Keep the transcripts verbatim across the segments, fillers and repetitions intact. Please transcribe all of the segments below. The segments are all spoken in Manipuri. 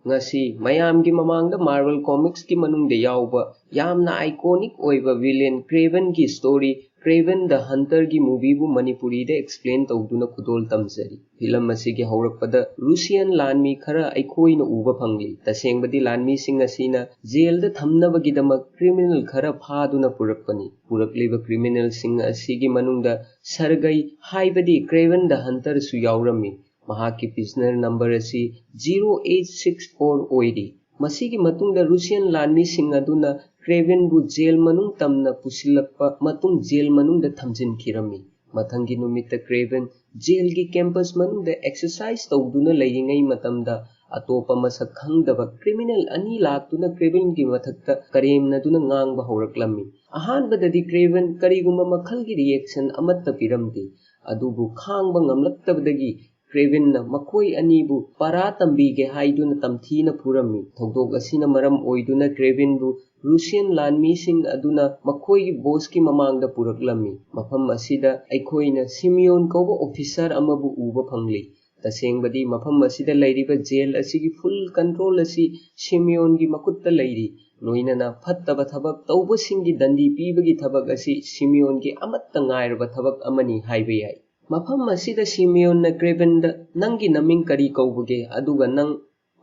ꯉꯁꯤ ꯃꯌꯥꯝꯒꯤ ꯃꯃꯥꯡꯗ Marvel Comics ꯀꯤ ꯃꯅꯨꯡꯗ ꯌꯥꯎꯕ ꯌꯥꯝꯅ iconic ꯑꯣꯏꯕ villain Kraven ꯒꯤ story, Kraven the Hunter ꯒꯤ movie ꯕꯨ ꯃꯅꯤꯄꯨꯔꯤꯗ explain ꯇꯧꯗꯨꯅ ꯈꯨꯗꯣꯜ ꯇꯝꯖꯔꯤ꯫ Film ꯑꯁꯤꯒꯤ ꯍꯧꯔꯛꯄꯗ Russian ꯂꯥꯟꯃꯤ ꯈꯔ ꯑꯩꯈꯣꯏꯅ ꯎꯕ ꯐꯪꯂꯤ꯫ ꯇꯁꯦꯡꯕꯗꯤ ꯂꯥꯟꯃꯤꯁꯤꯡ ꯑꯁꯤꯅ jail ꯗ ꯊꯝꯅꯕꯒꯤꯗꯃꯛ criminal ꯈꯔ ꯐꯥꯗꯨꯅ ꯄꯨꯔꯛꯄꯅꯤ꯫ ꯄꯨꯔꯛꯂꯤꯕ criminal ꯁꯤꯡ ꯑꯁꯤꯒꯤ ꯃꯅꯨꯡꯗ Sergei ꯍꯥꯏꯕꯗꯤ Kraven the Hunter ꯁꯨ ꯌꯥꯎꯔꯝꯃꯤ꯫ ꯃꯍꯥꯛꯀꯤ prisoner number ꯑꯁꯤ zero eight six four ꯑꯣꯏꯔꯤ꯫ ꯃꯁꯤꯒꯤ ꯃꯇꯨꯡꯗ Russian ꯂꯥꯟꯃꯤꯁꯤꯡ ꯑꯗꯨꯅ Kraven ꯕꯨ jail ꯃꯅꯨꯡ ꯇꯝꯅ ꯄꯨꯁꯤꯜꯂꯛꯄ ꯃꯇꯨꯡ jail ꯃꯅꯨꯡꯗ ꯊꯝꯖꯤꯟꯈꯤꯔꯝꯃꯤ꯫ ꯃꯊꯪꯒꯤ ꯅꯨꯃꯤꯠꯇ Kraven jail ꯒꯤ campus ꯃꯅꯨꯡꯗ exercise ꯇꯧꯗꯨꯅ ꯂꯩꯔꯤꯉꯩ ꯃꯇꯝꯗ ꯑꯇꯣꯞꯄ ꯃꯁꯛ ꯈꯪꯗꯕ criminal ꯑꯅꯤ ꯂꯥꯛꯇꯨꯅ Kraven ꯒꯤ ꯃꯊꯛꯇ ꯀꯔꯦꯝꯅꯗꯨꯅ ꯉꯥꯡꯕ ꯍꯧꯔꯛꯂꯝꯃꯤ꯫ ꯑꯍꯥꯟꯕꯗꯗꯤ Kraven ꯀꯔꯤꯒꯨꯝꯕ ꯃꯈꯜꯒꯤ reaction ꯑꯃꯠꯇ ꯄꯤꯔꯝꯗꯦ, ꯑꯗꯨꯕꯨ ꯈꯥꯡꯕ ꯉꯝꯂꯛꯇꯕꯗꯒꯤ Kraven ꯅ ꯃꯈꯣꯏ ꯑꯅꯤꯕꯨ ꯄꯔꯥ ꯇꯝꯕꯤꯒꯦ ꯍꯥꯏꯗꯨꯅ ꯇꯝꯊꯤꯅ ꯐꯨꯔꯝꯃꯤ꯫ ꯊꯧꯗꯣꯛ ꯑꯁꯤꯅ ꯃꯔꯝ ꯑꯣꯏꯗꯨꯅ Kraven ꯕꯨ Russian ꯂꯥꯟꯃꯤꯁꯤꯡ ꯑꯗꯨꯅ ꯃꯈꯣꯏꯒꯤ boss ꯀꯤ ꯃꯃꯥꯡꯗ ꯄꯨꯔꯛꯂꯝꯃꯤ꯫ ꯃꯐꯝ ꯑꯁꯤꯗ ꯑꯩꯈꯣꯏꯅ Simeon ꯀꯧꯕ officer ꯑꯃꯕꯨ ꯎꯕ ꯐꯪꯂꯤ꯫ ꯇꯁꯦꯡꯕꯗꯤ ꯃꯐꯝ ꯑꯁꯤꯗ ꯂꯩꯔꯤꯕ jail ꯑꯁꯤꯒꯤ full control ꯑꯁꯤ Simeon ꯒꯤ ꯃꯈꯨꯠꯇ ꯂꯩꯔꯤ꯫ ꯂꯣꯏꯅꯅ ꯐꯠꯇꯕ ꯊꯕꯛ ꯇꯧꯕꯁꯤꯡꯒꯤ ꯗꯟꯗꯤ ꯄꯤꯕꯒꯤ ꯊꯕꯛ ꯑꯁꯤ Simeon ꯒꯤ ꯑꯃꯠꯇ ꯉꯥꯏꯔꯕ ꯊꯕꯛ ꯑꯃꯅꯤ ꯍꯥꯏꯕ ꯌꯥꯏ꯫ ꯃꯐꯝ ꯑꯁꯤꯗ Simeon ꯅ Kraven ꯗ "ꯅꯪꯒꯤ ꯅꯃꯤꯡ ꯀꯔꯤ ꯀꯧꯕꯒꯦ? ꯑꯗꯨꯒ ꯅꯪ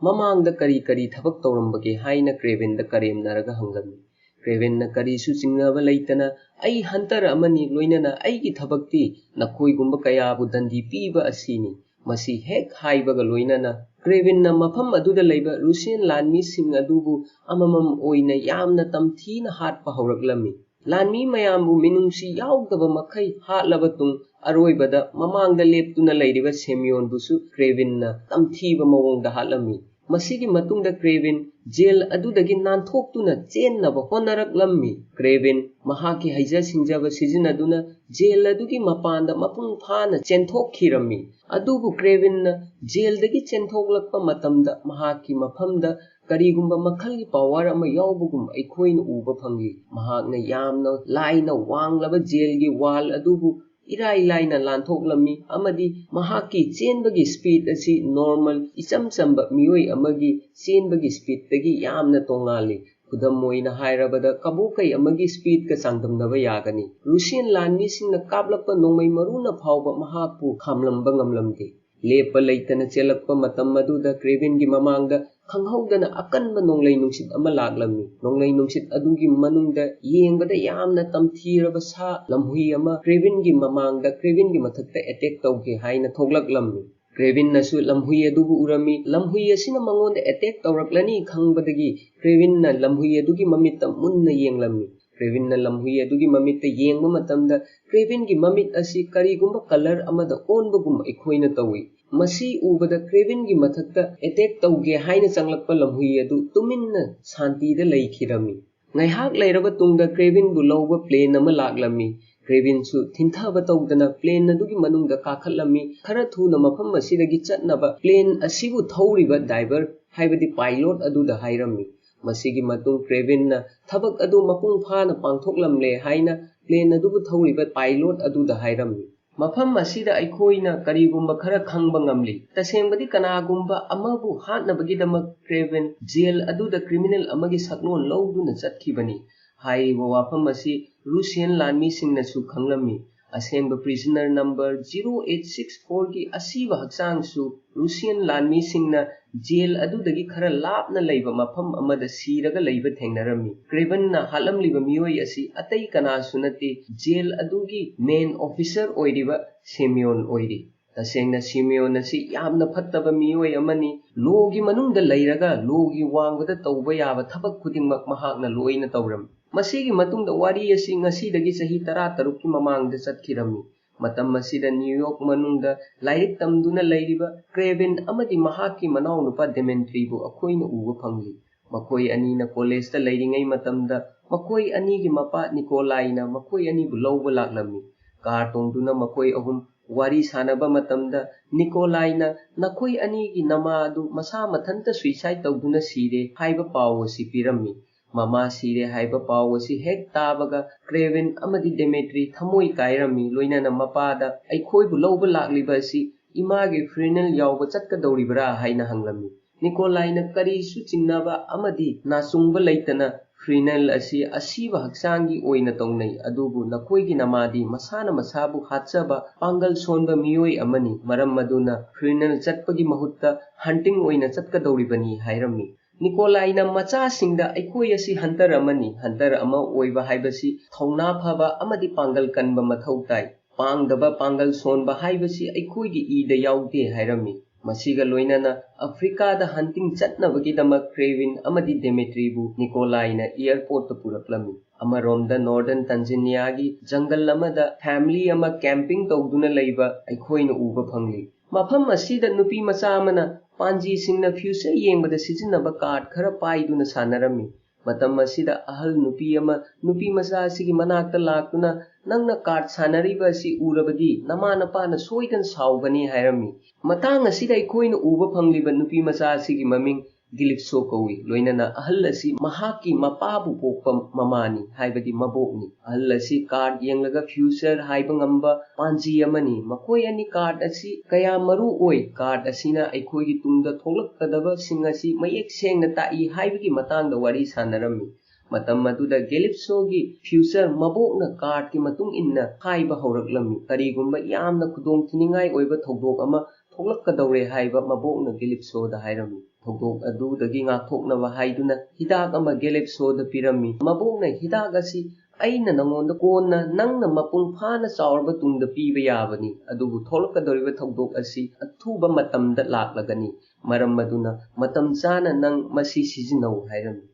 ꯃꯃꯥꯡꯗ ꯀꯔꯤ ꯀꯔꯤ ꯊꯕꯛ ꯇꯧꯔꯝꯕꯒꯦ?" ꯍꯥꯏꯅ Kraven ꯗ ꯀꯔꯦꯝꯅꯔꯒ ꯍꯪꯂꯝꯃꯤ꯫ Kraven ꯅ ꯀꯔꯤꯁꯨ ꯆꯤꯡꯅꯕ ꯂꯩꯇꯅ, "ꯑꯩ hunter ꯑꯃꯅꯤ, ꯂꯣꯏꯅꯅ ꯑꯩꯒꯤ ꯊꯕꯛꯇꯤ ꯅꯈꯣꯏꯒꯨꯝꯕ ꯀꯌꯥꯕꯨ ꯗꯟꯗꯤ ꯄꯤꯕ ꯑꯁꯤꯅꯤ"꯫ ꯃꯁꯤ ꯍꯦꯛ ꯍꯥꯏꯕꯒ ꯂꯣꯏꯅꯅ Kraven ꯅ ꯃꯐꯝ ꯑꯗꯨꯗ ꯂꯩꯕ Russian ꯂꯥꯟꯃꯤꯁꯤꯡ ꯑꯗꯨꯕꯨ ꯑꯃꯃꯝ ꯑꯣꯏꯅ ꯌꯥꯝꯅ ꯇꯝꯊꯤꯅ ꯍꯥꯠꯄ ꯍꯧꯔꯛꯂꯝꯃꯤ꯫ ꯂꯥꯟꯃꯤ ꯃꯌꯥꯝꯕꯨ ꯃꯤꯅꯨꯡꯁꯤ ꯌꯥꯎꯗꯕ ꯃꯈꯩ ꯍꯥꯠꯂꯕ ꯇꯨꯡ, ꯑꯔꯣꯏꯕꯗ ꯃꯃꯥꯡꯗ ꯂꯦꯞꯇꯨꯅ ꯂꯩꯔꯤꯕ Simeon ꯕꯨꯁꯨ Kraven ꯅ ꯇꯝꯊꯤꯕ ꯃꯑꯣꯡꯗ ꯍꯥꯠꯂꯝꯃꯤ꯫ ꯃꯁꯤꯒꯤ ꯃꯇꯨꯡꯗ Kraven jail ꯑꯗꯨꯗꯒꯤ ꯅꯥꯟꯊꯣꯛꯇꯨꯅ ꯆꯦꯟꯅꯕ ꯍꯣꯠꯅꯔꯛꯂꯝꯃꯤ꯫ Kraven ꯃꯍꯥꯛꯀꯤ ꯍꯩꯖ ꯁꯤꯡꯖꯕ ꯁꯤꯖꯤꯟꯅꯗꯨꯅ jail ꯑꯗꯨꯒꯤ ꯃꯄꯥꯟꯗ ꯃꯄꯨꯡ ꯐꯥꯅ ꯆꯦꯟꯊꯣꯛꯈꯤꯔꯝꯃꯤ꯫ ꯑꯗꯨꯕꯨ Kraven ꯅ jail ꯗꯒꯤ ꯆꯦꯟꯊꯣꯛꯂꯛꯄ ꯃꯇꯝꯗ ꯃꯍꯥꯛꯀꯤ ꯃꯐꯝꯗ ꯀꯔꯤꯒꯨꯝꯕ ꯃꯈꯜꯒꯤ power ꯑꯃ ꯌꯥꯎꯕꯒꯨꯝ ꯑꯩꯈꯣꯏꯅ ꯎꯕ ꯐꯪꯂꯤ꯫ ꯃꯍꯥꯛꯅ ꯌꯥꯝꯅ ꯂꯥꯏꯅ ꯋꯥꯡꯂꯕ jail ꯒꯤ wall ꯑꯗꯨꯕꯨ ꯏꯔꯥꯏ ꯂꯥꯏꯅ ꯂꯥꯟꯊꯣꯛꯂꯝꯃꯤ ꯑꯃꯗꯤ ꯃꯍꯥꯛꯀꯤ ꯆꯦꯟꯕꯒꯤ speed ꯑꯁꯤ normal, ꯏꯆꯝ ꯆꯝꯕ ꯃꯤꯑꯣꯏ ꯑꯃꯒꯤ ꯆꯦꯟꯕꯒꯤ speedꯇꯒꯤ ꯌꯥꯝꯅ ꯇꯣꯉꯥꯜꯂꯤ꯫ ꯈꯨꯗꯝ ꯑꯣꯏꯅ ꯍꯥꯏꯔꯕꯗ, ꯀꯕꯣꯀꯩ ꯑꯃꯒꯤ speedꯀ ꯆꯥꯡꯗꯝꯅꯕ ꯌꯥꯒꯅꯤ꯫ ꯔꯨꯁꯤꯌꯟ ꯂꯥꯟꯃꯤꯁꯤꯡꯅ ꯀꯥꯞꯂꯛꯄ ꯅꯣꯡꯃꯩ ꯃꯔꯨꯅ ꯐꯥꯎꯕ ꯃꯍꯥꯛꯄꯨ ꯈꯥꯝꯂꯝꯕ ꯉꯝꯂꯝꯗꯦ꯫ ꯂꯦꯞꯄ ꯂꯩꯇꯅ ꯆꯦꯜꯂꯛꯄ ꯃꯇꯝ ꯑꯗꯨꯗ ꯀ꯭ꯔꯦꯕꯤꯟꯒꯤ ꯃꯃꯥꯡꯗ ꯈꯪꯍꯧꯗꯅ ꯑꯀꯟꯕ ꯅꯣꯡꯂꯩ ꯅꯨꯡꯁꯤꯠ ꯑꯃ ꯂꯥꯛꯂꯝꯃꯤ꯫ ꯅꯣꯡꯂꯩ ꯅꯨꯡꯁꯤꯠ ꯑꯗꯨꯒꯤ ꯃꯅꯨꯡꯗ ꯌꯦꯡꯕꯗ ꯌꯥꯝꯅ ꯇꯝꯊꯤꯔꯕ ꯁꯥ ꯂꯝꯍꯨꯏ ꯑꯃ ꯀ꯭ꯔꯦꯕꯤꯟꯒꯤ ꯃꯃꯥꯡꯗ, ꯀ꯭ꯔꯦꯕꯤꯟꯒꯤ ꯃꯊꯛꯇ attack ꯇꯧꯒꯦ ꯍꯥꯏꯅ ꯊꯣꯛꯂꯛꯂꯝꯃꯤ꯫ ꯀ꯭ꯔꯦꯕꯤꯟꯅꯁꯨ ꯂꯝꯍꯨꯏ ꯑꯗꯨꯕꯨ ꯎꯔꯝꯃꯤ꯫ ꯂꯝꯍꯨꯏ ꯑꯁꯤꯅ ꯃꯉꯣꯟꯗ attack ꯇꯧꯔꯛꯂꯅꯤ ꯈꯪꯕꯗꯒꯤ ꯀ꯭ꯔꯦꯕꯤꯟꯅ ꯂꯝꯍꯨꯏ ꯑꯗꯨꯒꯤ ꯃꯃꯤꯠꯇ ꯃꯨꯟꯅ ꯌꯦꯡꯂꯝꯃꯤ꯫ ꯀ꯭ꯔꯦꯕꯤꯟꯅ ꯂꯝꯍꯨꯏ ꯑꯗꯨꯒꯤ ꯃꯃꯤꯠꯇ ꯌꯦꯡꯕ ꯃꯇꯝꯗ, ꯀ꯭ꯔꯦꯕꯤꯟꯒꯤ ꯃꯃꯤꯠ ꯑꯁꯤ ꯀꯔꯤꯒꯨꯝꯕ colour ꯑꯃꯗ ꯑꯣꯟꯕꯒꯨꯝ ꯑꯩꯈꯣꯏꯅ ꯇꯧꯏ꯫ ꯃꯁꯤ ꯎꯕꯗ ꯀ꯭ꯔꯦꯕꯤꯟꯒꯤ ꯃꯊꯛꯇ attack ꯇꯧꯒꯦ ꯍꯥꯏꯅ ꯆꯪꯂꯛꯄ ꯂꯝꯍꯨꯏ ꯑꯗꯨ ꯇꯨꯃꯤꯟꯅ ꯁꯥꯟꯇꯤꯗ ꯂꯩꯈꯤꯔꯝꯃꯤ꯫ ꯉꯥꯏꯍꯥꯛ ꯂꯩꯔꯕ ꯇꯨꯡꯗ ꯀ꯭ꯔꯦꯕꯤꯟꯕꯨ ꯂꯧꯕ plane ꯑꯃ ꯂꯥꯛꯂꯝꯃꯤ꯫ ꯀ꯭ꯔꯦꯕꯤꯟꯁꯨ ꯊꯤꯟꯊꯕ ꯇꯧꯗꯅ plane ꯑꯗꯨꯒꯤ ꯃꯅꯨꯡꯗ ꯀꯥꯈꯠꯂꯝꯃꯤ꯫ ꯈꯔ ꯊꯨꯅ ꯃꯐꯝ ꯑꯁꯤꯗꯒꯤ ꯆꯠꯅꯕ plane ꯑꯁꯤꯕꯨ ꯊꯧꯔꯤꯕ driver, ꯍꯥꯏꯕꯗꯤ pilot ꯑꯗꯨꯗ ꯍꯥꯏꯔꯝꯃꯤ꯫ ꯃꯁꯤꯒꯤ ꯃꯇꯨꯡ ꯀ꯭ꯔꯦꯕꯤꯟꯅ ꯊꯕꯛ ꯑꯗꯨ ꯃꯄꯨꯡ ꯐꯥꯅ ꯄꯥꯡꯊꯣꯛꯂꯝꯂꯦ ꯍꯥꯏꯅ plane ꯑꯗꯨꯕꯨ ꯊꯧꯔꯤꯕ pilot ꯑꯗꯨꯗ ꯍꯥꯏꯔꯝꯃꯤ꯫ ꯃꯐꯝ ꯑꯁꯤꯗ ꯑꯩꯈꯣꯏꯅ ꯀꯔꯤꯒꯨꯝꯕ ꯈꯔ ꯈꯪꯕ ꯉꯝꯂꯤ꯫ ꯇꯁꯦꯡꯕꯗꯤ, ꯀꯅꯥꯒꯨꯝꯕ ꯑꯃꯕꯨ ꯍꯥꯠꯅꯕꯒꯤꯗꯃꯛ ꯀ꯭ꯔꯦꯕꯤꯟ jail ꯑꯗꯨꯗ criminal ꯑꯃꯒꯤ ꯁꯛꯂꯣꯟ ꯂꯧꯗꯨꯅ ꯆꯠꯈꯤꯕꯅꯤ꯫ ꯍꯥꯏꯔꯤꯕ ꯋꯥꯐꯝ ꯑꯁꯤ ꯔꯨꯁꯤꯌꯟ ꯂꯥꯟꯃꯤꯁꯤꯡꯅꯁꯨ ꯈꯪꯂꯝꯃꯤ꯫ ꯑꯁꯦꯡꯕ prisoner number zero eight six fourꯒꯤ ꯑꯁꯤꯕ ꯍꯛꯆꯥꯡꯁꯨ ꯔꯨꯁꯤꯌꯟ ꯂꯥꯟꯃꯤꯁꯤꯡꯅ jail ꯑꯗꯨꯗꯒꯤ ꯈꯔ ꯂꯥꯞꯅ ꯂꯩꯕ ꯃꯐꯝ ꯑꯃꯗ ꯁꯤꯔꯒ ꯂꯩꯕ ꯊꯦꯡꯅꯔꯝꯃꯤ꯫ ꯀ꯭ꯔꯦꯕꯤꯟꯅ ꯍꯥꯠꯂꯝꯂꯤꯕ ꯃꯤꯑꯣꯏ ꯑꯁꯤ ꯑꯇꯩ ꯀꯅꯥꯁꯨ ꯅꯠꯇꯦ, jail ꯑꯗꯨꯒꯤ main officer ꯑꯣꯏꯔꯤꯕ ꯁꯤꯃꯤꯌꯣꯟ ꯑꯣꯏꯔꯤ꯫ ꯇꯁꯦꯡꯅ ꯁꯤꯃꯤꯌꯣꯟ ꯑꯁꯤ ꯌꯥꯝꯅ ꯐꯠꯇꯕ ꯃꯤꯑꯣꯏ ꯑꯃꯅꯤ꯫ Lawꯒꯤ ꯃꯅꯨꯡꯗ ꯂꯩꯔꯒ lawꯒꯤ ꯋꯥꯡꯃꯗ ꯇꯧꯕ ꯌꯥꯕ ꯊꯕꯛ ꯈꯨꯗꯤꯡꯃꯛ ꯃꯍꯥꯛꯅ ꯂꯣꯏꯅ ꯇꯧꯔꯝꯃꯤ꯫ ꯃꯁꯤꯒꯤ ꯃꯇꯨꯡꯗ ꯋꯥꯔꯤ ꯑꯁꯤ ꯉꯁꯤꯗꯒꯤ ꯆꯍꯤ ꯇꯔꯥꯇꯔꯨꯛꯀꯤ ꯃꯃꯥꯡꯗ ꯆꯠꯈꯤꯔꯝꯃꯤ꯫ ꯃꯇꯝ ꯑꯁꯤꯗ ꯅ꯭ꯌꯨ ꯌꯣꯔꯛ ꯃꯅꯨꯡꯗ ꯂꯥꯏꯔꯤꯛ ꯇꯝꯗꯨꯅ ꯂꯩꯔꯤꯕ ꯀ꯭ꯔꯦꯕꯤꯟ ꯑꯃꯗꯤ ꯃꯍꯥꯛꯀꯤ ꯃꯅꯥꯎꯅꯨꯄꯥ ꯗꯦꯃꯦꯟꯇ꯭ꯔꯤꯕꯨ ꯑꯩꯈꯣꯏꯅ ꯎꯕ ꯐꯪꯂꯤ꯫ ꯃꯈꯣꯏ ꯑꯅꯤꯅ ꯀꯣꯂꯦꯖꯇ ꯂꯩꯔꯤꯉꯩ ꯃꯇꯝꯗ ꯃꯈꯣꯏ ꯑꯅꯤꯒꯤ ꯃꯄꯥ ꯅꯤꯀꯣꯂꯥꯏꯅ ꯃꯈꯣꯏ ꯑꯅꯤꯕꯨ ꯂꯧꯕ ꯂꯥꯛꯂꯝꯃꯤ꯫ ꯀꯥꯔ ꯇꯣꯡꯗꯨꯅ ꯃꯈꯣꯏ ꯑꯍꯨꯝ ꯋꯥꯔꯤ ꯁꯥꯟꯅꯕ ꯃꯇꯝꯗ ꯅꯤꯀꯣꯂꯥꯏꯅ ꯅꯈꯣꯏ ꯑꯅꯤꯒꯤ ꯅꯃꯥ ꯑꯗꯨ ꯃꯁꯥ ꯃꯊꯟꯇ suicide ꯇꯧꯗꯨꯅ ꯁꯤꯔꯦ ꯍꯥꯏꯕ ꯄꯥꯎ ꯑꯁꯤ ꯄꯤꯔꯝꯃꯤ꯫ ꯃꯃꯥ ꯁꯤꯔꯦ ꯍꯥꯏꯕ ꯄꯥꯎ ꯑꯁꯤ ꯍꯦꯛ ꯇꯥꯕꯒ ꯀ꯭ꯔꯦꯕꯤꯟ ꯑꯃꯗꯤ ꯗꯦꯃꯦꯇ꯭ꯔꯤ ꯊꯃꯣꯏ ꯀꯥꯏꯔꯝꯃꯤ, ꯂꯣꯏꯅꯅ ꯃꯄꯥꯗ, "ꯑꯩꯈꯣꯏꯕꯨ ꯂꯧꯕ ꯂꯥꯛꯂꯤꯕ ꯑꯁꯤ ꯏꯃꯥꯒꯤ ꯐ꯭ꯌꯨꯅꯦꯜ ꯌꯥꯎꯕ ꯆꯠꯀꯗꯧꯔꯤꯕ꯭ꯔꯥ?" ꯍꯥꯏꯅ ꯍꯪꯂꯝꯃꯤ꯫ ꯅꯤꯀꯣꯂꯥꯏꯅ ꯀꯔꯤꯁꯨ ꯆꯤꯡꯅꯕ ꯑꯃꯗꯤ ꯅꯥꯆꯨꯡꯕ ꯂꯩꯇꯅ, "ꯐ꯭ꯌꯨꯅꯦꯜ ꯑꯁꯤ ꯑꯁꯤꯕ ꯍꯛꯆꯥꯡꯒꯤ ꯑꯣꯏꯅ ꯇꯧꯅꯩ, ꯑꯗꯨꯕꯨ ꯅꯈꯣꯏꯒꯤ ꯅꯃꯥꯗꯤ ꯃꯁꯥꯅ ꯃꯁꯥꯕꯨ ꯍꯥꯠꯆꯕ ꯄꯥꯡꯒꯜ ꯁꯣꯟꯕ ꯃꯤꯑꯣꯏ ꯑꯃꯅꯤ, ꯃꯔꯝ ꯑꯗꯨꯅ ꯐ꯭ꯌꯨꯅꯦꯜ ꯆꯠꯄꯒꯤ ꯃꯍꯨꯠꯇ ꯍꯟꯇꯤꯡ ꯑꯣꯏꯅ ꯆꯠꯀꯗꯧꯔꯤꯕꯅꯤ" ꯍꯥꯏꯔꯝꯃꯤ꯫ ꯅꯤꯀꯣꯂꯥꯏꯅ ꯃꯆꯥꯁꯤꯡꯗ "ꯑꯩꯈꯣꯏ ꯑꯁꯤ ꯍꯟꯇꯔ ꯑꯃꯅꯤ, ꯍꯟꯇꯔ ꯑꯃ ꯑꯣꯏꯕ ꯍꯥꯏꯕꯁꯤ ꯊꯧꯅꯥ ꯐꯕ ꯑꯃꯗꯤ ꯄꯥꯡꯒꯜ ꯀꯟꯕ ꯃꯊꯧ ꯇꯥꯏ꯫ ꯄꯥꯡꯗꯕ, ꯄꯥꯡꯒꯜ ꯁꯣꯟꯕ ꯍꯥꯏꯕꯁꯤ ꯑꯩꯈꯣꯏꯒꯤ ꯏꯗ ꯌꯥꯎꯗꯦ" ꯍꯥꯏꯔꯝꯃꯤ꯫ ꯃꯁꯤꯒ ꯂꯣꯏꯅꯅ ꯑꯐ꯭ꯔꯤꯀꯥꯗ ꯍꯟꯇꯤꯡ ꯆꯠꯅꯕꯒꯤꯗꯃꯛ ꯀ꯭ꯔꯦꯕꯤꯟ ꯑꯃꯗꯤ ꯗꯦꯃꯦꯇ꯭ꯔꯤꯕꯨ ꯅꯤꯀꯣꯂꯥꯏꯅ ꯑꯦꯌꯔꯄꯣꯔꯠꯇ ꯄꯨꯔꯛꯂꯝꯃꯤ꯫ ꯑꯃꯔꯣꯝꯗ ꯅꯣꯔꯗꯔꯟ ꯇꯟꯖꯥꯅꯤꯌꯥꯒꯤ ꯖꯪꯒꯜ ꯑꯃꯗ ꯐꯦꯃꯤꯂꯤ ꯑꯃ ꯀꯦꯝꯄꯤꯡ ꯇꯧꯗꯨꯅ ꯂꯩꯕ ꯑꯩꯈꯣꯏꯅ ꯎꯕ ꯐꯪꯂꯤ꯫ ꯃꯐꯝ ꯑꯁꯤꯗ ꯅꯨꯄꯤ ꯃꯆꯥ ꯑꯃꯅ ꯄꯥꯟꯖꯤꯁꯤꯡꯅ ꯐ꯭ꯌꯨꯆꯔ ꯌꯦꯡꯕꯗ ꯁꯤꯖꯤꯟꯅꯕ ꯀꯥꯔꯗ ꯈꯔ ꯄꯥꯏꯗꯨꯅ ꯁꯥꯟꯅꯔꯝꯃꯤ꯫ ꯃꯇꯝ ꯑꯁꯤꯗ ꯑꯍꯜ ꯅꯨꯄꯤ ꯑꯃ ꯅꯨꯄꯤ ꯃꯆꯥ ꯑꯁꯤꯒꯤ ꯃꯅꯥꯛꯇ ꯂꯥꯛꯇꯨꯅ, "ꯅꯪꯅ ꯀꯥꯔꯗ ꯁꯥꯟꯅꯔꯤꯕ ꯑꯁꯤ ꯎꯔꯕꯗꯤ ꯅꯃꯥ ꯅꯄꯥꯅ ꯁꯣꯏꯗꯅ ꯁꯥꯎꯒꯅꯤ" ꯍꯥꯏꯔꯝꯃꯤ꯫ ꯃꯇꯥꯡ ꯑꯁꯤꯗ ꯑꯩꯈꯣꯏꯅ ꯎꯕ ꯐꯪꯂꯤꯕ ꯅꯨꯄꯤ ꯃꯆꯥ ꯑꯁꯤꯒꯤ ꯃꯃꯤꯡ ꯒꯤꯂꯤꯞꯁꯣ ꯀꯧꯏ꯫ ꯂꯣꯏꯅꯅ ꯑꯍꯜ ꯑꯁꯤ ꯃꯍꯥꯛꯀꯤ ꯃꯄꯥꯕꯨ ꯄꯣꯛꯄ ꯃꯃꯥꯅꯤ, ꯍꯥꯏꯕꯗꯤ ꯃꯕꯣꯛꯅꯤ꯫ ꯑꯍꯜ ꯑꯁꯤ ꯀꯥꯔꯗ ꯌꯦꯡꯂꯒ ꯐ꯭ꯌꯨꯆꯔ ꯍꯥꯏꯕ ꯉꯝꯕ ꯄꯥꯟꯖꯤ ꯑꯃꯅꯤ꯫ ꯃꯈꯣꯏ ꯑꯅꯤ ꯀꯥꯔꯗ ꯑꯁꯤ ꯀꯌꯥ ꯃꯔꯨ ꯑꯣꯏ, ꯀꯥꯔꯗ ꯑꯁꯤꯅ ꯑꯩꯈꯣꯏꯒꯤ ꯇꯨꯡꯗ ꯊꯣꯛꯂꯛꯀꯗꯕꯁꯤꯡ ꯑꯁꯤ ꯃꯌꯦꯛ ꯁꯦꯡꯅ ꯇꯥꯛꯏ ꯍꯥꯏꯕꯒꯤ ꯃꯇꯥꯡꯗ ꯋꯥꯔꯤ ꯁꯥꯟꯅꯔꯝꯃꯤ꯫ ꯃꯇꯝ ꯑꯗꯨꯗ ꯒꯦꯂꯤꯞꯁꯣꯒꯤ ꯐ꯭ꯌꯨꯆꯔ ꯃꯕꯣꯛꯅ ꯀꯥꯔꯗꯀꯤ ꯃꯇꯨꯡ ꯏꯟꯅ ꯍꯥꯏꯕ ꯍꯧꯔꯛꯂꯝꯃꯤ꯫ ꯀꯔꯤꯒꯨꯝꯕ ꯌꯥꯝꯅ ꯈꯨꯗꯣꯡꯊꯤꯅꯤꯡꯉꯥꯏ ꯑꯣꯏꯕ ꯊꯧꯗꯣꯛ ꯑꯃ ꯊꯣꯛꯂꯛꯀꯗꯧꯔꯦ ꯍꯥꯏꯕ ꯃꯕꯣꯛꯅ ꯒꯦꯂꯤꯞꯁꯣꯗ ꯍꯥꯏꯔꯝꯃꯤ꯫ ꯊꯧꯗꯣꯛ ꯑꯗꯨꯗꯒꯤ ꯉꯥꯛꯊꯣꯛꯅꯕ ꯍꯥꯏꯗꯨꯅ ꯍꯤꯗꯥꯛ ꯑꯃ ꯒꯦꯂꯤꯞꯁꯣꯗ ꯄꯤꯔꯝꯃꯤ꯫ ꯃꯕꯣꯛꯅ ꯍꯤꯗꯥꯛ ꯑꯁꯤ ꯑꯩꯅ ꯅꯉꯣꯟꯗ ꯀꯣꯟꯅ ꯅꯪꯅ ꯃꯄꯨꯡ ꯐꯥꯅ ꯆꯥꯎꯔꯕ ꯇꯨꯡꯗ ꯄꯤꯕ ꯌꯥꯕꯅꯤ, ꯑꯗꯨꯕꯨ ꯊꯣꯛꯂꯛꯀꯗꯧꯔꯤꯕ ꯊꯧꯗꯣꯛ ꯑꯁꯤ ꯑꯊꯨꯕ ꯃꯇꯝꯗ ꯂꯥꯛꯂꯒꯅꯤ, ꯃꯔꯝ ꯑꯗꯨꯅ ꯃꯇꯝ ꯆꯥꯅ ꯅꯪ ꯃꯁꯤ ꯁꯤꯖꯤꯟꯅꯧ ꯍꯥꯏꯔꯝꯃꯤ꯫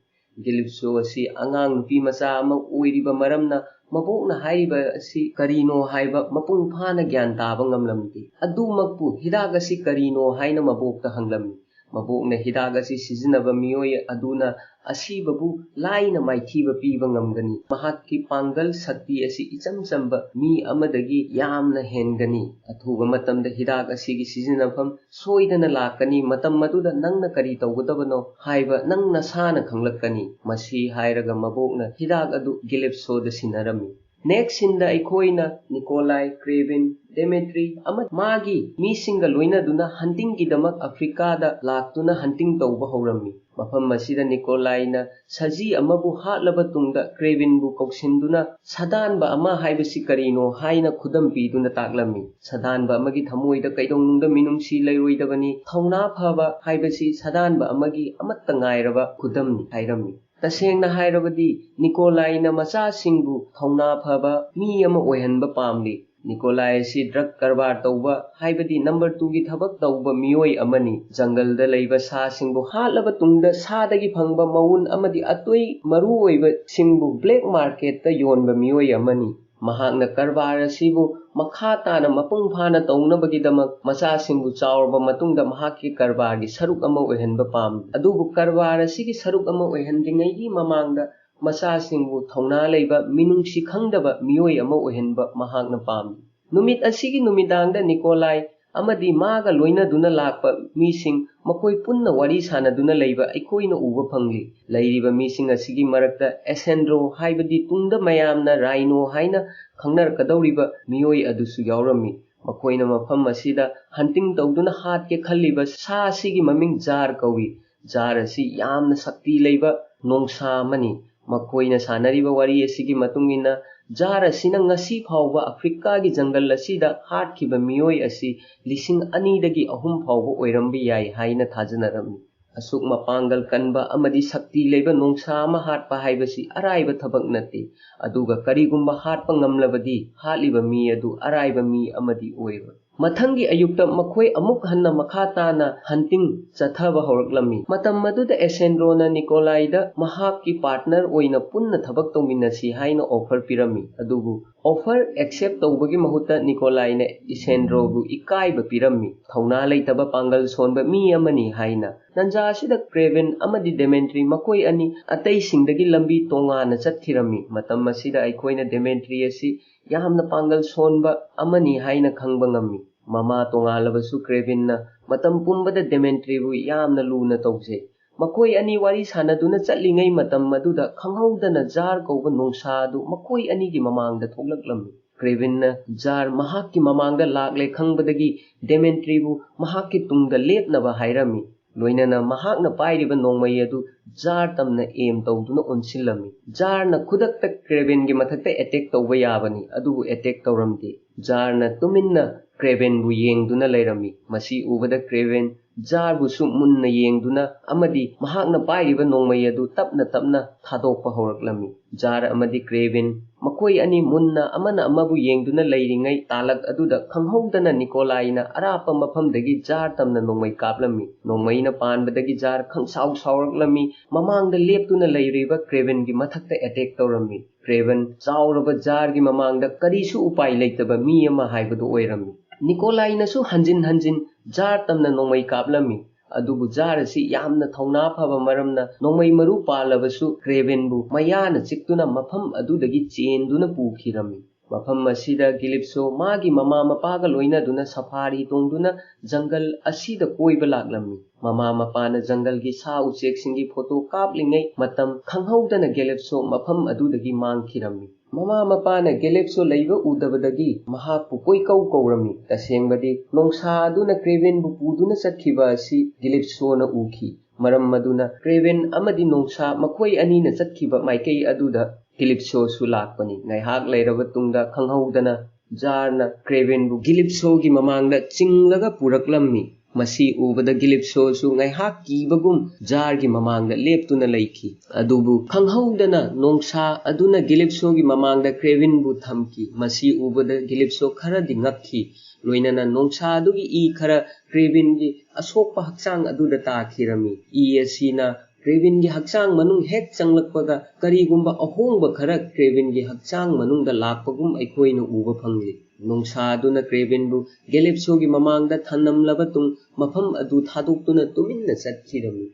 ꯒꯦꯂꯤꯞꯁꯣ ꯑꯁꯤ ꯑꯉꯥꯡ ꯅꯨꯄꯤ ꯃꯆꯥ ꯑꯃ ꯑꯣꯏꯔꯤꯕ ꯃꯔꯝꯅ ꯃꯕꯣꯛꯅ ꯍꯥꯏꯔꯤꯕ ꯑꯁꯤ ꯀꯔꯤꯅꯣ ꯍꯥꯏꯕ ꯃꯄꯨꯡ ꯐꯥꯅ ꯒ꯭ꯌꯥꯟ ꯇꯥꯕ ꯉꯝꯂꯝꯗꯦ꯫ ꯑꯗꯨꯃꯛꯄꯨ ꯍꯤꯗꯥꯛ ꯑꯁꯤ ꯀꯔꯤꯅꯣ ꯍꯥꯏꯅ ꯃꯕꯣꯛꯇ ꯍꯪꯂꯝꯃꯤ꯫ ꯃꯕꯣꯛꯅ ꯍꯤꯗꯥꯛ ꯑꯁꯤ ꯁꯤꯖꯤꯟꯅꯕ ꯃꯤꯑꯣꯏ ꯑꯗꯨꯅ ꯑꯁꯤꯕꯕꯨ ꯂꯥꯏꯅ ꯃꯥꯏꯊꯤꯕ ꯄꯤꯕ ꯉꯝꯒꯅꯤ꯫ ꯃꯍꯥꯛꯀꯤ ꯄꯥꯡꯒꯜ ꯁꯛꯇꯤ ꯑꯁꯤ ꯏꯆꯝ ꯆꯝꯕ ꯃꯤ ꯑꯃꯗꯒꯤ ꯌꯥꯝꯅ ꯍꯦꯟꯒꯅꯤ꯫ ꯑꯊꯨꯕ ꯃꯇꯝꯗ ꯍꯤꯗꯥꯛ ꯑꯁꯤꯒꯤ ꯁꯤꯖꯤꯟꯅꯐꯝ ꯁꯣꯏꯗꯅ ꯂꯥꯛꯀꯅꯤ꯫ ꯃꯇꯝ ꯑꯗꯨꯗ ꯅꯪꯅ ꯀꯔꯤ ꯇꯧꯒꯗꯕꯅꯣ ꯍꯥꯏꯕ ꯅꯪ ꯅꯁꯥꯅ ꯈꯪꯂꯛꯀꯅꯤ꯫ ꯃꯁꯤ ꯍꯥꯏꯔꯒ ꯃꯕꯣꯛꯅ ꯍꯤꯗꯥꯛ ꯑꯗꯨ ꯒꯤꯂꯦꯞꯁꯣꯗ ꯁꯤꯟꯅꯔꯝꯃꯤ꯫ Next scene ꯗ ꯑꯩꯈꯣꯏꯅ ꯅꯤꯀꯣꯂꯥꯏ, ꯀ꯭ꯔꯦꯕꯤꯟ, ꯗꯦꯃꯦꯇ꯭ꯔꯤ ꯑꯃ ꯃꯥꯒꯤ ꯃꯤꯁꯤꯡꯒ ꯂꯣꯏꯅꯗꯨꯅ ꯍꯟꯇꯤꯡꯒꯤꯗꯃꯛ ꯑꯐ꯭ꯔꯤꯀꯥꯗ ꯂꯥꯛꯇꯨꯅ ꯍꯟꯇꯤꯡ ꯇꯧꯕ ꯍꯧꯔꯝꯃꯤ꯫ ꯃꯐꯝ ꯑꯁꯤꯗ ꯅꯤꯀꯣꯂꯥꯏꯅ ꯁꯖꯤ ꯑꯃꯕꯨ ꯍꯥꯠꯂꯕ ꯇꯨꯡꯗ ꯀ꯭ꯔꯦꯕꯤꯟꯕꯨ ꯀꯧꯁꯤꯟꯗꯨꯅ ꯁꯥꯗꯥꯟꯕ ꯑꯃ ꯍꯥꯏꯕꯁꯤ ꯀꯔꯤꯅꯣ ꯍꯥꯏꯅ ꯈꯨꯗꯝ ꯄꯤꯗꯨꯅ ꯇꯥꯛꯂꯝꯃꯤ꯫ ꯁꯥꯗꯥꯟꯕ ꯑꯃꯒꯤ ꯊꯃꯣꯏꯗ ꯀꯩꯗꯧꯅꯨꯡꯗ ꯃꯤꯅꯨꯡꯁꯤ ꯂꯩꯔꯣꯏꯗꯕꯅꯤ꯫ ꯊꯧꯅꯥ ꯐꯕ ꯍꯥꯏꯕꯁꯤ ꯁꯥꯗꯥꯟꯕ ꯑꯃꯒꯤ ꯑꯃꯠꯇ ꯉꯥꯏꯔꯕ ꯈꯨꯗꯝꯅꯤ ꯍꯥꯏꯔꯝꯃꯤ꯫ ꯇꯁꯦꯡꯅ ꯍꯥꯏꯔꯕꯗꯤ ꯅꯤꯀꯣꯂꯥꯏꯅ ꯃꯆꯥꯁꯤꯡꯕꯨ ꯊꯧꯅꯥ ꯐꯕ ꯃꯤ ꯑꯃ ꯑꯣꯏꯍꯟꯕ ꯄꯥꯝꯂꯤ꯫ ꯅꯤꯀꯣꯂꯥꯏ ꯑꯁꯤ ꯗ꯭ꯔꯒ ꯀꯔꯕꯥꯔ ꯇꯧꯕ ꯍꯥꯏꯕꯗꯤ ꯅꯝꯕꯔ ꯇꯨꯒꯤ ꯊꯕꯛ ꯇꯧꯕ ꯃꯤꯑꯣꯏ ꯑꯃꯅꯤ꯫ ꯖꯪꯒꯜꯗ ꯂꯩꯕ ꯁꯥꯁꯤꯡꯕꯨ ꯍꯥꯠꯂꯕ ꯇꯨꯡꯗ ꯁꯥꯗꯒꯤ ꯐꯪꯕ ꯃꯎꯟ ꯑꯃꯗꯤ ꯑꯇꯩ ꯃꯔꯨꯑꯣꯏꯕꯁꯤꯡꯕꯨ ꯕ꯭ꯂꯦꯛ ꯃꯥꯔꯀꯦꯠꯇ ꯌꯣꯟꯕ ꯃꯤꯑꯣꯏ ꯑꯃꯅꯤ꯫ ꯃꯍꯥꯛꯅ ꯀꯔꯕꯥꯔ ꯑꯁꯤꯕꯨ ꯃꯈꯥ ꯇꯥꯅ ꯃꯄꯨꯡ ꯐꯥꯅ ꯇꯧꯅꯕꯒꯤꯗꯃꯛ ꯃꯆꯥꯁꯤꯡꯕꯨ ꯆꯥꯎꯔꯕ ꯃꯇꯨꯡꯗ ꯃꯍꯥꯛꯀꯤ ꯀꯔꯕꯥꯔꯒꯤ ꯁꯔꯨꯛ ꯑꯃ ꯑꯣꯏꯍꯟꯕ ꯄꯥꯝꯃꯤ꯫ ꯑꯗꯨꯕꯨ ꯀꯔꯕꯥꯔ ꯑꯁꯤꯒꯤ ꯁꯔꯨꯛ ꯑꯃ ꯑꯣꯏꯍꯟꯗ꯭ꯔꯤꯉꯩꯒꯤ ꯃꯃꯥꯡꯗ ꯃꯆꯥꯁꯤꯡꯕꯨ ꯊꯧꯅꯥ ꯂꯩꯕ, ꯃꯤꯅꯨꯡꯁꯤ ꯈꯪꯗꯕ ꯃꯤꯑꯣꯏ ꯑꯃ ꯑꯣꯏꯍꯟꯕ ꯃꯍꯥꯛꯅ ꯄꯥꯝꯃꯤ꯫ ꯅꯨꯃꯤꯠ ꯑꯁꯤꯒꯤ ꯅꯨꯃꯤꯗꯥꯡꯗ ꯅꯤꯀꯣꯂꯥꯏ ꯑꯃꯗꯤ ꯃꯥꯒ ꯂꯣꯏꯅꯗꯨꯅ ꯂꯥꯛꯄ ꯃꯤꯁꯤꯡ ꯃꯈꯣꯏ ꯄꯨꯟꯅ ꯋꯥꯔꯤ ꯁꯥꯅꯗꯨꯅ ꯂꯩꯕ ꯑꯩꯈꯣꯏꯅ ꯎꯕ ꯐꯪꯂꯤ꯫ ꯂꯩꯔꯤꯕ ꯃꯤꯁꯤꯡ ꯑꯁꯤꯒꯤ ꯃꯔꯛꯇ ꯑꯦꯁꯦꯟꯗ꯭ꯔꯣ ꯍꯥꯏꯕꯗꯤ ꯇꯨꯡꯗ ꯃꯌꯥꯝꯅ ꯔꯥꯏꯅꯣ ꯍꯥꯏꯅ ꯈꯪꯅꯔꯛꯀꯗꯧꯔꯤꯕ ꯃꯤꯑꯣꯏ ꯑꯗꯨꯁꯨ ꯌꯥꯎꯔꯝꯃꯤ꯫ ꯃꯈꯣꯏꯅ ꯃꯐꯝ ꯑꯁꯤꯗ ꯍꯟꯇꯤꯡ ꯇꯧꯗꯨꯅ ꯍꯥꯠꯀꯦ ꯈꯜꯂꯤꯕ ꯁꯥ ꯑꯁꯤꯒꯤ ꯃꯃꯤꯡ ꯖꯥꯔ ꯀꯧꯏ꯫ ꯖꯥꯔ ꯑꯁꯤ ꯌꯥꯝꯅ ꯁꯛꯇꯤ ꯂꯩꯕ ꯅꯣꯡꯁꯥ ꯑꯃꯅꯤ꯫ ꯃꯈꯣꯏꯅ ꯁꯥꯟꯅꯔꯤꯕ ꯋꯥꯔꯤ ꯑꯁꯤꯒꯤ ꯃꯇꯨꯡ ꯏꯟꯅ, ꯖꯥꯔ ꯑꯁꯤꯅ ꯉꯁꯤ ꯐꯥꯎꯕ ꯑꯐ꯭ꯔꯤꯀꯥꯒꯤ ꯖꯪꯒꯜ ꯑꯁꯤꯗ ꯍꯥꯠꯈꯤꯕ ꯃꯤꯑꯣꯏ ꯑꯁꯤ ꯂꯤꯁꯤꯡ ꯑꯅꯤꯗꯒꯤ ꯑꯍꯨꯝ ꯐꯥꯎꯕ ꯑꯣꯏꯔꯝꯕ ꯌꯥꯏ ꯍꯥꯏꯅ ꯊꯥꯖꯅꯔꯝꯃꯤ꯫ ꯑꯁꯨꯛ ꯃꯄꯥꯡꯒꯜ ꯀꯟꯕ ꯑꯃꯗꯤ ꯁꯛꯇꯤ ꯂꯩꯕ ꯅꯣꯡꯁꯥ ꯑꯃ ꯍꯥꯠꯄ ꯍꯥꯏꯕꯁꯤ ꯑꯔꯥꯏꯕ ꯊꯕꯛ ꯅꯠꯇꯦ꯫ ꯑꯗꯨꯒ ꯀꯔꯤꯒꯨꯝꯕ ꯍꯥꯠꯄ ꯉꯝꯂꯕꯗꯤ ꯍꯥꯠꯂꯤꯕ ꯃꯤ ꯑꯗꯨ ꯑꯔꯥꯏꯕ ꯃꯤ ꯑꯃꯗꯤ ꯑꯣꯏꯔꯣꯏ꯫ ꯃꯊꯪꯒꯤ ꯑꯌꯨꯛꯇ ꯃꯈꯣꯏ ꯑꯃꯨꯛ ꯍꯟꯅ ꯃꯈꯥ ꯇꯥꯅ ꯍꯟꯇꯤꯡ ꯆꯠꯊꯕ ꯍꯧꯔꯛꯂꯝꯃꯤ꯫ ꯃꯇꯝ ꯑꯗꯨꯗ ꯑꯦꯁꯦꯟꯗ꯭ꯔꯣꯅ ꯅꯤꯀꯣꯂꯥꯏꯗ ꯃꯍꯥꯛꯀꯤ ꯄꯥꯔꯠꯅꯔ ꯑꯣꯏꯅ ꯄꯨꯟꯅ ꯊꯕꯛ ꯇꯧꯃꯤꯟꯅꯁꯤ ꯍꯥꯏꯅ ꯑꯣꯐꯔ ꯄꯤꯔꯝꯃꯤ꯫ ꯑꯗꯨꯕꯨ ꯑꯣꯐꯔ ꯑꯦꯛꯁꯦꯞ ꯇꯧꯕꯒꯤ ꯃꯍꯨꯠꯇ ꯅꯤꯀꯣꯂꯥꯏꯅ ꯏꯁꯦꯟꯗ꯭ꯔꯣꯕꯨ ꯏꯀꯥꯏꯕ ꯄꯤꯔꯝꯃꯤ, ꯊꯧꯅꯥ ꯂꯩꯇꯕ ꯄꯥꯡꯒꯜ ꯁꯣꯟꯕ ꯃꯤ ꯑꯃꯅꯤ ꯍꯥꯏꯅ꯫ ꯇꯟꯖꯥ ꯑꯁꯤꯗ ꯀ꯭ꯔꯦꯕꯦꯟ ꯑꯃꯗꯤ ꯗꯦꯃꯦꯟꯇ꯭ꯔꯤ ꯃꯈꯣꯏ ꯑꯅꯤ ꯑꯇꯩꯁꯤꯡꯗꯒꯤ ꯂꯝꯕꯤ ꯇꯣꯉꯥꯟꯅ ꯆꯠꯈꯤꯔꯝꯃꯤ꯫ ꯃꯇꯝ ꯑꯁꯤꯗ ꯑꯩꯈꯣꯏꯅ ꯗꯦꯃꯦꯟꯇ꯭ꯔꯤ ꯑꯁꯤ ꯌꯥꯝꯅ ꯄꯥꯡꯒꯜ ꯁꯣꯟꯕ ꯑꯃꯅꯤ ꯍꯥꯏꯅ ꯈꯪꯕ ꯉꯝꯃꯤ꯫ ꯃꯃꯥ ꯇꯣꯉꯥꯜꯂꯕꯁꯨ ꯀ꯭ꯔꯦꯕꯤꯟꯅ ꯃꯇꯝ ꯄꯨꯝꯕꯗ ꯗꯦꯃꯦꯟꯇ꯭ꯔꯤꯕꯨ ꯌꯥꯝꯅ ꯂꯨꯅ ꯇꯧꯖꯩ꯫ ꯃꯈꯣꯏ ꯑꯅꯤ ꯋꯥꯔꯤ ꯁꯥꯟꯅꯗꯨꯅ ꯆꯠꯂꯤꯉꯩ ꯃꯇꯝ ꯑꯗꯨꯗ ꯈꯪꯍꯧꯗꯅ ꯖꯥꯔ ꯀꯧꯕ ꯅꯣꯡꯁꯥ ꯑꯗꯨ ꯃꯈꯣꯏ ꯑꯅꯤꯒꯤ ꯃꯃꯥꯡꯗ ꯊꯣꯛꯂꯛꯂꯝꯃꯤ꯫ ꯀ꯭ꯔꯦꯕꯤꯟꯅ ꯖꯥꯔ ꯃꯍꯥꯛꯀꯤ ꯃꯃꯥꯡꯗ ꯂꯥꯛꯂꯦ ꯈꯪꯕꯗꯒꯤ ꯗꯦꯃꯦꯟꯇ꯭ꯔꯤꯕꯨ ꯃꯍꯥꯛꯀꯤ ꯇꯨꯡꯗ ꯂꯦꯞꯅꯕ ꯍꯥꯏꯔꯝꯃꯤ꯫ ꯂꯣꯏꯅꯅ ꯃꯍꯥꯛꯅ ꯄꯥꯏꯔꯤꯕ ꯅꯣꯡꯃꯩ ꯑꯗꯨ ꯖꯥꯔ ꯇꯝꯅ ꯑꯦꯝ ꯇꯧꯗꯨꯅ ꯑꯣꯟꯁꯤꯜꯂꯝꯃꯤ꯫ ꯖꯥꯔꯅ ꯈꯨꯗꯛꯇ ꯀ꯭ꯔꯦꯕꯦꯟꯒꯤ ꯃꯊꯛꯇ ꯑꯦꯇꯦꯛ ꯇꯧꯕ ꯌꯥꯕꯅꯤ, ꯑꯗꯨꯕꯨ ꯑꯦꯇꯦꯛ ꯇꯧꯔꯝꯗꯦ꯫ ꯖꯥꯔꯅ ꯇꯨꯃꯤꯟꯅ ꯀ꯭ꯔꯦꯕꯦꯟꯕꯨ ꯌꯦꯡꯗꯨꯅ ꯂꯩꯔꯝꯃꯤ꯫ ꯃꯁꯤ ꯎꯕꯗ ꯀ꯭ꯔꯦꯕꯦꯟ ꯖꯥꯔꯕꯨꯁꯨ ꯃꯨꯟꯅ ꯌꯦꯡꯗꯨꯅ ꯑꯃꯗꯤ ꯃꯍꯥꯛꯅ ꯄꯥꯏꯔꯤꯕ ꯅꯣꯡꯃꯩ ꯑꯗꯨ ꯇꯞꯅ ꯇꯞꯅ ꯊꯥꯗꯣꯛꯄ ꯍꯧꯔꯛꯂꯝꯃꯤ꯫ ꯖꯥꯔ ꯑꯃꯗꯤ ꯀ꯭ꯔꯦꯕꯤꯟ ꯃꯈꯣꯏ ꯑꯅꯤ ꯃꯨꯟꯅ ꯑꯃꯅ ꯑꯃꯕꯨ ꯌꯦꯡꯗꯨꯅ ꯂꯩꯔꯤꯉꯩ ꯇꯥꯂꯛ ꯑꯗꯨꯗ ꯈꯪꯍꯧꯗꯅ ꯅꯤꯀꯣꯂꯥꯏꯅ ꯑꯔꯥꯞꯄ ꯃꯐꯝꯗꯒꯤ ꯖꯥꯔ ꯇꯝꯅ ꯅꯣꯡꯃꯩ ꯀꯥꯞꯂꯝꯃꯤ꯫ ꯅꯣꯡꯃꯩꯅ ꯄꯥꯟꯕꯗꯒꯤ ꯖꯥꯔ ꯈꯪꯁꯥꯎ ꯁꯥꯎꯔꯛꯂꯝꯃꯤ꯫ ꯃꯃꯥꯡꯗ ꯂꯦꯞꯇꯨꯅ ꯂꯩꯔꯤꯕ ꯀ꯭ꯔꯦꯕꯤꯟꯒꯤ ꯃꯊꯛꯇ ꯑꯦꯇꯦꯛ ꯇꯧꯔꯝꯃꯤ꯫ ꯀ꯭ꯔꯦꯕꯤꯟ ꯆꯥꯎꯔꯕ ꯖꯥꯔꯒꯤ ꯃꯃꯥꯡꯗ ꯀꯔꯤꯁꯨ ꯎꯄꯥꯏ ꯂꯩꯇꯕ ꯃꯤ ꯑꯃ ꯍꯥꯏꯕꯗꯨ ꯑꯣꯏꯔꯝꯃꯤ꯫ ꯅꯤꯀꯣꯂꯥꯏꯅꯁꯨ ꯍꯟꯖꯤꯟ ꯍꯟꯖꯤꯟ ꯖꯥꯔ ꯇꯝꯅ ꯅꯣꯡꯃꯩ ꯀꯥꯞꯂꯝꯃꯤ꯫ ꯑꯗꯨꯕꯨ ꯖꯥꯔ ꯑꯁꯤ ꯌꯥꯝꯅ ꯊꯧꯅꯥ ꯐꯕ ꯃꯔꯝꯅ ꯅꯣꯡꯃꯩ ꯃꯔꯨ ꯄꯥꯜꯂꯕꯁꯨ ꯀ꯭ꯔꯦꯕꯦꯟꯕꯨ ꯃꯌꯥꯅ ꯆꯤꯛꯇꯨꯅ ꯃꯐꯝ ꯑꯗꯨꯗꯒꯤ ꯆꯦꯟꯗꯨꯅ ꯄꯨꯈꯤꯔꯝꯃꯤ꯫ ꯃꯐꯝ ꯑꯁꯤꯗ ꯒꯤꯂꯤꯞꯁꯣ ꯃꯥꯒꯤ ꯃꯃꯥ ꯃꯄꯥꯒ ꯂꯣꯏꯅꯗꯨꯅ ꯁꯐꯥꯔꯤ ꯇꯣꯡꯗꯨꯅ ꯖꯪꯒꯜ ꯑꯁꯤꯗ ꯀꯣꯏꯕ ꯂꯥꯛꯂꯝꯃꯤ꯫ ꯃꯃꯥ ꯃꯄꯥꯅ ꯖꯪꯒꯜꯒꯤ ꯁꯥ ꯎꯆꯦꯛꯁꯤꯡꯒꯤ ꯐꯣꯇꯣ ꯀꯥꯞꯂꯤꯉꯩ ꯃꯇꯝ ꯈꯪꯍꯧꯗꯅ ꯒꯦꯂꯦꯞꯁꯣ ꯃꯐꯝ ꯑꯗꯨꯗꯒꯤ ꯃꯥꯡꯈꯤꯔꯝꯃꯤ꯫ ꯃꯃꯥ ꯃꯄꯥꯅ ꯒꯦꯂꯦꯞꯁꯣ ꯂꯩꯕ ꯎꯗꯕꯗꯒꯤ ꯃꯍꯥꯛꯄꯨ ꯀꯣꯏꯀꯧ ꯀꯧꯔꯝꯃꯤ꯫ ꯇꯁꯦꯡꯕꯗꯤ ꯅꯣꯡꯁꯥ ꯑꯗꯨꯅ ꯀ꯭ꯔꯦꯕꯦꯟꯕꯨ ꯄꯨꯗꯨꯅ ꯆꯠꯈꯤꯕ ꯑꯁꯤ ꯒꯦꯂꯦꯞꯁꯣꯅ ꯎꯈꯤ꯫ ꯃꯔꯝ ꯑꯗꯨꯅ ꯀ꯭ꯔꯦꯕꯦꯟ ꯑꯃꯗꯤ ꯅꯣꯡꯁꯥ ꯃꯈꯣꯏ ꯑꯅꯤꯅ ꯆꯠꯈꯤꯕ ꯃꯥꯏꯀꯩ ꯑꯗꯨꯗ ꯒꯤꯂꯤꯞꯁꯣꯁꯨ ꯂꯥꯛꯄꯅꯤ꯫ ꯉꯥꯏꯍꯥꯛ ꯂꯩꯔꯕ ꯇꯨꯡꯗ ꯈꯪꯍꯧꯗꯅ ꯖꯥꯔꯅ ꯀ꯭ꯔꯦꯕꯦꯟꯕꯨ ꯒꯤꯂꯤꯞꯁꯣꯒꯤ ꯃꯃꯥꯡꯗ ꯆꯤꯡꯂꯒ ꯄꯨꯔꯛꯂꯝꯃꯤ꯫ ꯃꯁꯤ ꯎꯕꯗ ꯒꯤꯂꯤꯞꯁꯣꯁꯨ ꯉꯥꯏꯍꯥꯛ ꯀꯤꯕꯒꯨꯝ ꯖꯥꯔꯒꯤ ꯃꯃꯥꯡꯗ ꯂꯦꯞꯇꯨꯅ ꯂꯩꯈꯤ꯫ ꯑꯗꯨꯕꯨ ꯈꯪꯍꯧꯗꯅ ꯅꯣꯡꯁꯥ ꯑꯗꯨꯅ ꯒꯤꯂꯤꯞꯁꯣꯒꯤ ꯃꯃꯥꯡꯗ ꯀ꯭ꯔꯦꯕꯤꯟꯕꯨ ꯊꯝꯈꯤ꯫ ꯃꯁꯤ ꯎꯕꯗ ꯒꯤꯂꯤꯞꯁꯣ ꯈꯔꯗꯤ ꯉꯛꯈꯤ꯫ ꯂꯣꯏꯅꯅ ꯅꯣꯡꯁꯥ ꯑꯗꯨꯒꯤ ꯏ ꯈꯔ ꯀ꯭ꯔꯦꯕꯤꯟꯒꯤ ꯑꯁꯣꯛꯄ ꯍꯛꯆꯥꯡ ꯑꯗꯨꯗ ꯇꯥꯈꯤꯔꯝꯃꯤ꯫ ꯏ ꯑꯁꯤꯅ ꯀ꯭ꯔꯦꯕꯤꯟꯒꯤ ꯍꯛꯆꯥꯡ ꯃꯅꯨꯡ ꯍꯦꯛ ꯆꯪꯂꯛꯄꯒ ꯀꯔꯤꯒꯨꯝꯕ ꯑꯍꯣꯡꯕ ꯈꯔ ꯀ꯭ꯔꯦꯕꯤꯟꯒꯤ ꯍꯛꯆꯥꯡ ꯃꯅꯨꯡꯗ ꯂꯥꯛꯄꯒꯨꯝ ꯑꯩꯈꯣꯏꯅ ꯎꯕ ꯐꯪꯂꯤ꯫ ꯅꯣꯡꯁꯥ ꯑꯗꯨꯅ ꯀ꯭ꯔꯦꯕꯤꯟꯕꯨ ꯒꯦꯂꯤꯞꯁꯣꯒꯤ ꯃꯃꯥꯡꯗ ꯊꯝꯂꯝꯂꯕ ꯇꯨꯡ ꯃꯐꯝ ꯑꯗꯨ ꯊꯥꯗꯣꯛꯇꯨꯅ ꯇꯨꯃꯤꯟꯅ ꯆꯠꯈꯤꯔꯝꯃꯤ꯫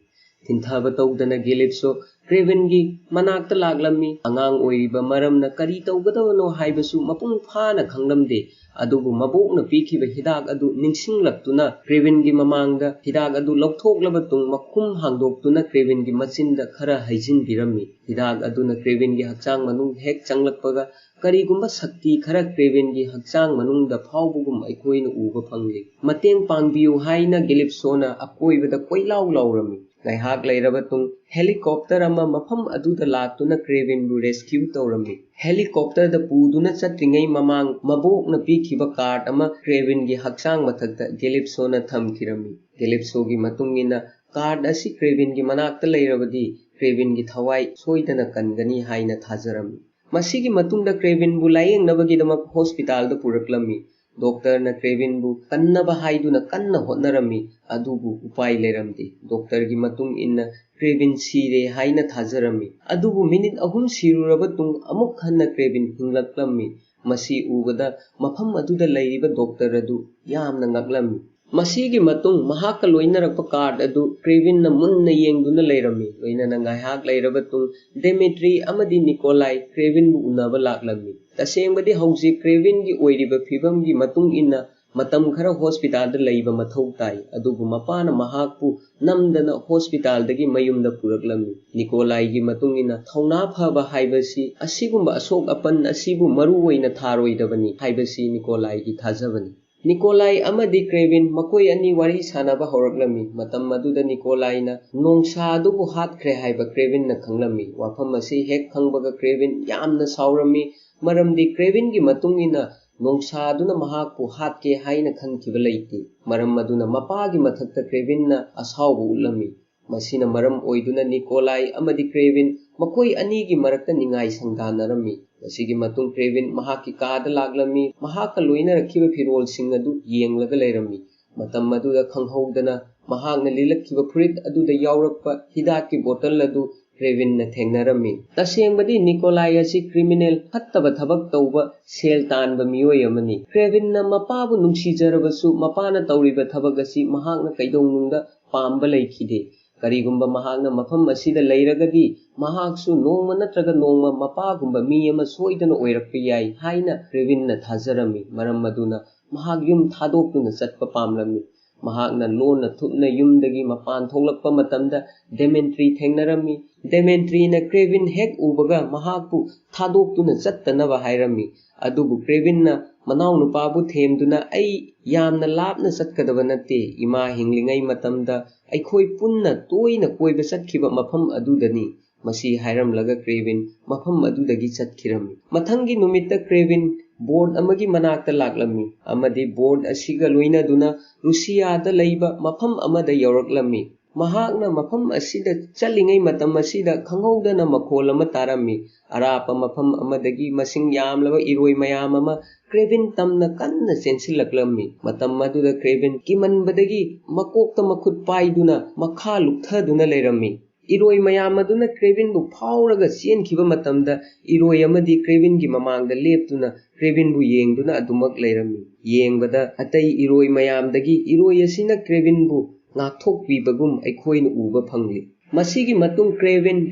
ꯊꯤꯟꯊꯕ ꯇꯧꯗꯅ ꯒꯦꯂꯤꯞꯁꯣ ꯀ꯭ꯔꯦꯕꯤꯟꯒꯤ ꯃꯅꯥꯛꯇ ꯂꯥꯛꯂꯝꯃꯤ꯫ ꯑꯉꯥꯡ ꯑꯣꯏꯔꯤꯕ ꯃꯔꯝꯅ ꯀꯔꯤ ꯇꯧꯒꯗꯕꯅꯣ ꯍꯥꯏꯕꯁꯨ ꯃꯄꯨꯡ ꯐꯥꯅ ꯈꯪꯂꯝꯗꯦ꯫ ꯑꯗꯨꯕꯨ ꯃꯕꯣꯛꯅ ꯄꯤꯈꯤꯕ ꯍꯤꯗꯥꯛ ꯑꯗꯨ ꯅꯤꯡꯁꯤꯡꯂꯛꯇꯨꯅ ꯀ꯭ꯔꯦꯕꯤꯟꯒꯤ ꯃꯃꯥꯡꯗ ꯍꯤꯗꯥꯛ ꯑꯗꯨ ꯂꯧꯊꯣꯛꯂꯕ ꯇꯨꯡ ꯃꯈꯨꯝ ꯍꯥꯡꯗꯣꯛꯇꯨꯅ ꯀ꯭ꯔꯦꯕꯤꯟꯒꯤ ꯃꯆꯤꯟꯗ ꯈꯔ ꯍꯩꯖꯤꯟꯕꯤꯔꯝꯃꯤ꯫ ꯍꯤꯗꯥꯛ ꯑꯗꯨꯅ ꯀ꯭ꯔꯦꯕꯤꯟꯒꯤ ꯍꯛꯆꯥꯡ ꯃꯅꯨꯡ ꯍꯦꯛ ꯆꯪꯂꯛꯄꯒ ꯀꯔꯤꯒꯨꯝꯕ ꯁꯛꯇꯤ ꯈꯔ ꯀ꯭ꯔꯦꯕꯤꯟꯒꯤ ꯍꯛꯆꯥꯡ ꯃꯅꯨꯡꯗ ꯐꯥꯎꯕꯒꯨꯝ ꯑꯩꯈꯣꯏꯅ ꯎꯕ ꯐꯪꯂꯤ꯫ ꯃꯇꯦꯡ ꯄꯥꯡꯕꯤꯌꯨ ꯍꯥꯏꯅ ꯒꯤꯂꯤꯞꯁꯣꯅ ꯑꯀꯣꯏꯕꯗ ꯀꯣꯏꯂꯥꯎ ꯂꯥꯎꯔꯝꯃꯤ꯫ ꯉꯥꯏꯍꯥꯛ ꯂꯩꯔꯕ ꯇꯨꯡ ꯍꯦꯂꯤꯀꯣꯞꯇꯔ ꯑꯃ ꯃꯐꯝ ꯑꯗꯨꯗ ꯂꯥꯛꯇꯨꯅ ꯀ꯭ꯔꯦꯕꯤꯟꯕꯨ ꯔꯦꯁꯀ꯭ꯌꯨ ꯇꯧꯔꯝꯃꯤ꯫ ꯍꯦꯂꯤꯀꯣꯞꯇꯔꯗ ꯄꯨꯗꯨꯅ ꯆꯠꯇ꯭ꯔꯤꯉꯩ ꯃꯃꯥꯡ ꯃꯕꯣꯛꯅ ꯄꯤꯈꯤꯕ ꯀꯥꯔꯗ ꯑꯃ ꯀ꯭ꯔꯦꯕꯤꯟꯒꯤ ꯍꯛꯆꯥꯡ ꯃꯊꯛꯇ ꯒꯦꯂꯤꯞꯁꯣꯅ ꯊꯝꯈꯤꯔꯝꯃꯤ꯫ ꯒꯦꯂꯤꯞꯁꯣꯒꯤ ꯃꯇꯨꯡ ꯏꯟꯅ ꯀꯥꯔꯗ ꯑꯁꯤ ꯀ꯭ꯔꯦꯕꯤꯟꯒꯤ ꯃꯅꯥꯛꯇ ꯂꯩꯔꯕꯗꯤ ꯀ꯭ꯔꯦꯕꯤꯟꯒꯤ ꯊꯋꯥꯏ ꯁꯣꯏꯗꯅ ꯀꯟꯒꯅꯤ ꯍꯥꯏꯅ ꯊꯥꯖꯔꯝꯃꯤ꯫ ꯃꯁꯤꯒꯤ ꯃꯇꯨꯡꯗ ꯀ꯭ꯔꯦꯕꯤꯟꯕꯨ ꯂꯥꯌꯦꯡꯅꯕꯒꯤꯗꯃꯛ ꯍꯣꯁꯄꯤꯇꯥꯜꯗ ꯄꯨꯔꯛꯂꯝꯃꯤ꯫ ꯗꯣꯛꯇꯔꯅ ꯀ꯭ꯔꯦꯕꯤꯟꯕꯨ ꯀꯟꯅꯕ ꯍꯥꯏꯗꯨꯅ ꯀꯟꯅ ꯍꯣꯠꯅꯔꯝꯃꯤ, ꯑꯗꯨꯕꯨ ꯎꯄꯥꯏ ꯂꯩꯔꯝꯗꯦ꯫ ꯗꯣꯛꯇꯔꯒꯤ ꯃꯇꯨꯡ ꯏꯟꯅ ꯀ꯭ꯔꯦꯕꯤꯟ ꯁꯤꯔꯦ ꯍꯥꯏꯅ ꯊꯥꯖꯔꯝꯃꯤ꯫ ꯑꯗꯨꯕꯨ ꯃꯤꯅꯤꯠ ꯑꯍꯨꯝ ꯁꯤꯔꯨꯔꯕ ꯇꯨꯡ ꯑꯃꯨꯛ ꯍꯟꯅ ꯀ꯭ꯔꯦꯕꯤꯟ ꯍꯤꯡꯂꯛꯂꯝꯃꯤ꯫ ꯃꯁꯤ ꯎꯕꯗ ꯃꯐꯝ ꯑꯗꯨꯗ ꯂꯩꯔꯤꯕ ꯗꯣꯛꯇꯔ ꯑꯗꯨ ꯌꯥꯝꯅ ꯉꯛꯂꯝꯃꯤ꯫ ꯃꯁꯤꯒꯤ ꯃꯇꯨꯡ ꯃꯍꯥꯛꯀ ꯂꯣꯏꯅꯔꯛꯄ ꯀꯥꯔꯗ ꯑꯗꯨ ꯀ꯭ꯔꯦꯕꯤꯟꯅ ꯃꯨꯟꯅ ꯌꯦꯡꯗꯨꯅ ꯂꯩꯔꯝꯃꯤ꯫ ꯂꯣꯏꯅꯅ ꯉꯥꯏꯍꯥꯛ ꯂꯩꯔꯕ ꯇꯨꯡ ꯗꯦꯃꯤꯇ꯭ꯔꯤ ꯑꯃꯗꯤ ꯅꯤꯀꯣꯂꯥꯏ ꯀ꯭ꯔꯦꯕꯤꯟꯕꯨ ꯎꯅꯕ ꯂꯥꯛꯂꯝꯃꯤ꯫ ꯇꯁꯦꯡꯕꯗꯤ ꯍꯧꯖꯤꯛ ꯀ꯭ꯔꯦꯕꯤꯟꯒꯤ ꯑꯣꯏꯔꯤꯕ ꯐꯤꯕꯝꯒꯤ ꯃꯇꯨꯡ ꯏꯟꯅ ꯃꯇꯝ ꯈꯔ ꯍꯣꯁꯄꯤꯇꯥꯜꯗ ꯂꯩꯕ ꯃꯊꯧ ꯇꯥꯏ, ꯑꯗꯨꯕꯨ ꯃꯄꯥꯅ ꯃꯍꯥꯛꯄꯨ ꯅꯝꯗꯅ ꯍꯣꯁꯄꯤꯇꯥꯜꯗꯒꯤ ꯃꯌꯨꯝꯗ ꯄꯨꯔꯛꯂꯝꯃꯤ꯫ ꯅꯤꯀꯣꯂꯥꯏꯒꯤ ꯃꯇꯨꯡ ꯏꯟꯅ ꯊꯧꯅꯥ ꯐꯕ ꯍꯥꯏꯕꯁꯤ ꯑꯁꯤꯒꯨꯝꯕ ꯑꯁꯣꯛ ꯑꯄꯟ ꯑꯁꯤꯕꯨ ꯃꯔꯨ ꯑꯣꯏꯅ ꯊꯥꯔꯣꯏꯗꯕꯅꯤ ꯍꯥꯏꯕꯁꯤ ꯅꯤꯀꯣꯂꯥꯏꯒꯤ ꯊꯥꯖꯕꯅꯤ꯫ ꯅꯤꯀꯣꯂꯥꯏ ꯑꯃꯗꯤ ꯀ꯭ꯔꯦꯕꯤꯟ ꯃꯈꯣꯏ ꯑꯅꯤ ꯋꯥꯔꯤ ꯁꯥꯅꯕ ꯍꯧꯔꯛꯂꯝꯃꯤ꯫ ꯃꯇꯝ ꯑꯗꯨꯗ ꯅꯤꯀꯣꯂꯥꯏꯅ ꯅꯣꯡꯁꯥ ꯑꯗꯨꯕꯨ ꯍꯥꯠꯈ꯭ꯔꯦ ꯍꯥꯏꯕ ꯀ꯭ꯔꯦꯕꯤꯟꯅ ꯈꯪꯂꯝꯃꯤ꯫ ꯋꯥꯐꯝ ꯑꯁꯤ ꯍꯦꯛ ꯈꯪꯕꯒ ꯀ꯭ꯔꯦꯕꯤꯟ ꯌꯥꯝꯅ ꯁꯥꯎꯔꯝꯃꯤ, ꯃꯔꯝꯗꯤ ꯀ꯭ꯔꯦꯕꯤꯟꯒꯤ ꯃꯇꯨꯡ ꯏꯟꯅ ꯅꯣꯡꯁꯥꯗꯨꯅ ꯃꯍꯥꯛꯄꯨ ꯍꯥꯠꯀꯦ ꯍꯥꯏꯅ ꯈꯟꯈꯤꯕ ꯂꯩꯇꯦ꯫ ꯃꯔꯝ ꯑꯗꯨꯅ ꯃꯄꯥꯒꯤ ꯃꯊꯛꯇ ꯀ꯭ꯔꯦꯕꯤꯟꯅ ꯑꯁꯥꯎꯕ ꯎꯠꯂꯝꯃꯤ꯫ ꯃꯁꯤꯅ ꯃꯔꯝ ꯑꯣꯏꯗꯨꯅ ꯅꯤꯀꯣꯂꯥꯏ ꯑꯃꯗꯤ ꯀ꯭ꯔꯦꯕꯤꯟ ꯃꯈꯣꯏ ꯑꯅꯤꯒꯤ ꯃꯔꯛꯇ ꯅꯤꯡꯉꯥꯏ ꯁꯪꯗꯥꯅꯔꯝꯃꯤ꯫ ꯃꯁꯤꯒꯤ ꯃꯇꯨꯡ ꯀ꯭ꯔꯦꯕꯤꯟ ꯃꯍꯥꯛꯀꯤ ꯀꯥꯗ ꯂꯥꯛꯂꯝꯃꯤ꯫ ꯃꯍꯥꯛꯀ ꯂꯣꯏꯅꯔꯛꯈꯤꯕ ꯐꯤꯔꯣꯜꯁꯤꯡ ꯑꯗꯨ ꯌꯦꯡꯂꯒ ꯂꯩꯔꯝꯃꯤ꯫ ꯃꯇꯝ ꯑꯗꯨꯗ ꯈꯪꯍꯧꯗꯅ ꯃꯍꯥꯛꯅ ꯂꯤꯠꯂꯛꯈꯤꯕ ꯐꯨꯔꯤꯠ ꯑꯗꯨꯗ ꯌꯥꯎꯔꯛꯄ ꯍꯤꯗꯥꯛꯀꯤ ꯕꯣꯇꯜ ꯑꯗꯨ ꯀ꯭ꯔꯦꯕꯤꯟꯅ ꯊꯦꯡꯅꯔꯝꯃꯤ꯫ ꯇꯁꯦꯡꯕꯗꯤ ꯅꯤꯀꯣꯂꯥꯏ ꯑꯁꯤ ꯀ꯭ꯔꯤꯃꯤꯅꯦꯜ, ꯐꯠꯇꯕ ꯊꯕꯛ ꯇꯧꯕ, ꯁꯦꯜ ꯇꯥꯟꯕ ꯃꯤꯑꯣꯏ ꯑꯃꯅꯤ꯫ ꯀ꯭ꯔꯦꯕꯤꯟꯅ ꯃꯄꯥꯕꯨ ꯅꯨꯡꯁꯤꯖꯔꯕꯁꯨ ꯃꯄꯥꯅ ꯇꯧꯔꯤꯕ ꯊꯕꯛ ꯑꯁꯤ ꯃꯍꯥꯛꯅ ꯀꯩꯗꯧꯅꯨꯡꯗ ꯄꯥꯝꯕ ꯂꯩꯈꯤꯗꯦ꯫ ꯀꯔꯤꯒꯨꯝꯕ ꯃꯍꯥꯛꯅ ꯃꯐꯝ ꯑꯁꯤꯗ ꯂꯩꯔꯒꯗꯤ ꯃꯍꯥꯛꯁꯨ ꯅꯣꯡꯃ ꯅꯠꯇ꯭ꯔꯒ ꯅꯣꯡꯃ ꯃꯄꯥꯒꯨꯝꯕ ꯃꯤ ꯑꯃ ꯁꯣꯏꯗꯅ ꯑꯣꯏꯔꯛꯄ ꯌꯥꯏ ꯍꯥꯏꯅ ꯀ꯭ꯔꯦꯕꯤꯟꯅ ꯊꯥꯖꯔꯝꯃꯤ꯫ ꯃꯔꯝ ꯑꯗꯨꯅ ꯃꯍꯥꯛ ꯌꯨꯝ ꯊꯥꯗꯣꯛꯇꯨꯅ ꯆꯠꯄ ꯄꯥꯝꯂꯝꯃꯤ꯫ ꯃꯍꯥꯛꯅ ꯂꯣꯟꯅ ꯊꯨꯞꯅ ꯌꯨꯝꯗꯒꯤ ꯃꯄꯥꯟ ꯊꯣꯛꯂꯛꯄ ꯃꯇꯝꯗ ꯗꯦꯃꯦꯟꯇ꯭ꯔꯤ ꯊꯦꯡꯅꯔꯝꯃꯤ꯫ ꯗꯦꯃꯦꯟꯇ꯭ꯔꯤꯅ ꯀ꯭ꯔꯦꯕꯤꯟ ꯍꯦꯛ ꯎꯕꯒ ꯃꯍꯥꯛꯄꯨ ꯊꯥꯗꯣꯛꯇꯨꯅ ꯆꯠꯇꯅꯕ ꯍꯥꯏꯔꯝꯃꯤ꯫ ꯑꯗꯨꯕꯨ ꯀ꯭ꯔꯦꯕꯤꯟꯅ ꯃꯅꯥꯎꯅꯨꯄꯥꯕꯨ ꯊꯦꯝꯗꯨꯅ, "ꯑꯩ ꯌꯥꯝꯅ ꯂꯥꯞꯅ ꯆꯠꯀꯗꯕ ꯅꯠꯇꯦ꯫ ꯏꯃꯥ ꯍꯤꯡꯂꯤꯉꯩ ꯃꯇꯝꯗ ꯑꯩꯈꯣꯏ ꯄꯨꯟꯅ ꯇꯣꯏꯅ ꯀꯣꯏꯕ ꯆꯠꯈꯤꯕ ꯃꯐꯝ ꯑꯗꯨꯗꯅꯤ"꯫ ꯃꯁꯤ ꯍꯥꯏꯔꯝꯂꯒ ꯀ꯭ꯔꯦꯕꯤꯟ ꯃꯐꯝ ꯑꯗꯨꯗꯒꯤ ꯆꯠꯈꯤꯔꯝꯃꯤ꯫ ꯃꯊꯪꯒꯤ ꯅꯨꯃꯤꯠꯇ ꯀ꯭ꯔꯦꯕꯤꯟ ꯕꯣꯔꯗ ꯑꯃꯒꯤ ꯃꯅꯥꯛꯇ ꯂꯥꯛꯂꯝꯃꯤ ꯑꯃꯗꯤ ꯕꯣꯔꯗ ꯑꯁꯤꯒ ꯂꯣꯏꯅꯗꯨꯅ ꯔꯨꯁꯤꯌꯥꯗ ꯂꯩꯕ ꯃꯐꯝ ꯑꯃꯗ ꯌꯧꯔꯛꯂꯝꯃꯤ꯫ ꯃꯍꯥꯛꯅ ꯃꯐꯝ ꯑꯁꯤꯗ ꯆꯠꯂꯤꯉꯩ ꯃꯇꯝ ꯑꯁꯤꯗ ꯈꯪꯍꯧꯗꯅ ꯃꯈꯣꯜ ꯑꯃ ꯇꯥꯔꯝꯃꯤ꯫ ꯑꯔꯥꯞꯄ ꯃꯐꯝ ꯑꯃꯗꯒꯤ ꯃꯁꯤꯡ ꯌꯥꯝꯂꯕ ꯏꯔꯣꯏ ꯃꯌꯥꯝ ꯑꯃ ꯀ꯭ꯔꯦꯕꯤꯟ ꯇꯝꯅ ꯀꯟꯅ ꯆꯦꯟꯁꯤꯜꯂꯛꯂꯝꯃꯤ꯫ ꯃꯇꯝ ꯑꯗꯨꯗ ꯀ꯭ꯔꯦꯕꯤꯟ ꯀꯤꯃꯟꯕꯗꯒꯤ ꯃꯀꯣꯛꯇ ꯃꯈꯨꯠ ꯄꯥꯏꯗꯨꯅ ꯃꯈꯥ ꯂꯨꯞꯊꯗꯨꯅ ꯂꯩꯔꯝꯃꯤ꯫ ꯏꯔꯣꯏ ꯃꯌꯥꯝ ꯑꯗꯨꯅ ꯀ꯭ꯔꯦꯕꯤꯟꯕꯨ ꯐꯥꯎꯔꯒ ꯆꯦꯟꯈꯤꯕ ꯃꯇꯝꯗ ꯏꯔꯣꯏ ꯑꯃꯗꯤ ꯀ꯭ꯔꯦꯕꯤꯟꯒꯤ ꯃꯃꯥꯡꯗ ꯂꯦꯞꯇꯨꯅ ꯀ꯭ꯔꯦꯕꯤꯟꯕꯨ ꯌꯦꯡꯗꯨꯅ ꯑꯗꯨꯃꯛ ꯂꯩꯔꯝꯃꯤ꯫ ꯌꯦꯡꯕꯗ ꯑꯇꯩ ꯏꯔꯣꯏ ꯃꯌꯥꯝꯗꯒꯤ ꯏꯔꯣꯏ ꯑꯁꯤꯅ ꯀ꯭ꯔꯦꯕꯤꯟꯕꯨ ꯉꯥꯛꯊꯣꯛꯄꯤꯕꯒꯨꯝ ꯑꯩꯈꯣꯏꯅ ꯎꯕ ꯐꯪꯂꯤ꯫ ꯃꯁꯤꯒꯤ ꯃꯇꯨꯡ ꯀ꯭ꯔꯦꯕꯤꯟ,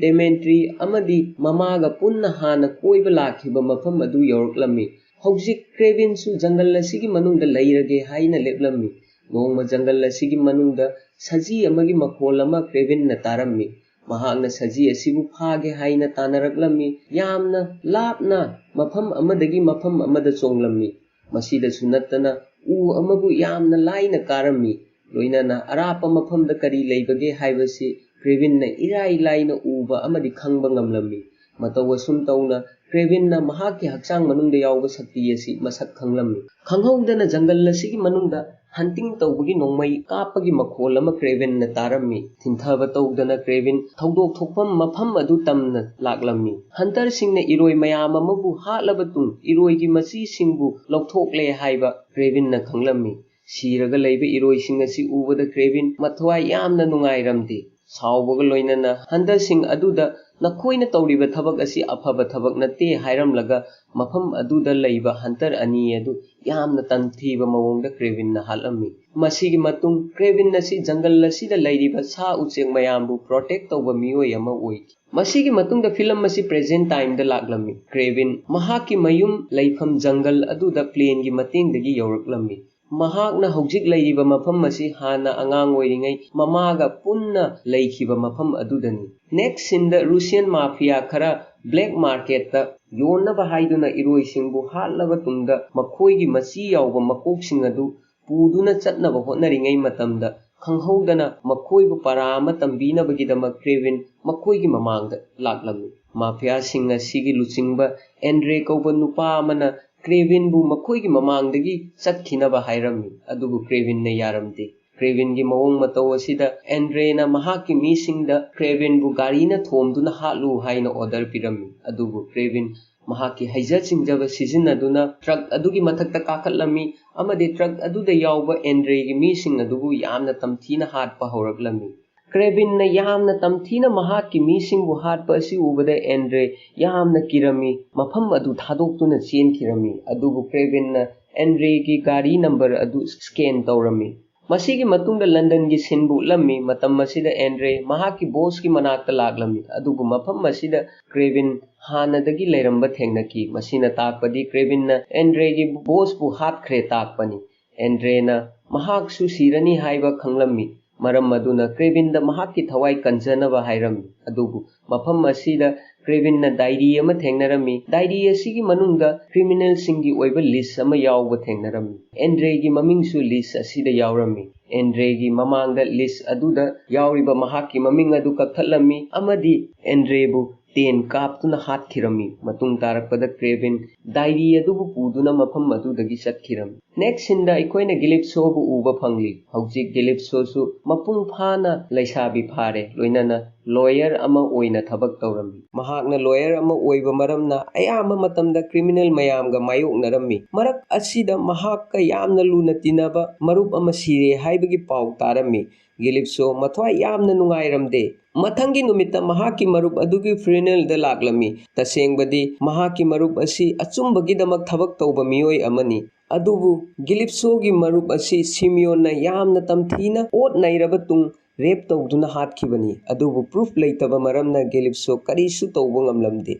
ꯗꯦꯃꯦꯟꯇ꯭ꯔꯤ ꯑꯃꯗꯤ ꯃꯃꯥꯒ ꯄꯨꯟꯅ ꯍꯥꯟꯅ ꯀꯣꯏꯕ ꯂꯥꯛꯈꯤꯕ ꯃꯐꯝ ꯑꯗꯨ ꯌꯧꯔꯛꯂꯝꯃꯤ꯫ ꯍꯧꯖꯤꯛ ꯀ꯭ꯔꯦꯕꯤꯟꯁꯨ ꯖꯪꯒꯜ ꯑꯁꯤꯒꯤ ꯃꯅꯨꯡꯗ ꯂꯩꯔꯒꯦ ꯍꯥꯏꯅ ꯂꯦꯞꯂꯝꯃꯤ꯫ ꯅꯣꯡꯃ ꯖꯪꯒꯜ ꯑꯁꯤꯒꯤ ꯃꯅꯨꯡꯗ ꯁꯖꯤ ꯑꯃꯒꯤ ꯃꯈꯣꯜ ꯑꯃ ꯀ꯭ꯔꯦꯕꯤꯟꯅ ꯇꯥꯔꯝꯃꯤ꯫ ꯃꯍꯥꯛꯅ ꯁꯖꯤ ꯑꯁꯤꯕꯨ ꯐꯥꯒꯦ ꯍꯥꯏꯅ ꯇꯥꯟꯅꯔꯛꯂꯝꯃꯤ꯫ ꯌꯥꯝꯅ ꯂꯥꯞꯅ ꯃꯐꯝ ꯑꯃꯗꯒꯤ ꯃꯐꯝ ꯑꯃꯗ ꯆꯣꯡꯂꯝꯃꯤ꯫ ꯃꯁꯤꯗꯁꯨ ꯅꯠꯇꯅ ꯎ ꯑꯃꯕꯨ ꯌꯥꯝꯅ ꯂꯥꯏꯅ ꯀꯥꯔꯝꯃꯤ꯫ ꯂꯣꯏꯅꯅ ꯑꯔꯥꯞꯄ ꯃꯐꯝꯗ ꯀꯔꯤ ꯂꯩꯕꯒꯦ ꯍꯥꯏꯕꯁꯤ ꯀ꯭ꯔꯦꯕꯤꯟꯅ ꯏꯔꯥꯏ ꯂꯥꯏꯅ ꯎꯕ ꯑꯃꯗꯤ ꯈꯪꯕ ꯉꯝꯂꯝꯃꯤ꯫ ꯃꯇꯧ ꯑꯁꯨꯝ ꯇꯧꯅ ꯀ꯭ꯔꯦꯕꯤꯟꯅ ꯃꯍꯥꯛꯀꯤ ꯍꯛꯆꯥꯡ ꯃꯅꯨꯡꯗ ꯌꯥꯎꯕ ꯁꯛꯇꯤ ꯑꯁꯤ ꯃꯁꯛ ꯈꯪꯂꯝꯃꯤ꯫ ꯈꯪꯍꯧꯗꯅ ꯖꯪꯒꯜ ꯑꯁꯤꯒꯤ ꯃꯅꯨꯡꯗ ꯍꯟꯇꯤꯡ ꯇꯧꯕꯒꯤ ꯅꯣꯡꯃꯩ ꯀꯥꯞꯄꯒꯤ ꯃꯈꯣꯜ ꯑꯃ ꯀ꯭ꯔꯦꯕꯤꯟꯅ ꯇꯥꯔꯝꯃꯤ꯫ ꯊꯤꯟꯊꯕ ꯇꯧꯗꯅ ꯀ꯭ꯔꯦꯕꯤꯟ ꯊꯧꯗꯣꯛ ꯊꯣꯛꯐꯝ ꯃꯐꯝ ꯑꯗꯨ ꯇꯝꯅ ꯂꯥꯛꯂꯝꯃꯤ꯫ ꯍꯟꯇꯔꯁꯤꯡꯅ ꯏꯔꯣꯏ ꯃꯌꯥꯝ ꯑꯃꯕꯨ ꯍꯥꯠꯂꯕ ꯇꯨꯡ ꯏꯔꯣꯏꯒꯤ ꯃꯆꯤꯁꯤꯡꯕꯨ ꯂꯧꯊꯣꯛꯂꯦ ꯍꯥꯏꯕ ꯀ꯭ꯔꯦꯕꯤꯟꯅ ꯈꯪꯂꯝꯃꯤ꯫ ꯁꯤꯔꯒ ꯂꯩꯕ ꯏꯔꯣꯏꯁꯤꯡ ꯑꯁꯤ ꯎꯕꯗ ꯀ꯭ꯔꯦꯕꯤꯟ ꯃꯊ꯭ꯋꯥꯏ ꯌꯥꯝꯅ ꯅꯨꯡꯉꯥꯏꯔꯝꯗꯦ꯫ ꯁꯥꯎꯕꯒ ꯂꯣꯏꯅꯅ ꯍꯟꯇꯔꯁꯤꯡ ꯑꯗꯨꯗ "ꯅꯈꯣꯏꯅ ꯇꯧꯔꯤꯕ ꯊꯕꯛ ꯑꯁꯤ ꯑꯐꯕ ꯊꯕꯛ ꯅꯠꯇꯦ" ꯍꯥꯏꯔꯝꯂꯒ ꯃꯐꯝ ꯑꯗꯨꯗ ꯂꯩꯕ ꯍꯟꯇꯔ ꯑꯅꯤ ꯑꯗꯨ ꯌꯥꯝꯅ ꯇꯟꯊꯤꯕ ꯃꯑꯣꯡꯗ ꯀ꯭ꯔꯦꯕꯤꯟꯅ ꯍꯥꯠꯂꯝꯃꯤ꯫ ꯃꯁꯤꯒꯤ ꯃꯇꯨꯡ ꯀ꯭ꯔꯦꯕꯤꯟ ꯑꯁꯤ ꯖꯪꯒꯜ ꯑꯁꯤꯗ ꯂꯩꯔꯤꯕ ꯁꯥ ꯎꯆꯦꯛ ꯃꯌꯥꯝꯕꯨ ꯄ꯭ꯔꯣꯇꯦꯛ ꯇꯧꯕ ꯃꯤꯑꯣꯏ ꯑꯃ ꯑꯣꯏꯈꯤ꯫ ꯃꯁꯤꯒꯤ ꯃꯇꯨꯡꯗ ꯐꯤꯂꯝ ꯑꯁꯤ ꯄ꯭ꯔꯦꯖꯦꯟ ꯇꯥꯏꯝꯗ ꯂꯥꯛꯂꯝꯃꯤ꯫ ꯀ꯭ꯔꯦꯕꯤꯟ ꯃꯍꯥꯛꯀꯤ ꯃꯌꯨꯝ ꯂꯩꯐꯝ ꯖꯪꯒꯜ ꯑꯗꯨꯗ ꯄ꯭ꯂꯦꯟꯒꯤ ꯃꯇꯦꯡꯗꯒꯤ ꯌꯧꯔꯛꯂꯝꯃꯤ꯫ ꯃꯍꯥꯛꯅ ꯍꯧꯖꯤꯛ ꯂꯩꯔꯤꯕ ꯃꯐꯝ ꯑꯁꯤ ꯍꯥꯟꯅ ꯑꯉꯥꯡ ꯑꯣꯏꯔꯤꯉꯩ ꯃꯃꯥꯒ ꯄꯨꯟꯅ ꯂꯩꯈꯤꯕ ꯃꯐꯝ ꯑꯗꯨꯗꯅꯤ꯫ ꯅꯦꯛꯁ ꯁꯤꯟꯗ ꯔꯨꯁꯤꯌꯟ ꯃꯥꯐꯤꯌꯥ ꯈꯔ ꯕ꯭ꯂꯦꯛ ꯃꯥꯔꯀꯦꯠꯇ ꯌꯣꯟꯅꯕ ꯍꯥꯏꯗꯨꯅ ꯏꯔꯣꯏꯁꯤꯡꯕꯨ ꯍꯥꯠꯂꯕ ꯇꯨꯡꯗ ꯃꯈꯣꯏꯒꯤ ꯃꯆꯤ ꯌꯥꯎꯕ ꯃꯀꯣꯛꯁꯤꯡ ꯑꯗꯨ ꯄꯨꯗꯨꯅ ꯆꯠꯅꯕ ꯍꯣꯠꯅꯔꯤꯉꯩ ꯃꯇꯝꯗ ꯈꯪꯍꯧꯗꯅ ꯃꯈꯣꯏꯕꯨ ꯄꯔꯥ ꯑꯃ ꯇꯝꯕꯤꯅꯕꯒꯤꯗꯃꯛ ꯀ꯭ꯔꯦꯕꯤꯟ ꯃꯈꯣꯏꯒꯤ ꯃꯃꯥꯡꯗ ꯂꯥꯛꯂꯝꯃꯤ꯫ ꯃꯥꯐꯤꯌꯥꯁꯤꯡ ꯑꯁꯤꯒꯤ ꯂꯨꯆꯤꯡꯕ ꯑꯦꯟꯗ꯭ꯔꯦ ꯀꯧꯕ ꯅꯨꯄꯥ ꯑꯃꯅ ꯀ꯭ꯔꯦꯕꯤꯟꯕꯨ ꯃꯈꯣꯏꯒꯤ ꯃꯃꯥꯡꯗꯒꯤ ꯆꯠꯈꯤꯅꯕ ꯍꯥꯏꯔꯝꯃꯤ, ꯑꯗꯨꯕꯨ ꯀ꯭ꯔꯦꯕꯤꯟꯅ ꯌꯥꯔꯝꯗꯦ꯫ ꯀ꯭ꯔꯦꯕꯤꯟꯒꯤ ꯃꯑꯣꯡ ꯃꯇꯧ ꯑꯁꯤꯗ ꯑꯦꯟꯗ꯭ꯔꯦꯅ ꯃꯍꯥꯛꯀꯤ ꯃꯤꯁꯤꯡꯗ ꯀ꯭ꯔꯦꯕꯤꯟꯕꯨ ꯒꯥꯔꯤꯅ ꯊꯣꯝꯗꯨꯅ ꯍꯥꯠꯂꯨ ꯍꯥꯏꯅ ꯑꯣꯔꯗꯔ ꯄꯤꯔꯝꯃꯤ, ꯑꯗꯨꯕꯨ ꯀ꯭ꯔꯦꯕꯤꯟ ꯃꯍꯥꯛꯀꯤ ꯍꯩꯖ ꯁꯤꯡꯖꯕ ꯁꯤꯖꯤꯟꯅꯗꯨꯅ ꯇ꯭ꯔꯛ ꯑꯗꯨꯒꯤ ꯃꯊꯛꯇ ꯀꯥꯈꯠꯂꯝꯃꯤ ꯑꯃꯗꯤ ꯇ꯭ꯔꯛ ꯑꯗꯨꯗ ꯌꯥꯎꯕ ꯑꯦꯟꯗ꯭ꯔꯦꯒꯤ ꯃꯤꯁꯤꯡ ꯑꯗꯨꯕꯨ ꯌꯥꯝꯅ ꯇꯝꯊꯤꯅ ꯍꯥꯠꯄ ꯍꯧꯔꯛꯂꯝꯃꯤ꯫ ꯀ꯭ꯔꯦꯕꯤꯟꯅ ꯌꯥꯝꯅ ꯇꯝꯊꯤꯅ ꯃꯍꯥꯛꯀꯤ ꯃꯤꯁꯤꯡꯕꯨ ꯍꯥꯠꯄ ꯑꯁꯤ ꯎꯕꯗ ꯑꯦꯟꯗ꯭ꯔꯦ ꯌꯥꯝꯅ ꯀꯤꯔꯝꯃꯤ, ꯃꯐꯝ ꯑꯗꯨ ꯊꯥꯗꯣꯛꯇꯨꯅ ꯆꯦꯟꯈꯤꯔꯝꯃꯤ꯫ ꯑꯗꯨꯕꯨ ꯀ꯭ꯔꯦꯕꯤꯟꯅ ꯑꯦꯟꯗ꯭ꯔꯦꯒꯤ ꯒꯥꯔꯤ ꯅꯝꯕꯔ ꯑꯗꯨ ꯁ꯭ꯀꯦꯟ ꯇꯧꯔꯝꯃꯤ꯫ ꯃꯁꯤꯒꯤ ꯃꯇꯨꯡꯗ ꯂꯟꯗꯟꯒꯤ ꯁꯤꯟꯕꯨ ꯎꯠꯂꯝꯃꯤ꯫ ꯃꯇꯝ ꯑꯁꯤꯗ ꯑꯦꯟꯗ꯭ꯔꯦ ꯃꯍꯥꯛꯀꯤ ꯕꯣꯁꯀꯤ ꯃꯅꯥꯛꯇ ꯂꯥꯛꯂꯝꯃꯤ, ꯑꯗꯨꯕꯨ ꯃꯐꯝ ꯑꯁꯤꯗ ꯀ꯭ꯔꯦꯕꯤꯟ ꯍꯥꯟꯅꯗꯒꯤ ꯂꯩꯔꯝꯕ ꯊꯦꯡꯅꯈꯤ꯫ ꯃꯁꯤꯅ ꯇꯥꯛꯄꯗꯤ ꯀ꯭ꯔꯦꯕꯤꯟꯅ ꯑꯦꯟꯗ꯭ꯔꯦꯒꯤ ꯕꯣꯁꯄꯨ ꯍꯥꯠꯈ꯭ꯔꯦ ꯇꯥꯛꯄꯅꯤ꯫ ꯑꯦꯟꯗ꯭ꯔꯦꯅ ꯃꯍꯥꯛꯁꯨ ꯁꯤꯔꯅꯤ ꯍꯥꯏꯕ ꯈꯪꯂꯝꯃꯤ꯫ ꯃꯔꯝ ꯑꯗꯨꯅ ꯀ꯭ꯔꯦꯕꯤꯟꯗ ꯃꯍꯥꯛꯀꯤ ꯊꯋꯥꯏ ꯀꯟꯖꯅꯕ ꯍꯥꯏꯔꯝꯃꯤ꯫ ꯑꯗꯨꯕꯨ ꯃꯐꯝ ꯑꯁꯤꯗ ꯀ꯭ꯔꯦꯕꯤꯟꯅ ꯗꯥꯏꯔꯤ ꯑꯃ ꯊꯦꯡꯅꯔꯝꯃꯤ꯫ ꯗꯥꯏꯔꯤ ꯑꯁꯤꯒꯤ ꯃꯅꯨꯡꯗ ꯀ꯭ꯔꯤꯃꯤꯅꯦꯜꯁꯤꯡꯒꯤ ꯑꯣꯏꯕ ꯂꯤꯁ ꯑꯃ ꯌꯥꯎꯕ ꯊꯦꯡꯅꯔꯝꯃꯤ꯫ ꯑꯦꯟꯗ꯭ꯔꯦꯒꯤ ꯃꯃꯤꯡꯁꯨ ꯂꯤꯁ ꯑꯁꯤꯗ ꯌꯥꯎꯔꯝꯃꯤ꯫ ꯑꯦꯟꯗ꯭ꯔꯦꯒꯤ ꯃꯃꯥꯡꯗ ꯂꯤꯁ ꯑꯗꯨꯗ ꯌꯥꯎꯔꯤꯕ ꯃꯍꯥꯛꯀꯤ ꯃꯃꯤꯡ ꯑꯗꯨ ꯀꯛꯊꯠꯂꯝꯃꯤ ꯑꯃꯗꯤ ꯑꯦꯟꯗ꯭ꯔꯦꯕꯨ ꯇꯦꯟ ꯀꯥꯞꯇꯨꯅ ꯍꯥꯠꯈꯤꯔꯝꯃꯤ꯫ ꯃꯇꯨꯡ ꯇꯥꯔꯛꯄꯗ ꯀ꯭ꯔꯦꯕꯤꯟ ꯗꯥꯏꯔꯤ ꯑꯗꯨꯕꯨ ꯄꯨꯗꯨꯅ ꯃꯐꯝ ꯑꯗꯨꯗꯒꯤ ꯆꯠꯈꯤꯔꯝꯃꯤ꯫ Next scene ꯗ ꯑꯩꯈꯣꯏꯅ ꯒꯤꯂꯤꯞꯁꯣꯕꯨ ꯎꯕ ꯐꯪꯂꯤ꯫ ꯍꯧꯖꯤꯛ ꯒꯤꯂꯤꯞꯁꯣꯁꯨ ꯃꯄꯨꯡ ꯐꯥꯅ ꯂꯩꯁꯥꯕꯤ ꯐꯥꯔꯦ, ꯂꯣꯏꯅꯅ ꯂꯣꯌꯔ ꯑꯃ ꯑꯣꯏꯅ ꯊꯕꯛ ꯇꯧꯔꯝꯃꯤ꯫ ꯃꯍꯥꯛꯅ ꯂꯣꯌꯔ ꯑꯃ ꯑꯣꯏꯕ ꯃꯔꯝꯅ ꯑꯌꯥꯝꯕ ꯃꯇꯝꯗ ꯀ꯭ꯔꯤꯃꯤꯅꯦꯜ ꯃꯌꯥꯝꯒ ꯃꯥꯌꯣꯛꯅꯔꯝꯃꯤ꯫ ꯃꯔꯛ ꯑꯁꯤꯗ ꯃꯍꯥꯛꯀ ꯌꯥꯝꯅ ꯂꯨꯅ ꯇꯤꯟꯅꯕ ꯃꯔꯨꯞ ꯑꯃ ꯁꯤꯔꯦ ꯍꯥꯏꯕꯒꯤ ꯄꯥꯎ ꯇꯥꯔꯝꯃꯤ꯫ ꯒꯤꯂꯤꯞꯁꯣ ꯃꯊ꯭ꯋꯥꯏ ꯌꯥꯝꯅ ꯅꯨꯡꯉꯥꯏꯔꯝꯗꯦ꯫ ꯃꯊꯪꯒꯤ ꯅꯨꯃꯤꯠꯇ ꯃꯍꯥꯛꯀꯤ ꯃꯔꯨꯞ ꯑꯗꯨꯒꯤ ꯐ꯭ꯌꯨꯅꯦꯜꯗ ꯂꯥꯛꯂꯝꯃꯤ꯫ ꯇꯁꯦꯡꯕꯗꯤ ꯃꯍꯥꯛꯀꯤ ꯃꯔꯨꯞ ꯑꯁꯤ ꯑꯆꯨꯝꯕꯒꯤꯗꯃꯛ ꯊꯕꯛ ꯇꯧꯕ ꯃꯤꯑꯣꯏ ꯑꯃꯅꯤ꯫ ꯑꯗꯨꯕꯨ ꯒꯤꯂꯤꯞꯁꯣꯒꯤ ꯃꯔꯨꯞ ꯑꯁꯤ ꯁꯤꯃꯤꯌꯣꯟꯅ ꯌꯥꯝꯅ ꯇꯝꯊꯤꯅ ꯑꯣꯠ ꯅꯩꯔꯕ ꯇꯨꯡ ꯔꯦꯞ ꯇꯧꯗꯨꯅ ꯍꯥꯠꯈꯤꯕꯅꯤ꯫ ꯑꯗꯨꯕꯨ ꯄ꯭ꯔꯨꯐ ꯂꯩꯇꯕ ꯃꯔꯝꯅ ꯒꯤꯂꯤꯞꯁꯣ ꯀꯔꯤꯁꯨ ꯇꯧꯕ ꯉꯝꯂꯝꯗꯦ꯫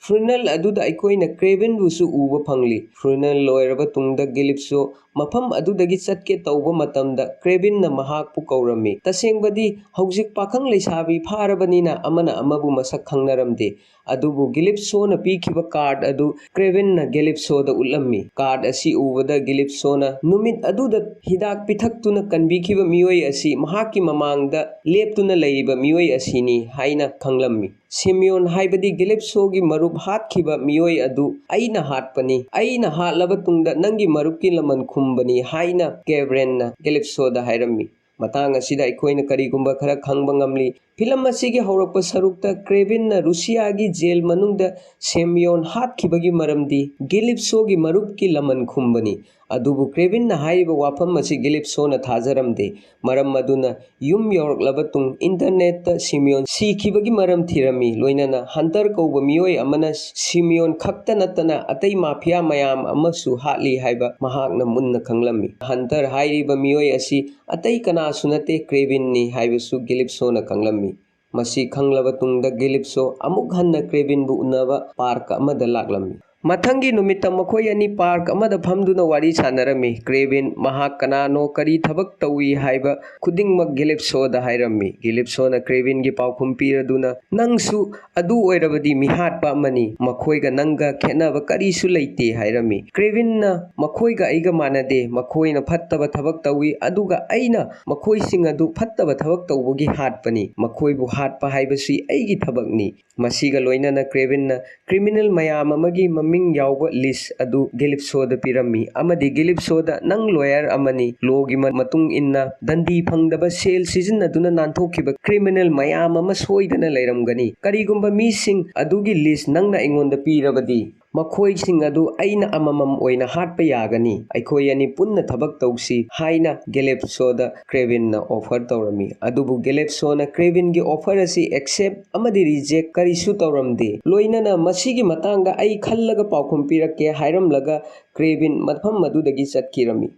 ꯐ꯭ꯌꯨꯅꯦꯜ ꯑꯗꯨꯗ ꯑꯩꯈꯣꯏꯅ ꯀ꯭ꯔꯦꯕꯤꯟꯕꯨꯁꯨ ꯎꯕ ꯐꯪꯂꯤ꯫ ꯐ꯭ꯌꯨꯅꯦꯜ ꯂꯣꯏꯔꯕ ꯇꯨꯡꯗ ꯒꯤꯂꯤꯞꯁꯣ ꯃꯐꯝ ꯑꯗꯨꯗꯒꯤ ꯆꯠꯀꯦ ꯇꯧꯕ ꯃꯇꯝꯗ ꯀ꯭ꯔꯦꯕꯤꯟꯅ ꯃꯍꯥꯛꯄꯨ ꯀꯧꯔꯝꯃꯤ꯫ ꯇꯁꯦꯡꯕꯗꯤ ꯍꯧꯖꯤꯛ ꯄꯥꯈꯪ ꯂꯩꯁꯥꯕꯤ ꯐꯥꯔꯕꯅꯤꯅ ꯑꯃꯅ ꯑꯃꯕꯨ ꯃꯁꯛ ꯈꯪꯅꯔꯝꯗꯦ꯫ ꯑꯗꯨꯕꯨ ꯒꯤꯂꯤꯞꯁꯣꯅ ꯄꯤꯈꯤꯕ ꯀꯥꯔꯗ ꯑꯗꯨ ꯀ꯭ꯔꯦꯕꯤꯟꯅ ꯒꯤꯂꯤꯞꯁꯣꯗ ꯎꯠꯂꯝꯃꯤ꯫ ꯀꯥꯔꯗ ꯑꯁꯤ ꯎꯕꯗ ꯒꯤꯂꯤꯞꯁꯣꯅ ꯅꯨꯃꯤꯠ ꯑꯗꯨꯗ ꯍꯤꯗꯥꯛ ꯄꯤꯊꯛꯇꯨꯅ ꯀꯟꯕꯤꯈꯤꯕ ꯃꯤꯑꯣꯏ ꯑꯁꯤ ꯃꯍꯥꯛꯀꯤ ꯃꯃꯥꯡꯗ ꯂꯦꯞꯇꯨꯅ ꯂꯩꯔꯤꯕ ꯃꯤꯑꯣꯏ ꯑꯁꯤꯅꯤ ꯍꯥꯏꯅ ꯈꯪꯂꯝꯃꯤ꯫ ꯁꯤꯃꯤꯌꯣꯟ ꯍꯥꯏꯕꯗꯤ ꯒꯤꯂꯤꯞꯁꯣꯒꯤ ꯃꯔꯨꯞ ꯍꯥꯠꯈꯤꯕ ꯃꯤꯑꯣꯏ ꯑꯗꯨ ꯑꯩꯅ ꯍꯥꯠꯄꯅꯤ꯫ ꯑꯩꯅ ꯍꯥꯠꯂꯕ ꯇꯨꯡꯗ ꯅꯪꯒꯤ ꯃꯔꯨꯞꯀꯤ ꯂꯃꯟ ꯈꯨꯝꯕꯅꯤ ꯍꯥꯏꯅ ꯀꯦꯕ꯭ꯔꯦꯟꯅ ꯒꯤꯂꯤꯞꯁꯣꯗ ꯍꯥꯏꯔꯝꯃꯤ꯫ ꯃꯇꯥꯡ ꯑꯁꯤꯗ ꯑꯩꯈꯣꯏꯅ ꯀꯔꯤꯒꯨꯝꯕ ꯈꯔ ꯈꯪꯕ ꯉꯝꯂꯤ꯫ ꯐꯤꯂꯝ ꯑꯁꯤꯒꯤ ꯍꯧꯔꯛꯄ ꯁꯔꯨꯛꯇ ꯀ꯭ꯔꯦꯕꯤꯟꯅ ꯔꯨꯁꯤꯌꯥꯒꯤ ꯖꯦꯜ ꯃꯅꯨꯡꯗ ꯁꯦꯝꯌꯣꯟ ꯍꯥꯠꯈꯤꯕꯒꯤ ꯃꯔꯝꯗꯤ ꯒꯤꯂꯤꯞꯁꯣꯒꯤ ꯃꯔꯨꯞꯀꯤ ꯂꯃꯟ ꯈꯨꯝꯕꯅꯤ꯫ ꯑꯗꯨꯕꯨ ꯀ꯭ꯔꯦꯕꯤꯟꯅ ꯍꯥꯏꯔꯤꯕ ꯋꯥꯐꯝ ꯑꯁꯤ ꯒꯤꯂꯤꯞꯁꯣꯅ ꯊꯥꯖꯔꯝꯗꯦ꯫ ꯃꯔꯝ ꯑꯗꯨꯅ ꯌꯨꯝ ꯌꯧꯔꯛꯂꯕ ꯇꯨꯡ ꯏꯟꯇꯔꯅꯦꯠꯇ ꯁꯤꯃꯤꯌꯣꯟ ꯁꯤꯈꯤꯕꯒꯤ ꯃꯔꯝ ꯊꯤꯔꯝꯃꯤ꯫ ꯂꯣꯏꯅꯅ ꯍꯟꯇꯔ ꯀꯧꯕ ꯃꯤꯑꯣꯏ ꯑꯃꯅ ꯁꯤꯃꯤꯌꯣꯟ ꯈꯛꯇ ꯅꯠꯇꯅ ꯑꯇꯩ ꯃꯥꯐꯤꯌꯥ ꯃꯌꯥꯝ ꯑꯃꯁꯨ ꯍꯥꯠꯂꯤ ꯍꯥꯏꯕ ꯃꯍꯥꯛꯅ ꯃꯨꯟꯅ ꯈꯪꯂꯝꯃꯤ꯫ ꯍꯟꯇꯔ ꯍꯥꯏꯔꯤꯕ ꯃꯤꯑꯣꯏ ꯑꯁꯤ ꯑꯇꯩ ꯀꯅꯥꯁꯨ ꯅꯠꯇꯦ, ꯀ꯭ꯔꯦꯕꯤꯟꯅꯤ ꯍꯥꯏꯕꯁꯨ ꯒꯤꯂꯤꯞꯁꯣꯅ ꯈꯪꯂꯝꯃꯤ꯫ ꯃꯁꯤ ꯈꯪꯂꯕ ꯇꯨꯡꯗ ꯒꯤꯂꯤꯞꯁꯣ ꯑꯃꯨꯛ ꯍꯟꯅ ꯀ꯭ꯔꯦꯕꯤꯟꯕꯨ ꯎꯅꯕ ꯄꯥꯔꯛ ꯑꯃꯗ ꯂꯥꯛꯂꯝꯃꯤ꯫ ꯃꯊꯪꯒꯤ ꯅꯨꯃꯤꯠꯇ ꯃꯈꯣꯏ ꯑꯅꯤ ꯄꯥꯔꯛ ꯑꯃꯗ ꯐꯝꯗꯨꯅ ꯋꯥꯔꯤ ꯁꯥꯟꯅꯔꯝꯃꯤ꯫ ꯀ꯭ꯔꯦꯕꯤꯟ ꯃꯍꯥꯛ ꯀꯅꯥꯅꯣ, ꯀꯔꯤ ꯊꯕꯛ ꯇꯧꯏ ꯍꯥꯏꯕ ꯈꯨꯗꯤꯡꯃꯛ ꯒꯤꯂꯤꯞꯁꯣꯗ ꯍꯥꯏꯔꯝꯃꯤ꯫ ꯒꯤꯂꯤꯞꯁꯣꯅ ꯀ꯭ꯔꯦꯕꯤꯟꯒꯤ ꯄꯥꯎꯈꯨꯝ ꯄꯤꯔꯗꯨꯅ, "ꯅꯪꯁꯨ ꯑꯗꯨ ꯑꯣꯏꯔꯕꯗꯤ ꯃꯤꯍꯥꯠꯄ ꯑꯃꯅꯤ꯫ ꯃꯈꯣꯏꯒ ꯅꯪꯒ ꯈꯦꯠꯅꯕ ꯀꯔꯤꯁꯨ ꯂꯩꯇꯦ" ꯍꯥꯏꯔꯝꯃꯤ꯫ ꯀ꯭ꯔꯦꯕꯤꯟꯅ, "ꯃꯈꯣꯏꯒ ꯑꯩꯒ ꯃꯥꯟꯅꯗꯦ꯫ ꯃꯈꯣꯏꯅ ꯐꯠꯇꯕ ꯊꯕꯛ ꯇꯧꯏ, ꯑꯗꯨꯒ ꯑꯩꯅ ꯃꯈꯣꯏꯁꯤꯡ ꯑꯗꯨ ꯐꯠꯇꯕ ꯊꯕꯛ ꯇꯧꯕꯒꯤ ꯍꯥꯠꯄꯅꯤ꯫ ꯃꯈꯣꯏꯕꯨ ꯍꯥꯠꯄ ꯍꯥꯏꯕꯁꯤ ꯑꯩꯒꯤ ꯊꯕꯛꯅꯤ"꯫ ꯃꯁꯤꯒ ꯂꯣꯏꯅꯅ ꯀ꯭ꯔꯦꯕꯤꯟꯅ ꯀ꯭ꯔꯤꯃꯤꯅꯦꯜ ꯃꯌꯥꯝ ꯑꯃꯒꯤ ꯃꯃꯤꯡ ꯌꯥꯎꯕ ꯂꯤꯁ ꯑꯗꯨ ꯒꯤꯂꯤꯞꯁꯣꯗ ꯄꯤꯔꯝꯃꯤ ꯑꯃꯗꯤ ꯒꯤꯂꯤꯞꯁꯣꯗ, "ꯅꯪ ꯂꯣꯌꯔ ꯑꯃꯅꯤ꯫ ꯂꯣꯒꯤ ꯃ-, ꯃꯇꯨꯡ ꯏꯟꯅ ꯗꯟꯗꯤ ꯐꯪꯗꯕ ꯁꯦꯜ ꯁꯤꯖꯤꯟꯅꯗꯨꯅ ꯅꯥꯟꯊꯣꯛꯈꯤꯕ ꯀ꯭ꯔꯤꯃꯤꯅꯦꯜ ꯃꯌꯥꯝ ꯑꯃ ꯁꯣꯏꯗꯅ ꯂꯩꯔꯝꯒꯅꯤ꯫ ꯀꯔꯤꯒꯨꯝꯕ ꯃꯤꯁꯤꯡ ꯑꯗꯨꯒꯤ ꯂꯤꯁ ꯅꯪꯅ ꯑꯩꯉꯣꯟꯗ ꯄꯤꯔꯕꯗꯤ, ꯃꯈꯣꯏꯁꯤꯡ ꯑꯗꯨ ꯑꯩꯅ ꯑꯃꯃꯝ ꯑꯣꯏꯅ ꯍꯥꯠꯄ ꯌꯥꯒꯅꯤ꯫ ꯑꯩꯈꯣꯏ ꯑꯅꯤ ꯄꯨꯟꯅ ꯊꯕꯛ ꯇꯧꯁꯤ" ꯍꯥꯏꯅ ꯒꯦꯂꯦꯞꯁꯣꯗ ꯀ꯭ꯔꯦꯕꯤꯟꯅ ꯑꯣꯐꯔ ꯇꯧꯔꯝꯃꯤ꯫ ꯑꯗꯨꯕꯨ ꯒꯦꯂꯦꯞꯁꯣꯅ ꯀ꯭ꯔꯦꯕꯤꯟꯒꯤ ꯑꯣꯐꯔ ꯑꯁꯤ ꯑꯦꯛꯁꯦꯞ ꯑꯃꯗꯤ ꯔꯤꯖꯦꯛ ꯀꯔꯤꯁꯨ ꯇꯧꯔꯝꯗꯦ꯫ ꯂꯣꯏꯅꯅ ꯃꯁꯤꯒꯤ ꯃꯇꯥꯡꯗ ꯑꯩ ꯈꯜꯂꯒ ꯄꯥꯎꯈꯨꯝ ꯄꯤꯔꯛꯀꯦ ꯍꯥꯏꯔꯝꯂꯒ ꯀ꯭ꯔꯦꯕꯤꯟ ꯃꯐꯝ ꯑꯗꯨꯗꯒꯤ ꯆꯠꯈꯤꯔꯝꯃꯤ꯫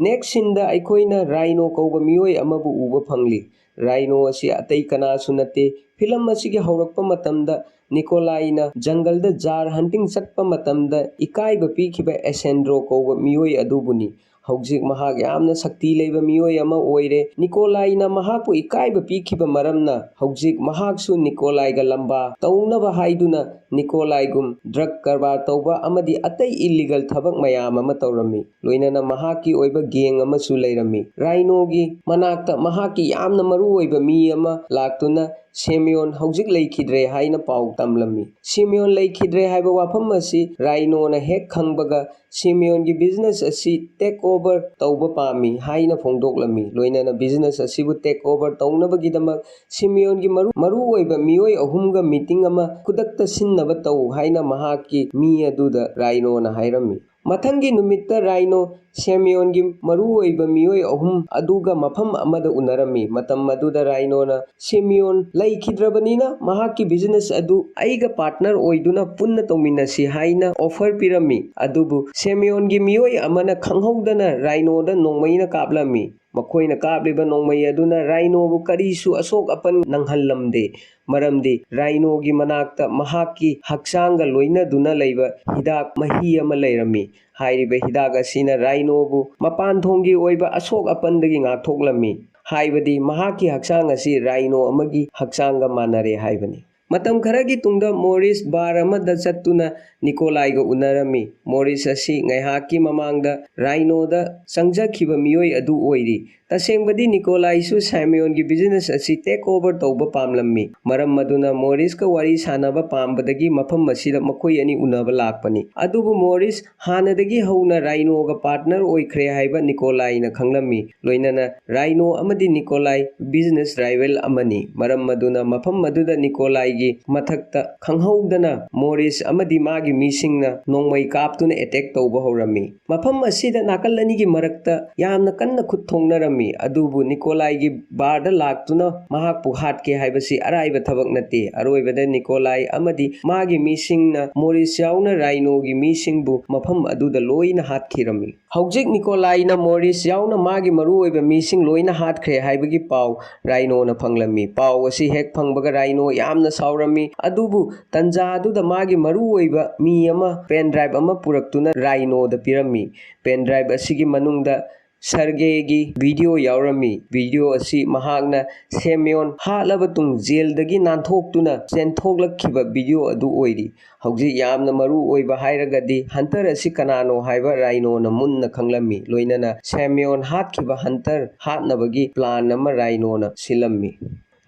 ꯅꯦꯛꯁ ꯁꯤꯟꯗ ꯑꯩꯈꯣꯏꯅ ꯔꯥꯏꯅꯣ ꯀꯧꯕ ꯃꯤꯑꯣꯏ ꯑꯃꯕꯨ ꯎꯕ ꯐꯪꯂꯤ꯫ ꯔꯥꯏꯅꯣ ꯑꯁꯤ ꯑꯇꯩ ꯀꯅꯥꯁꯨ ꯅꯠꯇꯦ꯫ ꯐꯤꯂꯝ ꯑꯁꯤꯒꯤ ꯍꯧꯔꯛꯄ ꯃꯇꯝꯗ ꯅꯤꯀꯣꯂꯥꯏꯅ ꯖꯪꯒꯜꯗ ꯖꯥꯔ ꯍꯟꯇꯤꯡ ꯆꯠꯄ ꯃꯇꯝꯗ ꯏꯀꯥꯏꯕ ꯄꯤꯈꯤꯕ ꯑꯦꯁꯦꯟꯗ꯭ꯔꯣ ꯀꯧꯕ ꯃꯤꯑꯣꯏ ꯑꯗꯨꯕꯨꯅꯤ꯫ ꯍꯧꯖꯤꯛ ꯃꯍꯥꯛ ꯌꯥꯝꯅ ꯁꯛꯇꯤ ꯂꯩꯕ ꯃꯤꯑꯣꯏ ꯑꯃ ꯑꯣꯏꯔꯦ꯫ ꯅꯤꯀꯣꯂꯥꯏꯅ ꯃꯍꯥꯛꯄꯨ ꯏꯀꯥꯏꯕ ꯄꯤꯈꯤꯕ ꯃꯔꯝꯅ ꯍꯧꯖꯤꯛ ꯃꯍꯥꯛꯁꯨ ꯅꯤꯀꯣꯂꯥꯏꯒ ꯂꯝꯕꯥ ꯇꯧꯅꯕ ꯍꯥꯏꯗꯨꯅ ꯅꯤꯀꯣꯂꯥꯏꯒꯨꯝ ꯗ꯭ꯔꯒ ꯀꯔꯕꯥꯔ ꯇꯧꯕ ꯑꯃꯗꯤ ꯑꯇꯩ ꯏꯜꯂꯤꯒꯜ ꯊꯕꯛ ꯃꯌꯥꯝ ꯑꯃ ꯇꯧꯔꯝꯃꯤ꯫ ꯂꯣꯏꯅꯅ ꯃꯍꯥꯛꯀꯤ ꯑꯣꯏꯕ ꯒꯦꯡ ꯑꯃꯁꯨ ꯂꯩꯔꯝꯃꯤ꯫ ꯔꯥꯏꯅꯣꯒꯤ ꯃꯅꯥꯛꯇ ꯃꯍꯥꯛꯀꯤ ꯌꯥꯝꯅ ꯃꯔꯨ ꯑꯣꯏꯕ ꯃꯤ ꯑꯃ ꯂꯥꯛꯇꯨꯅ ꯁꯤꯃꯤꯌꯣꯟ ꯍꯧꯖꯤꯛ ꯂꯩꯈꯤꯗ꯭ꯔꯦ ꯍꯥꯏꯅ ꯄꯥꯎ ꯇꯝꯂꯝꯃꯤ꯫ ꯁꯤꯃꯤꯌꯣꯟ ꯂꯩꯈꯤꯗ꯭ꯔꯦ ꯍꯥꯏꯕ ꯋꯥꯐꯝ ꯑꯁꯤ ꯔꯥꯏꯅꯣꯅ ꯍꯦꯛ ꯈꯪꯕꯒ ꯁꯤꯃꯤꯌꯣꯟꯒꯤ ꯕꯤꯖꯤꯅꯦꯁ ꯑꯁꯤ ꯇꯦꯛ ꯑꯣꯚꯔ ꯇꯧꯕ ꯄꯥꯝꯃꯤ ꯍꯥꯏꯅ ꯐꯣꯡꯗꯣꯛꯂꯝꯃꯤ꯫ ꯂꯣꯏꯅꯅ ꯕꯤꯖꯤꯅꯦꯁ ꯑꯁꯤꯕꯨ ꯇꯦꯛ ꯑꯣꯚꯔ ꯇꯧꯅꯕꯒꯤꯗꯃꯛ ꯁꯤꯃꯤꯌꯣꯟꯒꯤ ꯃꯔꯨ, ꯃꯔꯨ ꯑꯣꯏꯕ ꯃꯤꯑꯣꯏ ꯑꯍꯨꯝꯒ ꯃꯤꯇꯤꯡ ꯑꯃ ꯈꯨꯗꯛꯇ ꯁꯤꯟꯅꯕ ꯇꯧ ꯍꯥꯏꯅ ꯃꯍꯥꯛꯀꯤ ꯃꯤ ꯑꯗꯨꯗ ꯔꯥꯏꯅꯣꯅ ꯍꯥꯏꯔꯝꯃꯤ꯫ ꯃꯊꯪꯒꯤ ꯅꯨꯃꯤꯠꯇ ꯔꯥꯏꯅꯣ ꯁꯤꯃꯤꯌꯣꯟꯒꯤ ꯃꯔꯨ ꯑꯣꯏꯕ ꯃꯤꯑꯣꯏ ꯑꯍꯨꯝ ꯑꯗꯨꯒ ꯃꯐꯝ ꯑꯃꯗ ꯎꯅꯔꯝꯃꯤ꯫ ꯃꯇꯝ ꯑꯗꯨꯗ ꯔꯥꯏꯅꯣꯅ, "ꯁꯤꯃꯤꯌꯣꯟ ꯂꯩꯈꯤꯗ꯭ꯔꯕꯅꯤꯅ ꯃꯍꯥꯛꯀꯤ ꯕꯤꯖꯤꯅꯦꯁ ꯑꯗꯨ ꯑꯩꯒ ꯄꯥꯔꯠꯅꯔ ꯑꯣꯏꯗꯨꯅ ꯄꯨꯟꯅ ꯇꯧꯃꯤꯟꯅꯁꯤ" ꯍꯥꯏꯅ ꯑꯣꯐꯔ ꯄꯤꯔꯝꯃꯤ꯫ ꯑꯗꯨꯕꯨ ꯁꯤꯃꯤꯌꯣꯟꯒꯤ ꯃꯤꯑꯣꯏ ꯑꯃꯅ ꯈꯪꯍꯧꯗꯅ ꯔꯥꯏꯅꯣꯗ ꯅꯣꯡꯃꯩꯅ ꯀꯥꯞꯂꯝꯃꯤ꯫ ꯃꯈꯣꯏꯅ ꯀꯥꯞꯂꯤꯕ ꯅꯣꯡꯃꯩ ꯑꯗꯨꯅ ꯔꯥꯏꯅꯣꯕꯨ ꯀꯔꯤꯁꯨ ꯑꯁꯣꯛ ꯑꯄꯟ ꯅꯪꯍꯜꯂꯝꯗꯦ, ꯃꯔꯝꯗꯤ ꯔꯥꯏꯅꯣꯒꯤ ꯃꯅꯥꯛꯇ ꯃꯍꯥꯛꯀꯤ ꯍꯛꯆꯥꯡꯒ ꯂꯣꯏꯅꯗꯨꯅ ꯂꯩꯕ ꯍꯤꯗꯥꯛ ꯃꯍꯤ ꯑꯃ ꯂꯩꯔꯝꯃꯤ꯫ ꯍꯥꯏꯔꯤꯕ ꯍꯤꯗꯥꯛ ꯑꯁꯤꯅ ꯔꯥꯏꯅꯣꯕꯨ ꯃꯄꯥꯟ ꯊꯣꯡꯒꯤ ꯑꯣꯏꯕ ꯑꯁꯣꯛ ꯑꯄꯟꯗꯒꯤ ꯉꯥꯛꯊꯣꯛꯂꯝꯃꯤ, ꯍꯥꯏꯕꯗꯤ ꯃꯍꯥꯛꯀꯤ ꯍꯛꯆꯥꯡ ꯑꯁꯤ ꯔꯥꯏꯅꯣ ꯑꯃꯒꯤ ꯍꯛꯆꯥꯡꯒ ꯃꯥꯟꯅꯔꯦ ꯍꯥꯏꯕꯅꯤ꯫ ꯃꯇꯝ ꯈꯔꯒꯤ ꯇꯨꯡꯗ ꯃꯣꯔꯤꯁ ꯕꯥꯔ ꯑꯃꯗ ꯆꯠꯇꯨꯅ ꯅꯤꯀꯣꯂꯥꯏꯒ ꯎꯅꯔꯝꯃꯤ꯫ ꯃꯣꯔꯤꯁ ꯑꯁꯤ ꯉꯥꯏꯍꯥꯛꯀꯤ ꯃꯃꯥꯡꯗ ꯔꯥꯏꯅꯣꯗ ꯆꯪꯖꯈꯤꯕ ꯃꯤꯑꯣꯏ ꯑꯗꯨ ꯑꯣꯏꯔꯤ꯫ ꯇꯁꯦꯡꯕꯗꯤ ꯅꯤꯀꯣꯂꯥꯏꯁꯨ ꯁꯥꯏꯃꯤꯌꯣꯟꯒꯤ ꯕꯤꯖꯤꯅꯦꯁ ꯑꯁꯤ ꯇꯦꯛ ꯑꯣꯚꯔ ꯇꯧꯕ ꯄꯥꯝꯂꯝꯃꯤ꯫ ꯃꯔꯝ ꯑꯗꯨꯅ ꯃꯣꯔꯤꯁꯀ ꯋꯥꯔꯤ ꯁꯥꯟꯅꯕ ꯄꯥꯝꯕꯗꯒꯤ ꯃꯐꯝ ꯑꯁꯤꯗ ꯃꯈꯣꯏ ꯑꯅꯤ ꯎꯅꯕ ꯂꯥꯛꯄꯅꯤ꯫ ꯑꯗꯨꯕꯨ ꯃꯣꯔꯤꯁ ꯍꯥꯟꯅꯗꯒꯤ ꯍꯧꯅ ꯔꯥꯏꯅꯣꯒ ꯄꯥꯔꯠꯅꯔ ꯑꯣꯏꯈ꯭ꯔꯦ ꯍꯥꯏꯕ ꯅꯤꯀꯣꯂꯥꯏꯅ ꯈꯪꯂꯝꯃꯤ꯫ ꯂꯣꯏꯅꯅ ꯔꯥꯏꯅꯣ ꯑꯃꯗꯤ ꯅꯤꯀꯣꯂꯥꯏ ꯕꯤꯖꯤꯅꯦꯁ ꯔꯥꯏꯚꯦꯜ ꯑꯃꯅꯤ꯫ ꯃꯔꯝ ꯑꯗꯨꯅ ꯃꯐꯝ ꯑꯗꯨꯗ ꯅꯤꯀꯣꯂꯥꯏꯒꯤ ꯃꯊꯛꯇ ꯈꯪꯍꯧꯗꯅ ꯃꯣꯔꯤꯁ ꯑꯃꯗꯤ ꯃꯥꯒꯤ ꯃꯤꯁꯤꯡꯅ ꯅꯣꯡꯃꯩ ꯀꯥꯞꯇꯨꯅ ꯑꯦꯇꯦꯛ ꯇꯧꯕ ꯍꯧꯔꯝꯃꯤ꯫ ꯃꯐꯝ ꯑꯁꯤꯗ ꯅꯥꯀꯜ ꯑꯅꯤꯒꯤ ꯃꯔꯛꯇ ꯌꯥꯝꯅ ꯀꯟꯅ ꯈꯨꯠ ꯊꯣꯡꯅꯔꯝꯃꯤ, ꯑꯗꯨꯕꯨ ꯅꯤꯀꯣꯂꯥꯏꯒꯤ ꯕꯥꯔꯗ ꯂꯥꯛꯇꯨꯅ ꯃꯍꯥꯛꯄꯨ ꯍꯥꯠꯀꯦ ꯍꯥꯏꯕꯁꯤ ꯑꯔꯥꯏꯕ ꯊꯕꯛ ꯅꯠꯇꯦ꯫ ꯑꯔꯣꯏꯕꯗ ꯅꯤꯀꯣꯂꯥꯏ ꯑꯃꯗꯤ ꯃꯥꯒꯤ ꯃꯤꯁꯤꯡꯅ ꯃꯣꯔꯤꯁ ꯌꯥꯎꯅ ꯔꯥꯏꯅꯣꯒꯤ ꯃꯤꯁꯤꯡꯕꯨ ꯃꯐꯝ ꯑꯗꯨꯗ ꯂꯣꯏꯅ ꯍꯥꯠꯈꯤꯔꯝꯃꯤ꯫ ꯍꯧꯖꯤꯛ ꯅꯤꯀꯣꯂꯥꯏꯅ ꯃꯣꯔꯤꯁ ꯌꯥꯎꯅ ꯃꯥꯒꯤ ꯃꯔꯨꯑꯣꯏꯕ ꯃꯤꯁꯤꯡ ꯂꯣꯏꯅ ꯍꯥꯠꯈ꯭ꯔꯦ ꯍꯥꯏꯕꯒꯤ ꯄꯥꯎ ꯔꯥꯏꯅꯣꯅ ꯐꯪꯂꯝꯃꯤ꯫ ꯄꯥꯎ ꯑꯁꯤ ꯍꯦꯛ ꯐꯪꯕꯒ ꯔꯥꯏꯅꯣ ꯌꯥꯝꯅ ꯁꯥꯎꯔꯝꯃꯤ꯫ ꯑꯗꯨꯕꯨ ꯇꯟꯖꯥ ꯑꯗꯨꯗ ꯃꯥꯒꯤ ꯃꯔꯨꯑꯣꯏꯕ ꯃꯤ ꯑꯃ ꯄꯦꯟ ꯗ꯭ꯔꯥꯏꯚ ꯑꯃ ꯄꯨꯔꯛꯇꯨꯅ ꯔꯥꯏꯅꯣꯗ ꯄꯤꯔꯝꯃꯤ꯫ ꯄꯦꯟ ꯗ꯭ꯔꯥꯏꯚ ꯑꯁꯤꯒꯤ ꯃꯅꯨꯡꯗ ꯁꯔꯒꯦꯒꯤ ꯚꯤꯗꯤꯑꯣ ꯌꯥꯎꯔꯝꯃꯤ꯫ ꯚꯤꯗꯤꯑꯣ ꯑꯁꯤ ꯃꯍꯥꯛꯅ ꯁꯦꯃꯤꯌꯣꯟ ꯍꯥꯠꯂꯕ ꯇꯨꯡ ꯖꯦꯜꯗꯒꯤ ꯅꯥꯟꯊꯣꯛꯇꯨꯅ ꯆꯦꯟꯊꯣꯛꯂꯛꯈꯤꯕ ꯚꯤꯗꯤꯑꯣ ꯑꯗꯨ ꯑꯣꯏꯔꯤ꯫ ꯍꯧꯖꯤꯛ ꯌꯥꯝꯅ ꯃꯔꯨ ꯑꯣꯏꯕ ꯍꯥꯏꯔꯒꯗꯤ ꯍꯟꯇꯔ ꯑꯁꯤ ꯀꯅꯥꯅꯣ ꯍꯥꯏꯕ ꯔꯥꯏꯅꯣꯅ ꯃꯨꯟꯅ ꯈꯪꯂꯝꯃꯤ꯫ ꯂꯣꯏꯅꯅ ꯁꯦꯃꯤꯌꯣꯟ ꯍꯥꯠꯈꯤꯕ ꯍꯟꯇꯔ ꯍꯥꯠꯅꯕꯒꯤ ꯄ꯭ꯂꯥꯟ ꯑꯃ ꯔꯥꯏꯅꯣꯅ ꯁꯤꯜꯂꯝꯃꯤ꯫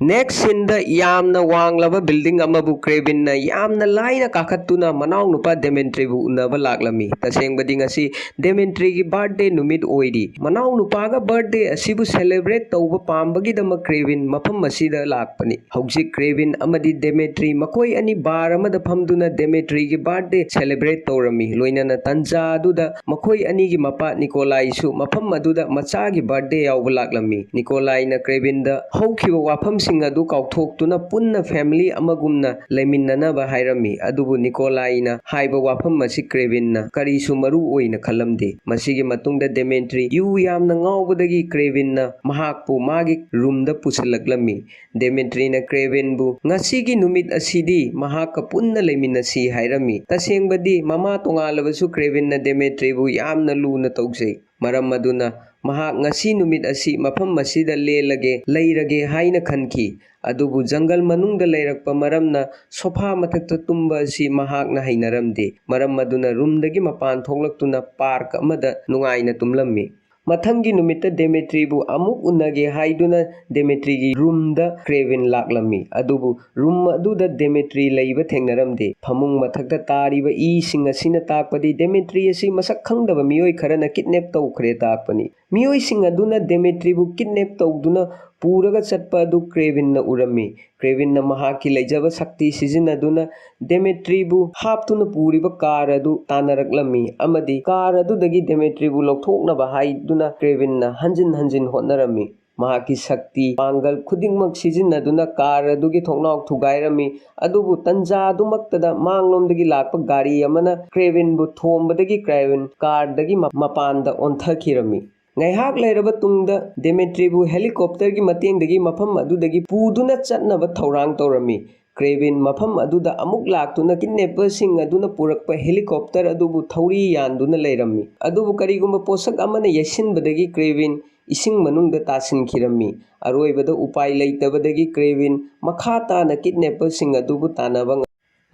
ꯅꯦꯛꯁ ꯁꯤꯟꯗ ꯌꯥꯝꯅ ꯋꯥꯡꯂꯕ ꯕꯤꯜꯗꯤꯡ ꯑꯃꯕꯨ ꯀ꯭ꯔꯦꯕꯤꯟꯅ ꯌꯥꯝꯅ ꯂꯥꯏꯅ ꯀꯥꯈꯠꯇꯨꯅ ꯃꯅꯥꯎꯅꯨꯄꯥ ꯗꯦꯃꯦꯟꯇ꯭ꯔꯤꯕꯨ ꯎꯅꯕ ꯂꯥꯛꯂꯝꯃꯤ꯫ ꯇꯁꯦꯡꯕꯗꯤ ꯉꯁꯤ ꯗꯦꯃꯦꯟꯇ꯭ꯔꯤꯒꯤ ꯕꯥꯔꯊꯗꯦ ꯅꯨꯃꯤꯠ ꯑꯣꯏꯔꯤ꯫ ꯃꯅꯥꯎꯅꯨꯄꯥꯒ ꯕꯥꯔꯊꯗꯦ ꯑꯁꯤꯕꯨ ꯁꯦꯂꯦꯕ꯭ꯔꯦꯠ ꯇꯧꯕ ꯄꯥꯝꯕꯒꯤꯗꯃꯛ ꯀ꯭ꯔꯦꯕꯤꯟ ꯃꯐꯝ ꯑꯁꯤꯗ ꯂꯥꯛꯄꯅꯤ꯫ ꯍꯧꯖꯤꯛ ꯀ꯭ꯔꯦꯕꯤꯟ ꯑꯃꯗꯤ ꯗꯦꯃꯦꯇ꯭ꯔꯤ ꯃꯈꯣꯏ ꯑꯅꯤ ꯕꯥꯔ ꯑꯃꯗ ꯐꯝꯗꯨꯅ ꯗꯦꯃꯦꯇ꯭ꯔꯤꯒꯤ ꯕꯥꯔꯊꯗꯦ ꯁꯦꯂꯦꯕ꯭ꯔꯦꯠ ꯇꯧꯔꯝꯃꯤ꯫ ꯂꯣꯏꯅꯅ ꯇꯟꯖꯥ ꯑꯗꯨꯗ ꯃꯈꯣꯏ ꯑꯅꯤꯒꯤ ꯃꯄꯥ ꯅꯤꯀꯣꯂꯥꯏꯁꯨ ꯃꯐꯝ ꯑꯗꯨꯗ ꯃꯆꯥꯒꯤ ꯕꯥꯔꯊꯗꯦ ꯌꯥꯎꯕ ꯂꯥꯛꯂꯝꯃꯤ꯫ ꯅꯤꯀꯣꯂꯥꯏꯅ ꯀ꯭ꯔꯦꯕꯤꯟꯗ ꯍꯧꯈꯤꯕ ꯋꯥꯐꯝꯁꯤꯡ ꯁꯤꯡ ꯑꯗꯨ ꯀꯥꯎꯊꯣꯛꯇꯨꯅ ꯄꯨꯟꯅ family ꯑꯃꯒꯨꯝꯅ ꯂꯩꯃꯤꯟꯅꯅꯕ ꯍꯥꯏꯔꯝꯃꯤ꯫ ꯑꯗꯨꯕꯨ ꯅꯤꯀꯣꯂꯥꯏꯅ ꯍꯥꯏꯕ ꯋꯥꯐꯝ ꯑꯁꯤ ꯀ꯭ꯔꯦꯕꯤꯟꯅ ꯀꯔꯤꯁꯨ ꯃꯔꯨ ꯑꯣꯏꯅ ꯈꯜꯂꯝꯗꯦ꯫ ꯃꯁꯤꯒꯤ ꯃꯇꯨꯡꯗ ꯗꯦꯃꯦꯇ꯭ꯔꯤ ꯌꯨ ꯌꯥꯝꯅ ꯉꯥꯎꯕꯗꯒꯤ ꯀ꯭ꯔꯦꯕꯤꯟꯅ ꯃꯍꯥꯛꯄꯨ ꯃꯥꯒꯤ ꯔꯨꯝꯗ ꯄꯨꯁꯤꯜꯂꯛꯂꯝꯃꯤ꯫ ꯗꯦꯃꯦꯇ꯭ꯔꯤꯅ ꯀ꯭ꯔꯦꯕꯤꯟꯕꯨ ꯉꯁꯤꯒꯤ ꯅꯨꯃꯤꯠ ꯑꯁꯤꯗꯤ ꯃꯍꯥꯛꯀ ꯄꯨꯟꯅ ꯂꯩꯃꯤꯟꯅꯁꯤ ꯍꯥꯏꯔꯝꯃꯤ꯫ ꯇꯁꯦꯡꯕꯗꯤ ꯃꯃꯥ ꯇꯣꯉꯥꯜꯂꯕꯁꯨ ꯀ꯭ꯔꯦꯕꯤꯟꯅ ꯗꯦꯃꯦꯇ꯭ꯔꯤꯕꯨ ꯌꯥꯝꯅ ꯂꯨꯅ ꯇꯧꯖꯩ꯫ ꯃꯔꯝ ꯑꯗꯨꯅ ꯃꯍꯥꯛ ꯉꯁꯤ ꯅꯨꯃꯤꯠ ꯑꯁꯤ ꯃꯐꯝ ꯑꯁꯤꯗ ꯂꯦꯜꯂꯒꯦ, ꯂꯩꯔꯒꯦ ꯍꯥꯏꯅ ꯈꯟꯈꯤ꯫ ꯑꯗꯨꯕꯨ ꯖꯪꯒꯜ ꯃꯅꯨꯡꯗ ꯂꯩꯔꯛꯄ ꯃꯔꯝꯅ ꯁꯣꯐꯥ ꯃꯊꯛꯇ ꯇꯨꯝꯕ ꯑꯁꯤ ꯃꯍꯥꯛꯅ ꯍꯩꯅꯔꯝꯗꯦ꯫ ꯃꯔꯝ ꯑꯗꯨꯅ ꯔꯨꯝꯗꯒꯤ ꯃꯄꯥꯟ ꯊꯣꯛꯂꯛꯇꯨꯅ ꯄꯥꯔꯛ ꯑꯃꯗ ꯅꯨꯡꯉꯥꯏꯅ ꯇꯨꯝꯂꯝꯃꯤ꯫ ꯃꯊꯪꯒꯤ ꯅꯨꯃꯤꯠꯇ ꯗꯦꯃꯦꯇ꯭ꯔꯤꯕꯨ ꯑꯃꯨꯛ ꯎꯅꯒꯦ ꯍꯥꯏꯗꯨꯅ ꯗꯦꯃꯦꯇ꯭ꯔꯤꯒꯤ ꯔꯨꯝꯗ ꯀ꯭ꯔꯦꯕꯤꯟ ꯂꯥꯛꯂꯝꯃꯤ꯫ ꯑꯗꯨꯕꯨ ꯔꯨꯝ ꯑꯗꯨꯗ ꯗꯦꯃꯦꯇ꯭ꯔꯤ ꯂꯩꯕ ꯊꯦꯡꯅꯔꯝꯗꯦ꯫ ꯐꯃꯨꯡ ꯃꯊꯛꯇ ꯇꯥꯔꯤꯕ ꯏꯁꯤꯡ ꯑꯁꯤꯅ ꯇꯥꯛꯄꯗꯤ ꯗꯦꯃꯦꯇ꯭ꯔꯤ ꯑꯁꯤ ꯃꯁꯛ ꯈꯪꯗꯕ ꯃꯤꯑꯣꯏ ꯈꯔꯅ ꯀꯤꯗꯅꯦꯞ ꯇꯧꯈ꯭ꯔꯦ ꯇꯥꯛꯄꯅꯤ꯫ ꯃꯤꯑꯣꯏꯁꯤꯡ ꯑꯗꯨꯅ ꯗꯦꯃꯦꯇ꯭ꯔꯤꯕꯨ ꯀꯤꯗꯅꯦꯞ ꯇꯧꯗꯨꯅ ꯄꯨꯔꯒ ꯆꯠꯄ ꯑꯗꯨ ꯀ꯭ꯔꯦꯕꯤꯟꯅ ꯎꯔꯝꯃꯤ꯫ ꯀ꯭ꯔꯦꯕꯤꯟꯅ ꯃꯍꯥꯛꯀꯤ ꯂꯩꯖꯕ ꯁꯛꯇꯤ ꯁꯤꯖꯤꯟꯅꯗꯨꯅ ꯗꯦꯃꯦꯇ꯭ꯔꯤꯕꯨ ꯍꯥꯞꯇꯨꯅ ꯄꯨꯔꯤꯕ ꯀꯥꯔ ꯑꯗꯨ ꯇꯥꯟꯅꯔꯛꯂꯝꯃꯤ ꯑꯃꯗꯤ ꯀꯥꯔ ꯑꯗꯨꯗꯒꯤ ꯗꯦꯃꯦꯇ꯭ꯔꯤꯕꯨ ꯂꯧꯊꯣꯛꯅꯕ ꯍꯥꯏꯗꯨꯅ ꯀ꯭ꯔꯦꯕꯤꯟꯅ ꯍꯟꯖꯤꯟ ꯍꯟꯖꯤꯟ ꯍꯣꯠꯅꯔꯝꯃꯤ꯫ ꯃꯍꯥꯛꯀꯤ ꯁꯛꯇꯤ ꯄꯥꯡꯒꯜ ꯈꯨꯗꯤꯡꯃꯛ ꯁꯤꯖꯤꯟꯅꯗꯨꯅ ꯀꯥꯔ ꯑꯗꯨꯒꯤ ꯊꯣꯡꯅꯥꯎ ꯊꯨꯒꯥꯏꯔꯝꯃꯤ꯫ ꯑꯗꯨꯕꯨ ꯇꯟꯖꯥ ꯑꯗꯨꯃꯛꯇꯗ ꯃꯥꯡꯂꯣꯝꯗꯒꯤ ꯂꯥꯛꯄ ꯒꯥꯔꯤ ꯑꯃꯅ ꯀ꯭ꯔꯦꯕꯤꯟꯕꯨ ꯊꯣꯝꯕꯗꯒꯤ ꯀ꯭ꯔꯦꯕꯤꯟ ꯀꯥꯔꯗꯒꯤ ꯃ-, ꯃꯄꯥꯟꯗ ꯑꯣꯟꯊꯈꯤꯔꯝꯃꯤ꯫ ꯉꯥꯏꯍꯥꯛ ꯂꯩꯔꯕ ꯇꯨꯡꯗ ꯗꯦꯃꯦꯇ꯭ꯔꯤꯕꯨ ꯍꯦꯂꯤꯀꯣꯞꯇꯔꯒꯤ ꯃꯇꯦꯡꯗꯒꯤ ꯃꯐꯝ ꯑꯗꯨꯗꯒꯤ ꯄꯨꯗꯨꯅ ꯆꯠꯅꯕ ꯊꯧꯔꯥꯡ ꯇꯧꯔꯝꯃꯤ꯫ ꯀ꯭ꯔꯦꯕꯤꯟ ꯃꯐꯝ ꯑꯗꯨꯗ ꯑꯃꯨꯛ ꯂꯥꯛꯇꯨꯅ ꯀꯤꯗꯅꯦꯄꯔꯁꯤꯡ ꯑꯗꯨꯅ ꯄꯨꯔꯛꯄ ꯍꯦꯂꯤꯀꯣꯞꯇꯔ ꯑꯗꯨꯕꯨ ꯊꯧꯔꯤ ꯌꯥꯟꯗꯨꯅ ꯂꯩꯔꯝꯃꯤ꯫ ꯑꯗꯨꯕꯨ ꯀꯔꯤꯒꯨꯝꯕ ꯄꯣꯠꯁꯛ ꯑꯃꯅ ꯌꯩꯁꯤꯟꯕꯗꯒꯤ ꯀ꯭ꯔꯦꯕꯤꯟ ꯏꯁꯤꯡ ꯃꯅꯨꯡꯗ ꯇꯥꯁꯤꯟꯈꯤꯔꯝꯃꯤ꯫ ꯑꯔꯣꯏꯕꯗ ꯎꯄꯥꯏ ꯂꯩꯇꯕꯗꯒꯤ ꯀ꯭ꯔꯦꯕꯤꯟ ꯃꯈꯥ ꯇꯥꯅ ꯀꯤꯗꯅꯦꯄꯔꯁꯤꯡ ꯑꯗꯨꯕꯨ ꯇꯥꯟꯅꯕ ꯉꯝ-,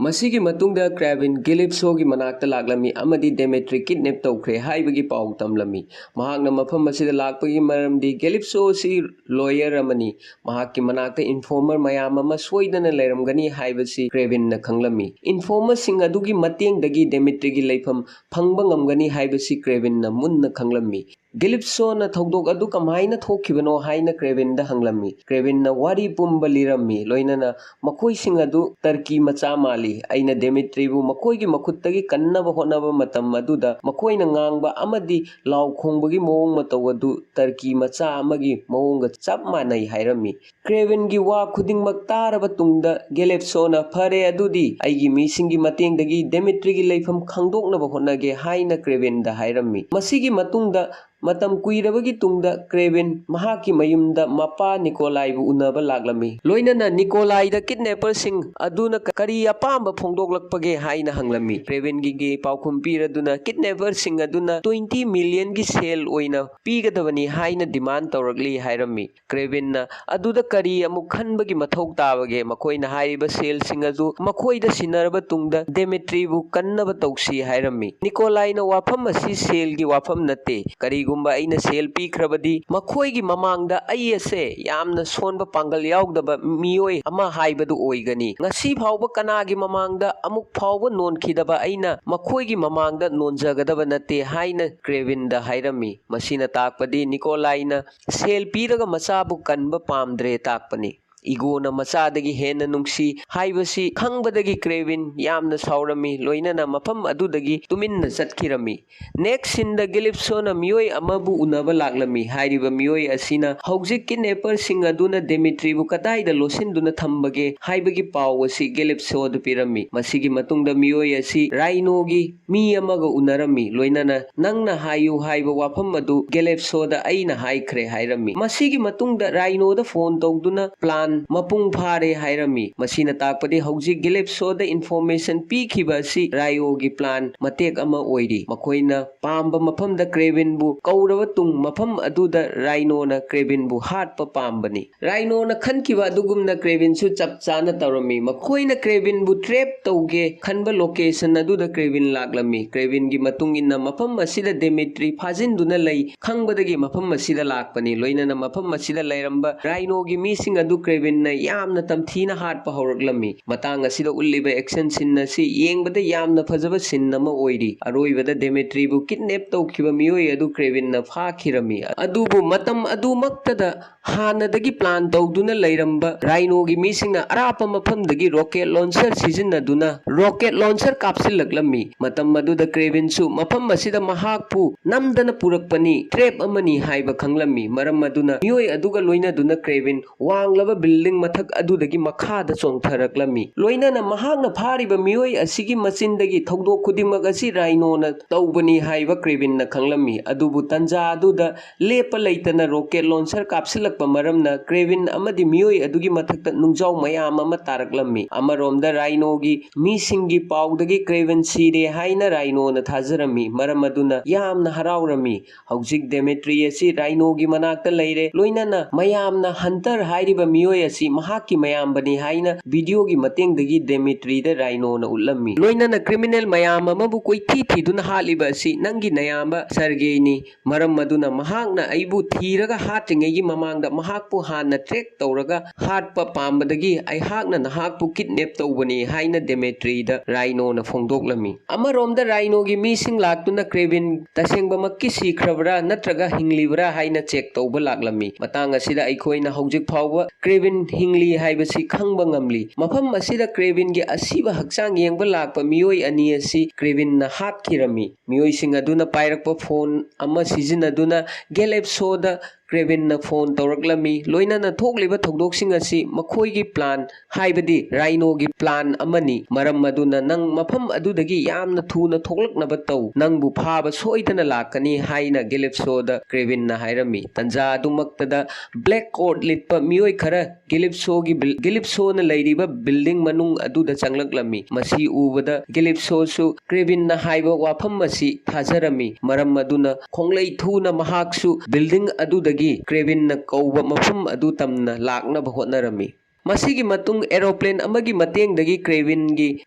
ꯃꯁꯤꯒꯤ ꯃꯇꯨꯡꯗ ꯀ꯭ꯔꯦꯕꯤꯟ ꯒꯦꯂꯤꯞꯁꯣꯒꯤ ꯃꯅꯥꯛꯇ ꯂꯥꯛꯂꯝꯃꯤ ꯑꯃꯗꯤ ꯗꯦꯃꯦꯇ꯭ꯔꯤ ꯀꯤꯗꯅꯦꯞ ꯇꯧꯈ꯭ꯔꯦ ꯍꯥꯏꯕꯒꯤ ꯄꯥꯎ ꯇꯝꯂꯝꯃꯤ꯫ ꯃꯍꯥꯛꯅ ꯃꯐꯝ ꯑꯁꯤꯗ ꯂꯥꯛꯄꯒꯤ ꯃꯔꯝꯗꯤ ꯒꯦꯂꯤꯞꯁꯣ ꯑꯁꯤ ꯂꯣꯌꯔ ꯑꯃꯅꯤ꯫ ꯃꯍꯥꯛꯀꯤ ꯃꯅꯥꯛꯇ ꯏꯟꯐꯣꯔꯃꯔ ꯃꯌꯥꯝ ꯑꯃ ꯁꯣꯏꯗꯅ ꯂꯩꯔꯝꯒꯅꯤ ꯍꯥꯏꯕꯁꯤ ꯀ꯭ꯔꯦꯕꯤꯟꯅ ꯈꯪꯂꯝꯃꯤ꯫ ꯏꯟꯐꯣꯔꯃꯔꯁꯤꯡ ꯑꯗꯨꯒꯤ ꯃꯇꯦꯡꯗꯒꯤ ꯗꯦꯃꯦꯇ꯭ꯔꯤꯒꯤ ꯂꯩꯐꯝ ꯐꯪꯕ ꯉꯝꯒꯅꯤ ꯍꯥꯏꯕꯁꯤ ꯀ꯭ꯔꯦꯕꯤꯟꯅ ꯃꯨꯟꯅ ꯈꯪꯂꯝꯃꯤ꯫ ꯒꯤꯂꯤꯞꯁꯣꯅ ꯊꯧꯗꯣꯛ ꯑꯗꯨ ꯀꯃꯥꯏꯅ ꯊꯣꯛꯈꯤꯕꯅꯣ ꯍꯥꯏꯅ ꯀ꯭ꯔꯦꯕꯤꯟꯗ ꯍꯪꯂꯝꯃꯤ꯫ ꯀ꯭ꯔꯦꯕꯤꯟꯅ ꯋꯥꯔꯤ ꯄꯨꯝꯕ ꯂꯤꯔꯝꯃꯤ, ꯂꯣꯏꯅꯅ ꯃꯈꯣꯏꯁꯤꯡ ꯑꯗꯨ ꯇꯔꯀꯤ ꯃꯆꯥ ꯃꯥꯜꯂꯤ꯫ ꯑꯩꯅ ꯗꯦꯃꯤꯇ꯭ꯔꯤꯕꯨ ꯃꯈꯣꯏꯒꯤ ꯃꯈꯨꯠꯇꯒꯤ ꯀꯟꯅꯕ ꯍꯣꯠꯅꯕ ꯃꯇꯝ ꯑꯗꯨꯗ ꯃꯈꯣꯏꯅ ꯉꯥꯡꯕ ꯑꯃꯗꯤ ꯂꯥꯎ ꯈꯣꯡꯕꯒꯤ ꯃꯑꯣꯡ ꯃꯇꯧ ꯑꯗꯨ ꯇꯔꯀꯤ ꯃꯆꯥ ꯑꯃꯒꯤ ꯃꯑꯣꯡꯒ ꯆꯞ ꯃꯥꯟꯅꯩ ꯍꯥꯏꯔꯝꯃꯤ꯫ ꯀ꯭ꯔꯦꯕꯤꯟꯒꯤ ꯋꯥ ꯈꯨꯗꯤꯡꯃꯛ ꯇꯥꯔꯕ ꯇꯨꯡꯗ ꯒꯦꯂꯦꯞꯁꯣꯅ, "ꯐꯔꯦ, ꯑꯗꯨꯗꯤ ꯑꯩꯒꯤ ꯃꯤꯁꯤꯡꯒꯤ ꯃꯇꯦꯡꯗꯒꯤ ꯗꯦꯃꯤꯇ꯭ꯔꯤꯒꯤ ꯂꯩꯐꯝ ꯈꯪꯗꯣꯛꯅꯕ ꯍꯣꯠꯅꯒꯦ" ꯍꯥꯏꯅ ꯀ꯭ꯔꯦꯕꯤꯟꯗ ꯍꯥꯏꯔꯝꯃꯤ꯫ ꯃꯁꯤꯒꯤ ꯃꯇꯨꯡꯗ ꯃꯇꯝ ꯀꯨꯏꯔꯕꯒꯤ ꯇꯨꯡꯗ ꯀ꯭ꯔꯦꯕꯤꯟ ꯃꯍꯥꯛꯀꯤ ꯃꯌꯨꯝꯗ ꯃꯄꯥ ꯅꯤꯀꯣꯂꯥꯏꯕꯨ ꯎꯅꯕ ꯂꯥꯛꯂꯝꯃꯤ꯫ ꯂꯣꯏꯅꯅ ꯅꯤꯀꯣꯂꯥꯏꯗ ꯀꯤꯗꯅꯦꯄꯔꯁꯤꯡ ꯑꯗꯨꯅ ꯀꯔꯤ ꯑꯄꯥꯝꯕ ꯐꯣꯡꯗꯣꯛꯂꯛꯄꯒꯦ ꯍꯥꯏꯅ ꯍꯪꯂꯝꯃꯤ꯫ ꯀ꯭ꯔꯦꯕꯤꯟꯒꯤ ꯄꯥꯎꯈꯨꯝ ꯄꯤꯔꯗꯨꯅ ꯀꯤꯗꯅꯦꯄꯔꯁꯤꯡ ꯑꯗꯨꯅ ꯇ꯭ꯋꯦꯟꯇꯤ ꯃꯤꯂꯤꯌꯟꯒꯤ ꯁꯦꯜ ꯑꯣꯏꯅ ꯄꯤꯒꯗꯕꯅꯤ ꯍꯥꯏꯅ ꯗꯤꯃꯥꯟ ꯇꯧꯔꯛꯂꯤ ꯍꯥꯏꯔꯝꯃꯤ꯫ ꯀ꯭ꯔꯦꯕꯤꯟꯅ ꯑꯗꯨꯗ ꯀꯔꯤ ꯑꯃꯨꯛ ꯈꯟꯕꯒꯤ ꯃꯊꯧ ꯇꯥꯕꯒꯦ? ꯃꯈꯣꯏꯅ ꯍꯥꯏꯔꯤꯕ ꯁꯦꯜꯁꯤꯡ ꯑꯗꯨ ꯃꯈꯣꯏꯗ ꯁꯤꯟꯅꯔꯕ ꯇꯨꯡꯗ ꯗꯦꯃꯤꯇ꯭ꯔꯤꯕꯨ ꯀꯟꯅꯕ ꯇꯧꯁꯤ ꯍꯥꯏꯔꯝꯃꯤ꯫ ꯅꯤꯀꯣꯂꯥꯏꯅ, "ꯋꯥꯐꯝ ꯑꯁꯤ ꯁꯦꯜꯒꯤ ꯋꯥꯐꯝ ꯅꯠꯇꯦ꯫ ꯀꯔꯤꯒꯨꯝꯕ ꯑꯩꯅ ꯁꯦꯜ ꯄꯤꯈ꯭ꯔꯕꯗꯤ ꯃꯈꯣꯏꯒꯤ ꯃꯃꯥꯡꯗ ꯑꯩ ꯑꯁꯦ ꯌꯥꯝꯅ ꯁꯣꯟꯕ ꯄꯥꯡꯒꯜ ꯌꯥꯎꯗꯕ ꯃꯤꯑꯣꯏ ꯑꯃ ꯍꯥꯏꯕꯗꯨ ꯑꯣꯏꯒꯅꯤ꯫ ꯉꯁꯤ ꯐꯥꯎꯕ ꯀꯅꯥꯒꯤ ꯃꯃꯥꯡꯗ ꯑꯃꯨꯛ ꯐꯥꯎꯕ ꯅꯣꯟꯈꯤꯗꯕ ꯑꯩꯅ ꯃꯈꯣꯏꯒꯤ ꯃꯃꯥꯡꯗ ꯅꯣꯟꯖꯒꯗꯕ ꯅꯠꯇꯦ" ꯍꯥꯏꯅ ꯀ꯭ꯔꯦꯕꯤꯟꯗ ꯍꯥꯏꯔꯝꯃꯤ꯫ ꯃꯁꯤꯅ ꯇꯥꯛꯄꯗꯤ ꯅꯤꯀꯣꯂꯥꯏꯅ ꯁꯦꯜ ꯄꯤꯔꯒ ꯃꯆꯥꯕꯨ ꯀꯟꯕ ꯄꯥꯝꯗ꯭ꯔꯦ ꯇꯥꯛꯄꯅꯤ꯫ ꯏꯒꯣꯅ ꯃꯆꯥꯗꯒꯤ ꯍꯦꯟꯅ ꯅꯨꯡꯁꯤ ꯍꯥꯏꯕꯁꯤ ꯈꯪꯕꯗꯒꯤ ꯀ꯭ꯔꯦꯕꯤꯟ ꯌꯥꯝꯅ ꯁꯥꯎꯔꯝꯃꯤ, ꯂꯣꯏꯅꯅ ꯃꯐꯝ ꯑꯗꯨꯗꯒꯤ ꯇꯨꯃꯤꯟꯅ ꯆꯠꯈꯤꯔꯝꯃꯤ꯫ ꯅꯦꯛꯁ ꯁꯤꯟꯗ ꯒꯤꯂꯤꯞꯁꯣꯅ ꯃꯤꯑꯣꯏ ꯑꯃꯕꯨ ꯎꯅꯕ ꯂꯥꯛꯂꯝꯃꯤ꯫ ꯍꯥꯏꯔꯤꯕ ꯃꯤꯑꯣꯏ ꯑꯁꯤꯅ ꯍꯧꯖꯤꯛ ꯀꯤꯗꯅꯦꯄꯔꯁꯤꯡ ꯑꯗꯨꯅ ꯗꯦꯃꯤꯇ꯭ꯔꯤꯕꯨ ꯀꯗꯥꯏꯗ ꯂꯣꯠꯁꯤꯟꯗꯨꯅ ꯊꯝꯕꯒꯦ ꯍꯥꯏꯕꯒꯤ ꯄꯥꯎ ꯑꯁꯤ ꯒꯤꯂꯤꯞꯁꯣꯗ ꯄꯤꯔꯝꯃꯤ꯫ ꯃꯁꯤꯒꯤ ꯃꯇꯨꯡꯗ ꯃꯤꯑꯣꯏ ꯑꯁꯤ ꯔꯥꯏꯅꯣꯒꯤ ꯃꯤ ꯑꯃꯒ ꯎꯅꯔꯝꯃꯤ, ꯂꯣꯏꯅꯅ ꯅꯪꯅ ꯍꯥꯏꯌꯨ ꯍꯥꯏꯕ ꯋꯥꯐꯝ ꯑꯗꯨ ꯒꯦꯂꯦꯞꯁꯣꯗ ꯑꯩꯅ ꯍꯥꯏꯈ꯭ꯔꯦ ꯍꯥꯏꯔꯝꯃꯤ꯫ ꯃꯁꯤꯒꯤ ꯃꯇꯨꯡꯗ ꯔꯥꯏꯅꯣꯗ ꯐꯣꯟ ꯇꯧꯗꯨꯅ ꯄ꯭ꯂꯥꯟ ꯃꯄꯨꯡ ꯐꯥꯔꯦ ꯍꯥꯏꯔꯝꯃꯤ꯫ ꯃꯁꯤꯅ ꯇꯥꯛꯄꯗꯤ ꯍꯧꯖꯤꯛ ꯒꯦꯂꯦꯞꯁꯣꯗ ꯏꯟꯐꯣꯔꯃꯦꯁꯟ ꯄꯤꯈꯤꯕ ꯑꯁꯤ ꯔꯥꯏꯅꯣꯒꯤ ꯄ꯭ꯂꯥꯟ ꯃꯇꯦꯛ ꯑꯃ ꯑꯣꯏꯔꯤ꯫ ꯃꯈꯣꯏꯅ ꯄꯥꯝꯕ ꯃꯐꯝꯗ ꯀ꯭ꯔꯦꯕꯤꯟꯕꯨ ꯀꯧꯔꯕ ꯇꯨꯡ ꯃꯐꯝ ꯑꯗꯨꯗ ꯔꯥꯏꯅꯣꯅ ꯀ꯭ꯔꯦꯕꯤꯟꯕꯨ ꯍꯥꯠꯄ ꯄꯥꯝꯕꯅꯤ꯫ ꯔꯥꯏꯅꯣꯅ ꯈꯟꯈꯤꯕ ꯑꯗꯨꯒꯨꯝꯅ ꯀ꯭ꯔꯦꯕꯤꯟꯁꯨ ꯆꯞ ꯆꯥꯅ ꯇꯧꯔꯝꯃꯤ꯫ ꯃꯈꯣꯏꯅ ꯀ꯭ꯔꯦꯕꯤꯟꯕꯨ ꯇ꯭ꯔꯦꯞ ꯇꯧꯒꯦ ꯈꯟꯕ ꯂꯣꯀꯦꯁꯟ ꯑꯗꯨꯗ ꯀ꯭ꯔꯦꯕꯤꯟ ꯂꯥꯛꯂꯝꯃꯤ꯫ ꯀ꯭ꯔꯦꯕꯤꯟꯒꯤ ꯃꯇꯨꯡ ꯏꯟꯅ ꯃꯐꯝ ꯑꯁꯤꯗ ꯗꯦꯃꯤꯇ꯭ꯔꯤ ꯐꯥꯖꯤꯟꯗꯨꯅ ꯂꯩ ꯈꯪꯕꯗꯒꯤ ꯃꯐꯝ ꯑꯁꯤꯗ ꯂꯥꯛꯄꯅꯤ꯫ ꯂꯣꯏꯅꯅ ꯃꯐꯝ ꯑꯁꯤꯗ ꯂꯩꯔꯝꯕ ꯔꯥꯏꯅꯣꯒꯤ ꯃꯤꯁꯤꯡ ꯑꯗꯨ ꯀ꯭ꯔꯦꯕꯤꯟ ꯀ꯭ꯔꯦꯕꯤꯟꯅ ꯌꯥꯝꯅ ꯇꯝꯊꯤꯅ ꯍꯥꯠꯄ ꯍꯧꯔꯛꯂꯝꯃꯤ꯫ ꯃꯇꯥꯡ ꯑꯁꯤꯗ ꯎꯠꯂꯤꯕ action scene ꯑꯁꯤ ꯌꯦꯡꯕꯗ ꯌꯥꯝꯅ ꯐꯖꯕ scene ꯑꯃ ꯑꯣꯏꯔꯤ꯫ ꯑꯔꯣꯏꯕꯗ ꯗꯦꯃꯦꯇ꯭ꯔꯤꯕꯨ kidnap ꯇꯧꯈꯤꯕ ꯃꯤꯑꯣꯏ ꯑꯗꯨ ꯀ꯭ꯔꯦꯕꯤꯟꯅ ꯐꯥꯈꯤꯔꯝꯃꯤ꯫ ꯑꯗꯨꯕꯨ ꯃꯇꯝ ꯑꯗꯨꯃꯛꯇꯗ ꯍꯥꯟꯅꯗꯒꯤ plan ꯇꯧꯗꯨꯅ ꯂꯩꯔꯝꯕ ꯔꯥꯏꯅꯣꯒꯤ ꯃꯤꯁꯤꯡꯅ ꯑꯔꯥꯞꯄ ꯃꯐꯝꯗꯒꯤ rocket launcher ꯁꯤꯖꯤꯟꯅꯗꯨꯅ rocket launcher ꯀꯥꯞꯁꯤꯜꯂꯛꯂꯝꯃꯤ꯫ ꯃꯇꯝ ꯑꯗꯨꯗ ꯀ꯭ꯔꯦꯕꯤꯟꯁꯨ ꯃꯐꯝ ꯑꯁꯤꯗ ꯃꯍꯥꯛꯄꯨ ꯅꯝꯗꯅ ꯄꯨꯔꯛꯄꯅꯤ, trap ꯑꯃꯅꯤ ꯍꯥꯏꯕ ꯈꯪꯂꯝꯃꯤ꯫ ꯃꯔꯝ ꯑꯗꯨꯅ ꯃꯤꯑꯣꯏ ꯑꯗꯨꯒ ꯂꯣꯏꯅꯗꯨꯅ ꯀ꯭ꯔꯦꯕꯤꯟ ꯋꯥꯡꯂꯕ building ꯃꯊꯛ ꯑꯗꯨꯗꯒꯤ ꯃꯈꯥꯗ ꯆꯣꯡꯊꯔꯛꯂꯝꯃꯤ꯫ ꯂꯣꯏꯅꯅ ꯃꯍꯥꯛꯅ ꯐꯥꯔꯤꯕ ꯃꯤꯑꯣꯏ ꯑꯁꯤꯒꯤ ꯃꯆꯤꯟꯗꯒꯤ ꯊꯧꯗꯣꯛ ꯈꯨꯗꯤꯡꯃꯛ ꯑꯁꯤ ꯔꯥꯏꯅꯣꯅ ꯇꯧꯕꯅꯤ ꯍꯥꯏꯕ ꯀ꯭ꯔꯦꯕꯤꯟꯅ ꯈꯪꯂꯝꯃꯤ꯫ ꯑꯗꯨꯕꯨ ꯇꯟꯖꯥ ꯑꯗꯨꯗ ꯂꯦꯞꯄ ꯂꯩꯇꯅ rocket launcher ꯀꯥꯞꯁꯤꯜꯂꯛꯄ ꯃꯔꯝꯅ ꯀ꯭ꯔꯦꯕꯤꯟ ꯑꯃꯗꯤ ꯃꯤꯑꯣꯏ ꯑꯗꯨꯒꯤ ꯃꯊꯛꯇ ꯅꯨꯡꯖꯥꯎ ꯃꯌꯥꯝ ꯑꯃ ꯇꯥꯔꯛꯂꯝꯃꯤ꯫ ꯑꯃꯔꯣꯝꯗ ꯔꯥꯏꯅꯣꯒꯤ ꯃꯤꯁꯤꯡꯒꯤ ꯄꯥꯎꯗꯒꯤ ꯀ꯭ꯔꯦꯕꯤꯟ ꯁꯤꯔꯦ ꯍꯥꯏꯅ ꯔꯥꯏꯅꯣꯅ ꯊꯥꯖꯔꯝꯃꯤ꯫ ꯃꯔꯝ ꯑꯗꯨꯅ ꯌꯥꯝꯅ ꯍꯔꯥꯎꯔꯝꯃꯤ꯫ ꯍꯧꯖꯤꯛ ꯗꯦꯃꯦꯇ꯭ꯔꯤ ꯑꯁꯤ ꯔꯥꯏꯅꯣꯒꯤ ꯃꯅꯥꯛꯇ ꯂꯩꯔꯦ꯫ ꯂꯣꯏꯅꯅ ꯃꯌꯥꯝꯅ ꯍꯟꯇꯔ ꯍꯥꯏꯔꯤꯕ ꯃꯤꯑꯣꯏ ꯑꯁꯤ ꯃꯍꯥꯛꯀꯤ ꯃꯌꯥꯝꯕꯅꯤ ꯍꯥꯏꯅ videoꯒꯤ ꯃꯇꯦꯡꯗꯒꯤ ꯗꯦꯃꯦꯇ꯭ꯔꯤꯗ ꯔꯥꯏꯅꯣꯅ ꯎꯠꯂꯝꯃꯤ꯫ ꯂꯣꯏꯅꯅ criminal ꯃꯌꯥꯝ ꯑꯃꯕꯨ ꯀꯣꯏꯊꯤ ꯊꯤꯗꯨꯅ ꯍꯥꯠꯂꯤꯕ ꯑꯁꯤ ꯅꯪꯒꯤ ꯅꯌꯥꯝꯕ ꯁꯔꯒꯦꯅꯤ꯫ ꯃꯔꯝ ꯑꯗꯨꯅ ꯃꯍꯥꯛꯅ ꯑꯩꯕꯨ ꯊꯤꯔꯒ ꯍꯥꯠꯇ꯭ꯔꯤꯉꯩꯒꯤ ꯃꯃꯥꯡꯗ ꯃꯍꯥꯛꯄꯨ ꯍꯥꯟꯅ track ꯇꯧꯔꯒ ꯍꯥꯠꯄ ꯄꯥꯝꯕꯗꯒꯤ ꯑꯩꯍꯥꯛꯅ ꯅꯍꯥꯛꯄꯨ kidnap ꯇꯧꯕꯅꯤ ꯍꯥꯏꯅ ꯗꯦꯃꯦꯇ꯭ꯔꯤꯗ ꯔꯥꯏꯅꯣꯅ ꯐꯣꯡꯗꯣꯛꯂꯝꯃꯤ꯫ ꯑꯃꯔꯣꯝꯗ ꯔꯥꯏꯅꯣꯒꯤ ꯃꯤꯁꯤꯡ ꯂꯥꯛꯇꯨꯅ ꯀ꯭ꯔꯦꯕꯤꯟ ꯇꯁꯦꯡꯕꯃꯛꯀꯤ ꯁꯤꯈ꯭ꯔꯕ꯭ꯔꯥ ꯅꯠꯇ꯭ꯔꯒ ꯍꯤꯡꯂꯤꯕ꯭ꯔꯥ ꯍꯥꯏꯅ check ꯇꯧꯕ ꯂꯥꯛꯂꯝꯃꯤ꯫ ꯃꯇꯥꯡ ꯑꯁꯤꯗ ꯑꯩꯈꯣꯏꯅ ꯍꯧꯖꯤꯛ ꯐꯥꯎꯕ ꯀ꯭ꯔꯦꯕꯤꯟ ꯍꯤꯡꯂꯤ ꯍꯥꯏꯕꯁꯤ ꯈꯪꯕ ꯉꯝꯂꯤ꯫ ꯃꯐꯝ ꯑꯁꯤꯗ ꯀ꯭ꯔꯦꯕꯤꯟꯒꯤ ꯑꯁꯤꯕ ꯍꯛꯆꯥꯡ ꯌꯦꯡꯕ ꯂꯥꯛꯄ ꯃꯤꯑꯣꯏ ꯑꯅꯤ ꯑꯁꯤ ꯀ꯭ꯔꯦꯕꯤꯟꯅ ꯍꯥꯠꯈꯤꯔꯝꯃꯤ꯫ ꯃꯤꯑꯣꯏꯁꯤꯡ ꯑꯗꯨꯅ ꯄꯥꯏꯔꯛꯄ phone ꯑꯃ ꯁꯤꯖꯤꯟꯅꯗꯨꯅ ꯒꯦꯂꯦꯞꯁꯣꯗ ꯀ꯭ꯔꯦꯕꯤꯟꯅ phone ꯇꯧꯔꯛꯂꯝꯃꯤ꯫ ꯂꯣꯏꯅꯅ ꯊꯣꯛꯂꯤꯕ ꯊꯧꯗꯣꯛꯁꯤꯡ ꯑꯁꯤ ꯃꯈꯣꯏꯒꯤ plan, ꯍꯥꯏꯕꯗꯤ ꯔꯥꯏꯅꯣꯒꯤ plan ꯑꯃꯅꯤ꯫ ꯃꯔꯝ ꯑꯗꯨꯅ ꯅꯪ ꯃꯐꯝ ꯑꯗꯨꯗꯒꯤ ꯌꯥꯝꯅ ꯊꯨꯅ ꯊꯣꯛꯂꯛꯅꯕ ꯇꯧ꯫ ꯅꯪꯕꯨ ꯐꯥꯕ ꯁꯣꯏꯗꯅ ꯂꯥꯛꯀꯅꯤ ꯍꯥꯏꯅ ꯒꯦꯂꯦꯞꯁꯣꯗ ꯀ꯭ꯔꯦꯕꯤꯟꯅ ꯍꯥꯏꯔꯝꯃꯤ꯫ ꯇꯟꯖꯥ ꯑꯗꯨꯃꯛꯇꯗ black coat ꯂꯤꯠꯄ ꯃꯤꯑꯣꯏ ꯈꯔ ꯒꯦꯂꯤꯞꯁꯣꯒꯤ ꯕꯤꯜ-, ꯒꯦꯂꯤꯞꯁꯣꯅ ꯂꯩꯔꯤꯕ building ꯃꯅꯨꯡ ꯑꯗꯨꯗ ꯆꯪꯂꯛꯂꯝꯃꯤ꯫ ꯃꯁꯤ ꯎꯕꯗ ꯒꯦꯂꯤꯞꯁꯣꯁꯨ ꯀ꯭ꯔꯦꯕꯤꯟꯅ ꯍꯥꯏꯕ ꯋꯥꯐꯝ ꯑꯁꯤ ꯊꯥꯖꯔꯝꯃꯤ꯫ ꯃꯔꯝ ꯑꯗꯨꯅ ꯈꯣꯡꯂꯩ ꯊꯨꯅ ꯃꯍꯥꯛꯁꯨ building ꯑꯗꯨꯗꯒꯤ ꯀ꯭ꯔꯦꯕꯤꯟꯅ ꯀꯧꯕ ꯃꯐꯝ ꯑꯗꯨ ꯇꯝꯅ ꯂꯥꯛꯅꯕ ꯍꯣꯠꯅꯔꯝꯃꯤ꯫ ꯃꯁꯤꯒꯤ ꯃꯇꯨꯡ aeroplane ꯑꯃꯒꯤ ꯃꯇꯦꯡꯗꯒꯤ Kravenꯒꯤ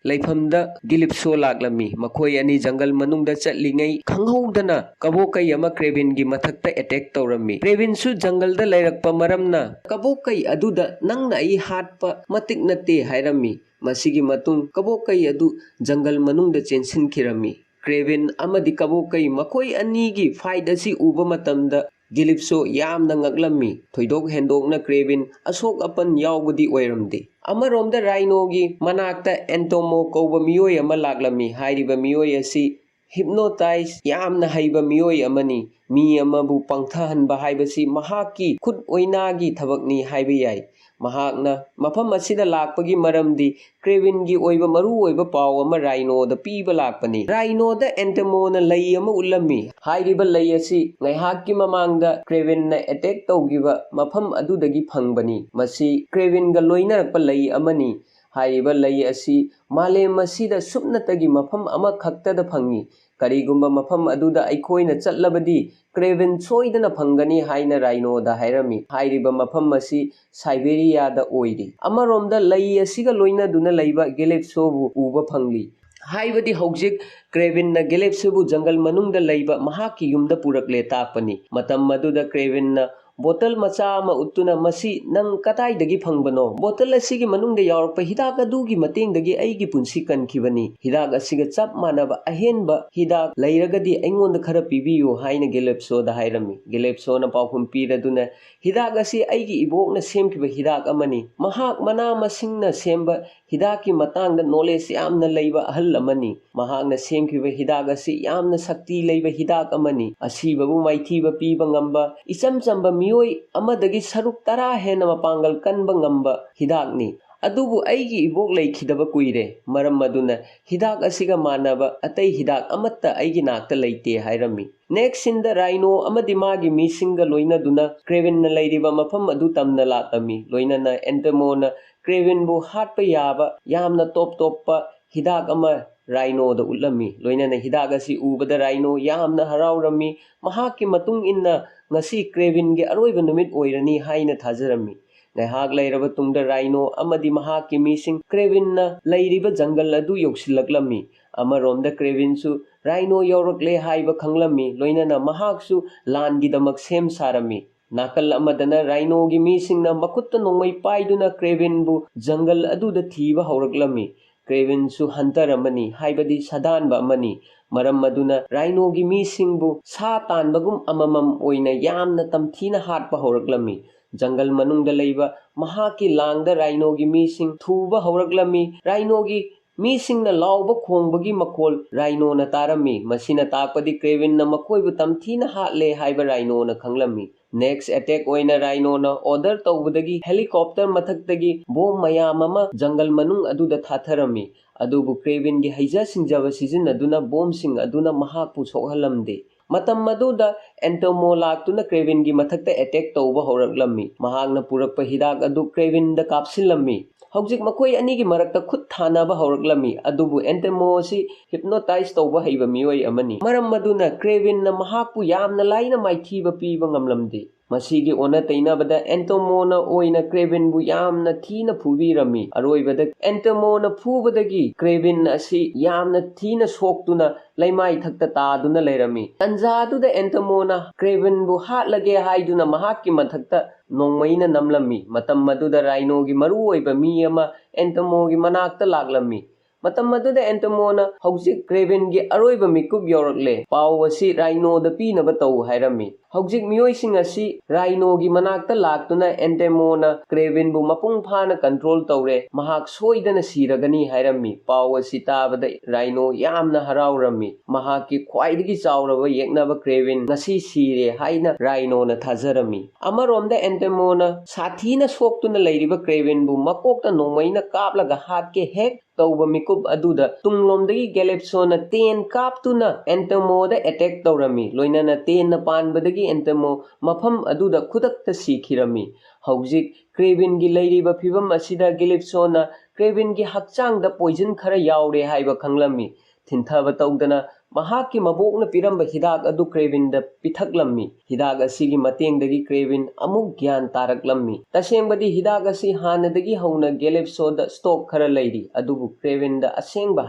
ꯂꯩꯐꯝꯗ Calypso ꯂꯥꯛꯂꯝꯃꯤ꯫ ꯃꯈꯣꯏ ꯑꯅꯤ ꯖꯪꯒꯜ ꯃꯅꯨꯡꯗ ꯆꯠꯂꯤꯉꯩ ꯈꯪꯍꯧꯗꯅ ꯀꯕꯣꯀꯩ ꯑꯃ Kravenꯒꯤ ꯃꯊꯛꯇ attack ꯇꯧꯔꯝꯃꯤ꯫ Kravenꯁꯨ ꯖꯪꯒꯜꯗ ꯂꯩꯔꯛꯄ ꯃꯔꯝꯅ ꯀꯕꯣꯀꯩ ꯑꯗꯨꯗ "ꯅꯪꯅ ꯑꯩ ꯍꯥꯠꯄ ꯃꯇꯤꯛ ꯅꯠꯇꯦ" ꯍꯥꯏꯔꯝꯃꯤ꯫ ꯃꯁꯤꯒꯤ ꯃꯇꯨꯡ ꯀꯕꯣꯀꯩ ꯑꯗꯨ ꯖꯪꯒꯜ ꯃꯅꯨꯡꯗ ꯆꯦꯟꯁꯤꯟꯈꯤꯔꯝꯃꯤ꯫ Kraven ꯑꯃꯗꯤ ꯀꯕꯣꯀꯩ ꯃꯈꯣꯏ ꯑꯅꯤꯒꯤ fight ꯑꯁꯤ ꯎꯕ ꯃꯇꯝꯗ Calypso ꯌꯥꯝꯅ ꯉꯛꯂꯝꯃꯤ꯫ ꯊꯣꯏꯗꯣꯛ ꯍꯦꯟꯗꯣꯛꯅ Kraven ꯑꯁꯣꯛ ꯑꯄꯟ ꯌꯥꯎꯕꯗꯤ ꯑꯣꯏꯔꯝꯗꯦ꯫ ꯑꯃꯔꯣꯝꯗ Rhinoꯒꯤ ꯃꯅꯥꯛꯇ Antomo ꯀꯧꯕ ꯃꯤꯑꯣꯏ ꯑꯃ ꯂꯥꯛꯂꯝꯃꯤ꯫ ꯍꯥꯏꯔꯤꯕ ꯃꯤꯑꯣꯏ ꯑꯁꯤ hypnotize ꯌꯥꯝꯅ ꯍꯩꯕ ꯃꯤꯑꯣꯏ ꯑꯃꯅꯤ꯫ ꯃꯤ ꯑꯃꯕꯨ ꯄꯪꯊꯍꯟꯕ ꯍꯥꯏꯕꯁꯤ ꯃꯍꯥꯛꯀꯤ ꯈꯨꯠ ꯑꯣꯏꯅꯥꯒꯤ ꯊꯕꯛꯅꯤ ꯍꯥꯏꯕ ꯌꯥꯏ꯫ ꯃꯍꯥꯛꯅ ꯃꯐꯝ ꯑꯁꯤꯗ ꯂꯥꯛꯄꯒꯤ ꯃꯔꯝꯗꯤ Kravenꯒꯤ ꯑꯣꯏꯕ ꯃꯔꯨꯑꯣꯏꯕ ꯄꯥꯎ ꯑꯃ Rhinoꯗ ꯄꯤꯕ ꯂꯥꯛꯄꯅꯤ꯫ Rhinoꯗ Antomoꯅ ꯂꯩ ꯑꯃ ꯎꯠꯂꯝꯃꯤ꯫ ꯍꯥꯏꯔꯤꯕ ꯂꯩ ꯑꯁꯤ ꯉꯥꯏꯍꯥꯛꯀꯤ ꯃꯃꯥꯡꯗ Kravenꯅ attack ꯇꯧꯈꯤꯕ ꯃꯐꯝ ꯑꯗꯨꯗꯒꯤ ꯐꯪꯕꯅꯤ꯫ ꯃꯁꯤ Kravenꯒ ꯂꯣꯏꯅꯔꯛꯄ ꯂꯩ ꯑꯃꯅꯤ꯫ ꯍꯥꯏꯔꯤꯕ ꯂꯩ ꯑꯁꯤ ꯃꯥꯂꯦꯝ ꯑꯁꯤꯗ ꯁꯨꯞꯅꯇꯒꯤ ꯃꯐꯝ ꯑꯃꯈꯛꯇꯗ ꯐꯪꯏ꯫ ꯀꯔꯤꯒꯨꯝꯕ ꯃꯐꯝ ꯑꯗꯨꯗ ꯑꯩꯈꯣꯏꯅ ꯆꯠꯂꯕꯗꯤ Kraven ꯁꯣꯏꯗꯅ ꯐꯪꯒꯅꯤ ꯍꯥꯏꯅ Rhinoꯗ ꯍꯥꯏꯔꯝꯃꯤ꯫ ꯍꯥꯏꯔꯤꯕ ꯃꯐꯝ ꯑꯁꯤ Siberiaꯗ ꯑꯣꯏꯔꯤ꯫ ꯑꯃꯔꯣꯝꯗ ꯂꯩ ꯑꯁꯤꯒ ꯂꯣꯏꯅꯗꯨꯅ ꯂꯩꯕ Calypsoꯕꯨ ꯎꯕ ꯐꯪꯂꯤ꯫ ꯍꯥꯏꯕꯗꯤ ꯍꯧꯖꯤꯛ Kravenꯅ Calypsoꯕꯨ ꯖꯪꯒꯜ ꯃꯅꯨꯡꯗ ꯂꯩꯕ ꯃꯍꯥꯛꯀꯤ ꯌꯨꯝꯗ ꯄꯨꯔꯛꯂꯦ ꯇꯥꯛꯄꯅꯤ꯫ ꯃꯇꯝ ꯑꯗꯨꯗ Kravenꯅ bottle ꯃꯆꯥ ꯑꯃ ꯎꯠꯇꯨꯅ, "ꯃꯁꯤ ꯅꯪ ꯀꯗꯥꯏꯗꯒꯤ ꯐꯪꯕꯅꯣ? Bottle ꯑꯁꯤꯒꯤ ꯃꯅꯨꯡꯗ ꯌꯥꯎꯔꯛꯄ ꯍꯤꯗꯥꯛ ꯑꯗꯨꯒꯤ ꯃꯇꯦꯡꯗꯒꯤ ꯑꯩꯒꯤ ꯄꯨꯟꯁꯤ ꯀꯟꯈꯤꯕꯅꯤ꯫ ꯍꯤꯗꯥꯛ ꯑꯁꯤꯒ ꯆꯞ ꯃꯥꯟꯅꯕ ꯑꯍꯦꯟꯕ ꯍꯤꯗꯥꯛ ꯂꯩꯔꯒꯗꯤ ꯑꯩꯉꯣꯟꯗ ꯈꯔ ꯄꯤꯕꯤꯌꯨ" ꯍꯥꯏꯅ Calypsoꯗ ꯍꯥꯏꯔꯝꯃꯤ꯫ Calypsoꯅ ꯄꯥꯎꯈꯨꯝ ꯄꯤꯔꯗꯨꯅ, "ꯍꯤꯗꯥꯛ ꯑꯁꯤ ꯑꯩꯒꯤ ꯏꯕꯣꯛꯅ ꯁꯦꯝꯈꯤꯕ ꯍꯤꯗꯥꯛ ꯑꯃꯅꯤ꯫ ꯃꯍꯥꯛ ꯃꯅꯥ ꯃꯁꯤꯡꯅ ꯁꯦꯝꯕ ꯍꯤꯗꯥꯛꯀꯤ ꯃꯇꯥꯡꯗ knowledge ꯌꯥꯝꯅ ꯂꯩꯕ ꯑꯍꯜ ꯑꯃꯅꯤ꯫ ꯃꯍꯥꯛꯅ ꯁꯦꯝꯈꯤꯕ ꯍꯤꯗꯥꯛ ꯑꯁꯤ ꯌꯥꯝꯅ ꯁꯛꯇꯤ ꯂꯩꯕ ꯍꯤꯗꯥꯛ ꯑꯃꯅꯤ꯫ ꯑꯁꯤꯕꯕꯨ ꯃꯥꯏꯊꯤꯕ ꯄꯤꯕ ꯉꯝꯕ, ꯏꯆꯝ ꯆꯝꯕ ꯃꯤꯑꯣꯏ ꯑꯃꯗꯒꯤ ꯁꯔꯨꯛ ꯇꯔꯥ ꯍꯦꯟꯅ ꯃꯄꯥꯡꯒꯜ ꯀꯟꯕ ꯉꯝꯕ ꯍꯤꯗꯥꯛꯅꯤ꯫ ꯑꯗꯨꯕꯨ ꯑꯩꯒꯤ ꯏꯕꯣꯛ ꯂꯩꯈꯤꯗꯕ ꯀꯨꯏꯔꯦ꯫ ꯃꯔꯝ ꯑꯗꯨꯅ ꯍꯤꯗꯥꯛ ꯑꯁꯤꯒ ꯃꯥꯟꯅꯕ ꯑꯇꯩ ꯍꯤꯗꯥꯛ ꯑꯃꯠꯇ ꯑꯩꯒꯤ ꯅꯥꯛꯇ ꯂꯩꯇꯦ" ꯍꯥꯏꯔꯝꯃꯤ꯫ Next sceneꯗ Rhino ꯑꯃꯗꯤ ꯃꯥꯒꯤ ꯃꯤꯁꯤꯡꯒ ꯂꯣꯏꯅꯗꯨꯅ Kravenꯅ ꯂꯩꯔꯤꯕ ꯃꯐꯝ ꯑꯗꯨ ꯇꯝꯅ ꯂꯥꯛꯂꯝꯃꯤ꯫ ꯂꯣꯏꯅꯅ Antomoꯅ Kravenꯕꯨ ꯍꯥꯠꯄ ꯌꯥꯕ ꯌꯥꯝꯅ ꯇꯣꯞ ꯇꯣꯞꯄ ꯍꯤꯗꯥꯛ ꯑꯃ Rhinoꯗ ꯎꯠꯂꯝꯃꯤ꯫ ꯂꯣꯏꯅꯅ ꯍꯤꯗꯥꯛ ꯑꯁꯤ ꯎꯕꯗ Rhino ꯌꯥꯝꯅ ꯍꯔꯥꯎꯔꯝꯃꯤ꯫ ꯃꯍꯥꯛꯀꯤ ꯃꯇꯨꯡ ꯏꯟꯅ ꯉꯁꯤ Kravenꯒꯤ ꯑꯔꯣꯏꯕ ꯅꯨꯃꯤꯠ ꯑꯣꯏꯔꯅꯤ ꯍꯥꯏꯅ ꯊꯥꯖꯔꯝꯃꯤ꯫ ꯉꯥꯏꯍꯥꯛ ꯂꯩꯔꯕ ꯇꯨꯡꯗ ꯔꯥꯏꯅꯣ ꯑꯃꯗꯤ ꯃꯍꯥꯛꯀꯤ ꯃꯤꯁꯤꯡ ꯀ꯭ꯔꯦꯕꯤꯟꯅ ꯂꯩꯔꯤꯕ ꯖꯪꯒꯜ ꯑꯗꯨ ꯌꯧꯁꯤꯜꯂꯛꯂꯝꯃꯤ꯫ ꯑꯃꯔꯣꯝꯗ ꯀ꯭ꯔꯦꯕꯤꯟꯁꯨ ꯔꯥꯏꯅꯣ ꯌꯧꯔꯛꯂꯦ ꯍꯥꯏꯕ ꯈꯪꯂꯝꯃꯤ, ꯂꯣꯏꯅꯅ ꯃꯍꯥꯛꯁꯨ ꯂꯥꯟꯒꯤꯗꯃꯛ ꯁꯦꯝ ꯁꯥꯔꯝꯃꯤ꯫ ꯅꯥꯀꯜ ꯑꯃꯗꯅ ꯔꯥꯏꯅꯣꯒꯤ ꯃꯤꯁꯤꯡꯅ ꯃꯈꯨꯠꯇ ꯅꯣꯡꯃꯩ ꯄꯥꯏꯗꯨꯅ ꯀ꯭ꯔꯦꯕꯤꯟꯕꯨ ꯖꯪꯒꯜ ꯑꯗꯨꯗ ꯊꯤꯕ ꯍꯧꯔꯛꯂꯝꯃꯤ꯫ ꯀ꯭ꯔꯦꯕꯤꯟꯁꯨ ꯍꯟꯇꯔ ꯑꯃꯅꯤ, ꯍꯥꯏꯕꯗꯤ ꯁꯥꯗꯥꯟꯕ ꯑꯃꯅꯤ꯫ ꯃꯔꯝ ꯑꯗꯨꯅ ꯔꯥꯏꯅꯣꯒꯤ ꯃꯤꯁꯤꯡꯕꯨ ꯁꯥ ꯇꯥꯟꯕꯒꯨꯝ ꯑꯃꯃꯝ ꯑꯣꯏꯅ ꯌꯥꯝꯅ ꯇꯝꯊꯤꯅ ꯍꯥꯠꯄ ꯍꯧꯔꯛꯂꯝꯃꯤ꯫ ꯖꯪꯒꯜ ꯃꯅꯨꯡꯗ ꯂꯩꯕ ꯃꯍꯥꯛꯀꯤ ꯂꯥꯡꯗ ꯔꯥꯏꯅꯣꯒꯤ ꯃꯤꯁꯤꯡ ꯊꯨꯕ ꯍꯧꯔꯛꯂꯝꯃꯤ꯫ ꯔꯥꯏꯅꯣꯒꯤ ꯃꯤꯁꯤꯡꯅ ꯂꯥꯎꯕ ꯈꯣꯡꯕꯒꯤ ꯃꯈꯣꯜ ꯔꯥꯏꯅꯣꯅ ꯇꯥꯔꯝꯃꯤ꯫ ꯃꯁꯤꯅ ꯇꯥꯛꯄꯗꯤ ꯀ꯭ꯔꯦꯕꯤꯟꯅ ꯃꯈꯣꯏꯕꯨ ꯇꯝꯊꯤꯅ ꯍꯥꯠꯂꯦ ꯍꯥꯏꯕ ꯔꯥꯏꯅꯣꯅ ꯈꯪꯂꯝꯃꯤ꯫ ꯅꯦꯛꯁ ꯑꯦꯇꯦꯛ ꯑꯣꯏꯅ ꯔꯥꯏꯅꯣꯅ ꯑꯣꯔꯗꯔ ꯇꯧꯕꯗꯒꯤ ꯍꯦꯂꯤꯀꯣꯞꯇꯔ ꯃꯊꯛꯇꯒꯤ ꯕꯣꯝ ꯃꯌꯥꯝ ꯑꯃ ꯖꯪꯒꯜ ꯃꯅꯨꯡ ꯑꯗꯨꯗ ꯊꯥꯊꯔꯝꯃꯤ꯫ ꯑꯗꯨꯕꯨ ꯀ꯭ꯔꯦꯕꯤꯟꯒꯤ ꯍꯩꯖ ꯁꯤꯡꯖꯕ ꯁꯤꯖꯤꯟꯅꯗꯨꯅ ꯕꯣꯝꯁꯤꯡ ꯑꯗꯨꯅ ꯃꯍꯥꯛꯄꯨ ꯁꯣꯛꯍꯜꯂꯝꯗꯦ꯫ ꯃꯇꯝ ꯑꯗꯨꯗ ꯑꯦꯟꯇꯣꯃꯣ ꯂꯥꯛꯇꯨꯅ ꯀ꯭ꯔꯦꯕꯤꯟꯒꯤ ꯃꯊꯛꯇ ꯑꯦꯇꯦꯛ ꯇꯧꯕ ꯍꯧꯔꯛꯂꯝꯃꯤ꯫ ꯃꯍꯥꯛꯅ ꯄꯨꯔꯛꯄ ꯍꯤꯗꯥꯛ ꯑꯗꯨ ꯀ꯭ꯔꯦꯕꯤꯟꯗ ꯀꯥꯞꯁꯤꯜꯂꯝꯃꯤ꯫ ꯍꯧꯖꯤꯛ ꯃꯈꯣꯏ ꯑꯅꯤꯒꯤ ꯃꯔꯛꯇ ꯈꯨꯠ ꯊꯥꯅꯕ ꯍꯧꯔꯛꯂꯝꯃꯤ, ꯑꯗꯨꯕꯨ ꯑꯦꯟꯇꯣꯃꯣ ꯑꯁꯤ ꯍꯤꯞꯅꯣꯇꯥꯏꯖ ꯇꯧꯕ ꯍꯩꯕ ꯃꯤꯑꯣꯏ ꯑꯃꯅꯤ꯫ ꯃꯔꯝ ꯑꯗꯨꯅ ꯀ꯭ꯔꯦꯕꯤꯟꯅ ꯃꯍꯥꯛꯄꯨ ꯌꯥꯝꯅ ꯂꯥꯏꯅ ꯃꯥꯏꯊꯤꯕ ꯄꯤꯕ ꯉꯝꯂꯝꯗꯦ꯫ ꯃꯁꯤꯒꯤ ꯑꯣꯟꯅ ꯇꯩꯅꯕꯗ ꯑꯦꯟꯇꯣꯃꯣꯅ ꯑꯣꯏꯅ ꯀ꯭ꯔꯦꯕꯤꯟꯕꯨ ꯌꯥꯝꯅ ꯊꯤꯅ ꯐꯨꯕꯤꯔꯝꯃꯤ꯫ ꯑꯔꯣꯏꯕꯗ ꯑꯦꯟꯇꯣꯃꯣꯅ ꯐꯨꯕꯗꯒꯤ ꯀ꯭ꯔꯦꯕꯤꯟ ꯑꯁꯤ ꯌꯥꯝꯅ ꯊꯤꯅ ꯁꯣꯛꯇꯨꯅ ꯂꯩꯃꯥꯏ ꯊꯛꯇ ꯇꯥꯗꯨꯅ ꯂꯩꯔꯝꯃꯤ꯫ ꯇꯟꯖꯥ ꯑꯗꯨꯗ ꯑꯦꯟꯇꯣꯃꯣꯅ ꯀ꯭ꯔꯦꯕꯤꯟꯕꯨ ꯍꯥꯠꯂꯒꯦ ꯍꯥꯏꯗꯨꯅ ꯃꯍꯥꯛꯀꯤ ꯃꯊꯛꯇ ꯅꯣꯡꯃꯩꯅ ꯅꯝꯂꯝꯃꯤ꯫ ꯃꯇꯝ ꯑꯗꯨꯗ ꯔꯥꯏꯅꯣꯒꯤ ꯃꯔꯨꯑꯣꯏꯕ ꯃꯤ ꯑꯃ ꯑꯦꯟꯇꯣꯃꯣꯒꯤ ꯃꯅꯥꯛꯇ ꯂꯥꯛꯂꯝꯃꯤ꯫ ꯃꯇꯝ ꯑꯗꯨꯗ ꯑꯦꯟꯇꯣꯃꯣꯅ ꯍꯧꯖꯤꯛ ꯀ꯭ꯔꯦꯕꯤꯟꯒꯤ ꯑꯔꯣꯏꯕ ꯃꯤꯀꯨꯞ ꯌꯧꯔꯛꯂꯦ, ꯄꯥꯎ ꯑꯁꯤ ꯔꯥꯏꯅꯣꯗ ꯄꯤꯅꯕ ꯇꯧ ꯍꯥꯏꯔꯝꯃꯤ꯫ ꯍꯧꯖꯤꯛ ꯃꯤꯑꯣꯏꯁꯤꯡ ꯑꯁꯤ ꯔꯥꯏꯅꯣꯒꯤ ꯃꯅꯥꯛꯇ ꯂꯥꯛꯇꯨꯅ ꯑꯦꯟꯇꯦꯃꯣꯅ ꯀ꯭ꯔꯦꯕꯤꯟꯕꯨ ꯃꯄꯨꯡ ꯐꯥꯅ ꯀꯟꯇ꯭ꯔꯣꯜ ꯇꯧꯔꯦ, ꯃꯍꯥꯛ ꯁꯣꯏꯗꯅ ꯁꯤꯔꯒꯅꯤ ꯍꯥꯏꯔꯝꯃꯤ꯫ ꯄꯥꯎ ꯑꯁꯤ ꯇꯥꯕꯗ ꯔꯥꯏꯅꯣ ꯌꯥꯝꯅ ꯍꯔꯥꯎꯔꯝꯃꯤ꯫ ꯃꯍꯥꯛꯀꯤ ꯈ꯭ꯋꯥꯏꯗꯒꯤ ꯆꯥꯎꯔꯕ ꯌꯦꯛꯅꯕ ꯀ꯭ꯔꯦꯕꯤꯟ ꯉꯁꯤ ꯁꯤꯔꯦ ꯍꯥꯏꯅ ꯔꯥꯏꯅꯣꯅ ꯊꯥꯖꯔꯝꯃꯤ꯫ ꯑꯃꯔꯣꯝꯗ ꯑꯦꯟꯇꯦꯃꯣꯅ ꯁꯥꯊꯤꯅ ꯁꯣꯛꯇꯨꯅ ꯂꯩꯔꯤꯕ ꯀ꯭ꯔꯦꯕꯤꯟꯕꯨ ꯃꯀꯣꯛꯇ ꯅꯣꯡꯃꯩꯅ ꯀꯥꯞꯂꯒ ꯍꯥꯠꯀꯦ ꯍꯦꯛ ꯇꯧꯕ ꯃꯤꯀꯨꯞ ꯑꯗꯨꯗ ꯇꯨꯡꯂꯣꯝꯗꯒꯤ ꯒꯦꯂꯤꯞꯁꯣꯅ ꯇꯦꯟ ꯀꯥꯞꯇꯨꯅ ꯑꯦꯟꯇꯦꯃꯣꯗ ꯑꯦꯇꯦꯛ ꯇꯧꯔꯝꯃꯤ꯫ ꯂꯣꯏꯅꯅ ꯇꯦꯟꯅ ꯄꯥꯟꯕꯗꯒꯤ ꯑꯦꯟꯇꯦꯃꯣ ꯃꯐꯝ ꯑꯗꯨꯗ ꯈꯨꯗꯛꯇ ꯁꯤꯈꯤꯔꯝꯃꯤ꯫ ꯍꯧꯖꯤꯛ ꯀ꯭ꯔꯦꯕꯤꯟꯒꯤ ꯂꯩꯔꯤꯕ ꯐꯤꯕꯝ ꯑꯁꯤꯗ ꯒꯦꯂꯤꯞꯁꯣꯅ ꯀ꯭ꯔꯦꯕꯤꯟꯒꯤ ꯍꯛꯆꯥꯡꯗ ꯄꯣꯏꯖꯟ ꯈꯔ ꯌꯥꯎꯔꯦ ꯍꯥꯏꯕ ꯈꯪꯂꯝꯃꯤ꯫ ꯊꯤꯟꯊꯕ ꯇꯧꯗꯅ ꯃꯍꯥꯛꯀꯤ ꯃꯕꯣꯛꯅ ꯄꯤꯔꯝꯕ ꯍꯤꯗꯥꯛ ꯑꯗꯨ ꯀ꯭ꯔꯦꯕꯤꯟꯗ ꯄꯤꯊꯛꯂꯝꯃꯤ꯫ ꯍꯤꯗꯥꯛ ꯑꯁꯤꯒꯤ ꯃꯇꯦꯡꯗꯒꯤ ꯀ꯭ꯔꯦꯕꯤꯟ ꯑꯃꯨꯛ ꯒ꯭ꯌꯥꯟ ꯇꯥꯔꯛꯂꯝꯃꯤ꯫ ꯇꯁꯦꯡꯕꯗꯤ ꯍꯤꯗꯥꯛ ꯑꯁꯤ ꯍꯥꯟꯅꯗꯒꯤ ꯍꯧꯅ ꯒꯦꯂꯦꯞꯁꯣꯗ ꯁ꯭ꯇꯣꯛ ꯈꯔ ꯂꯩꯔꯤ, ꯑꯗꯨꯕꯨ ꯀ꯭ꯔꯦꯕꯤꯟꯗ ꯑꯁꯦꯡꯕ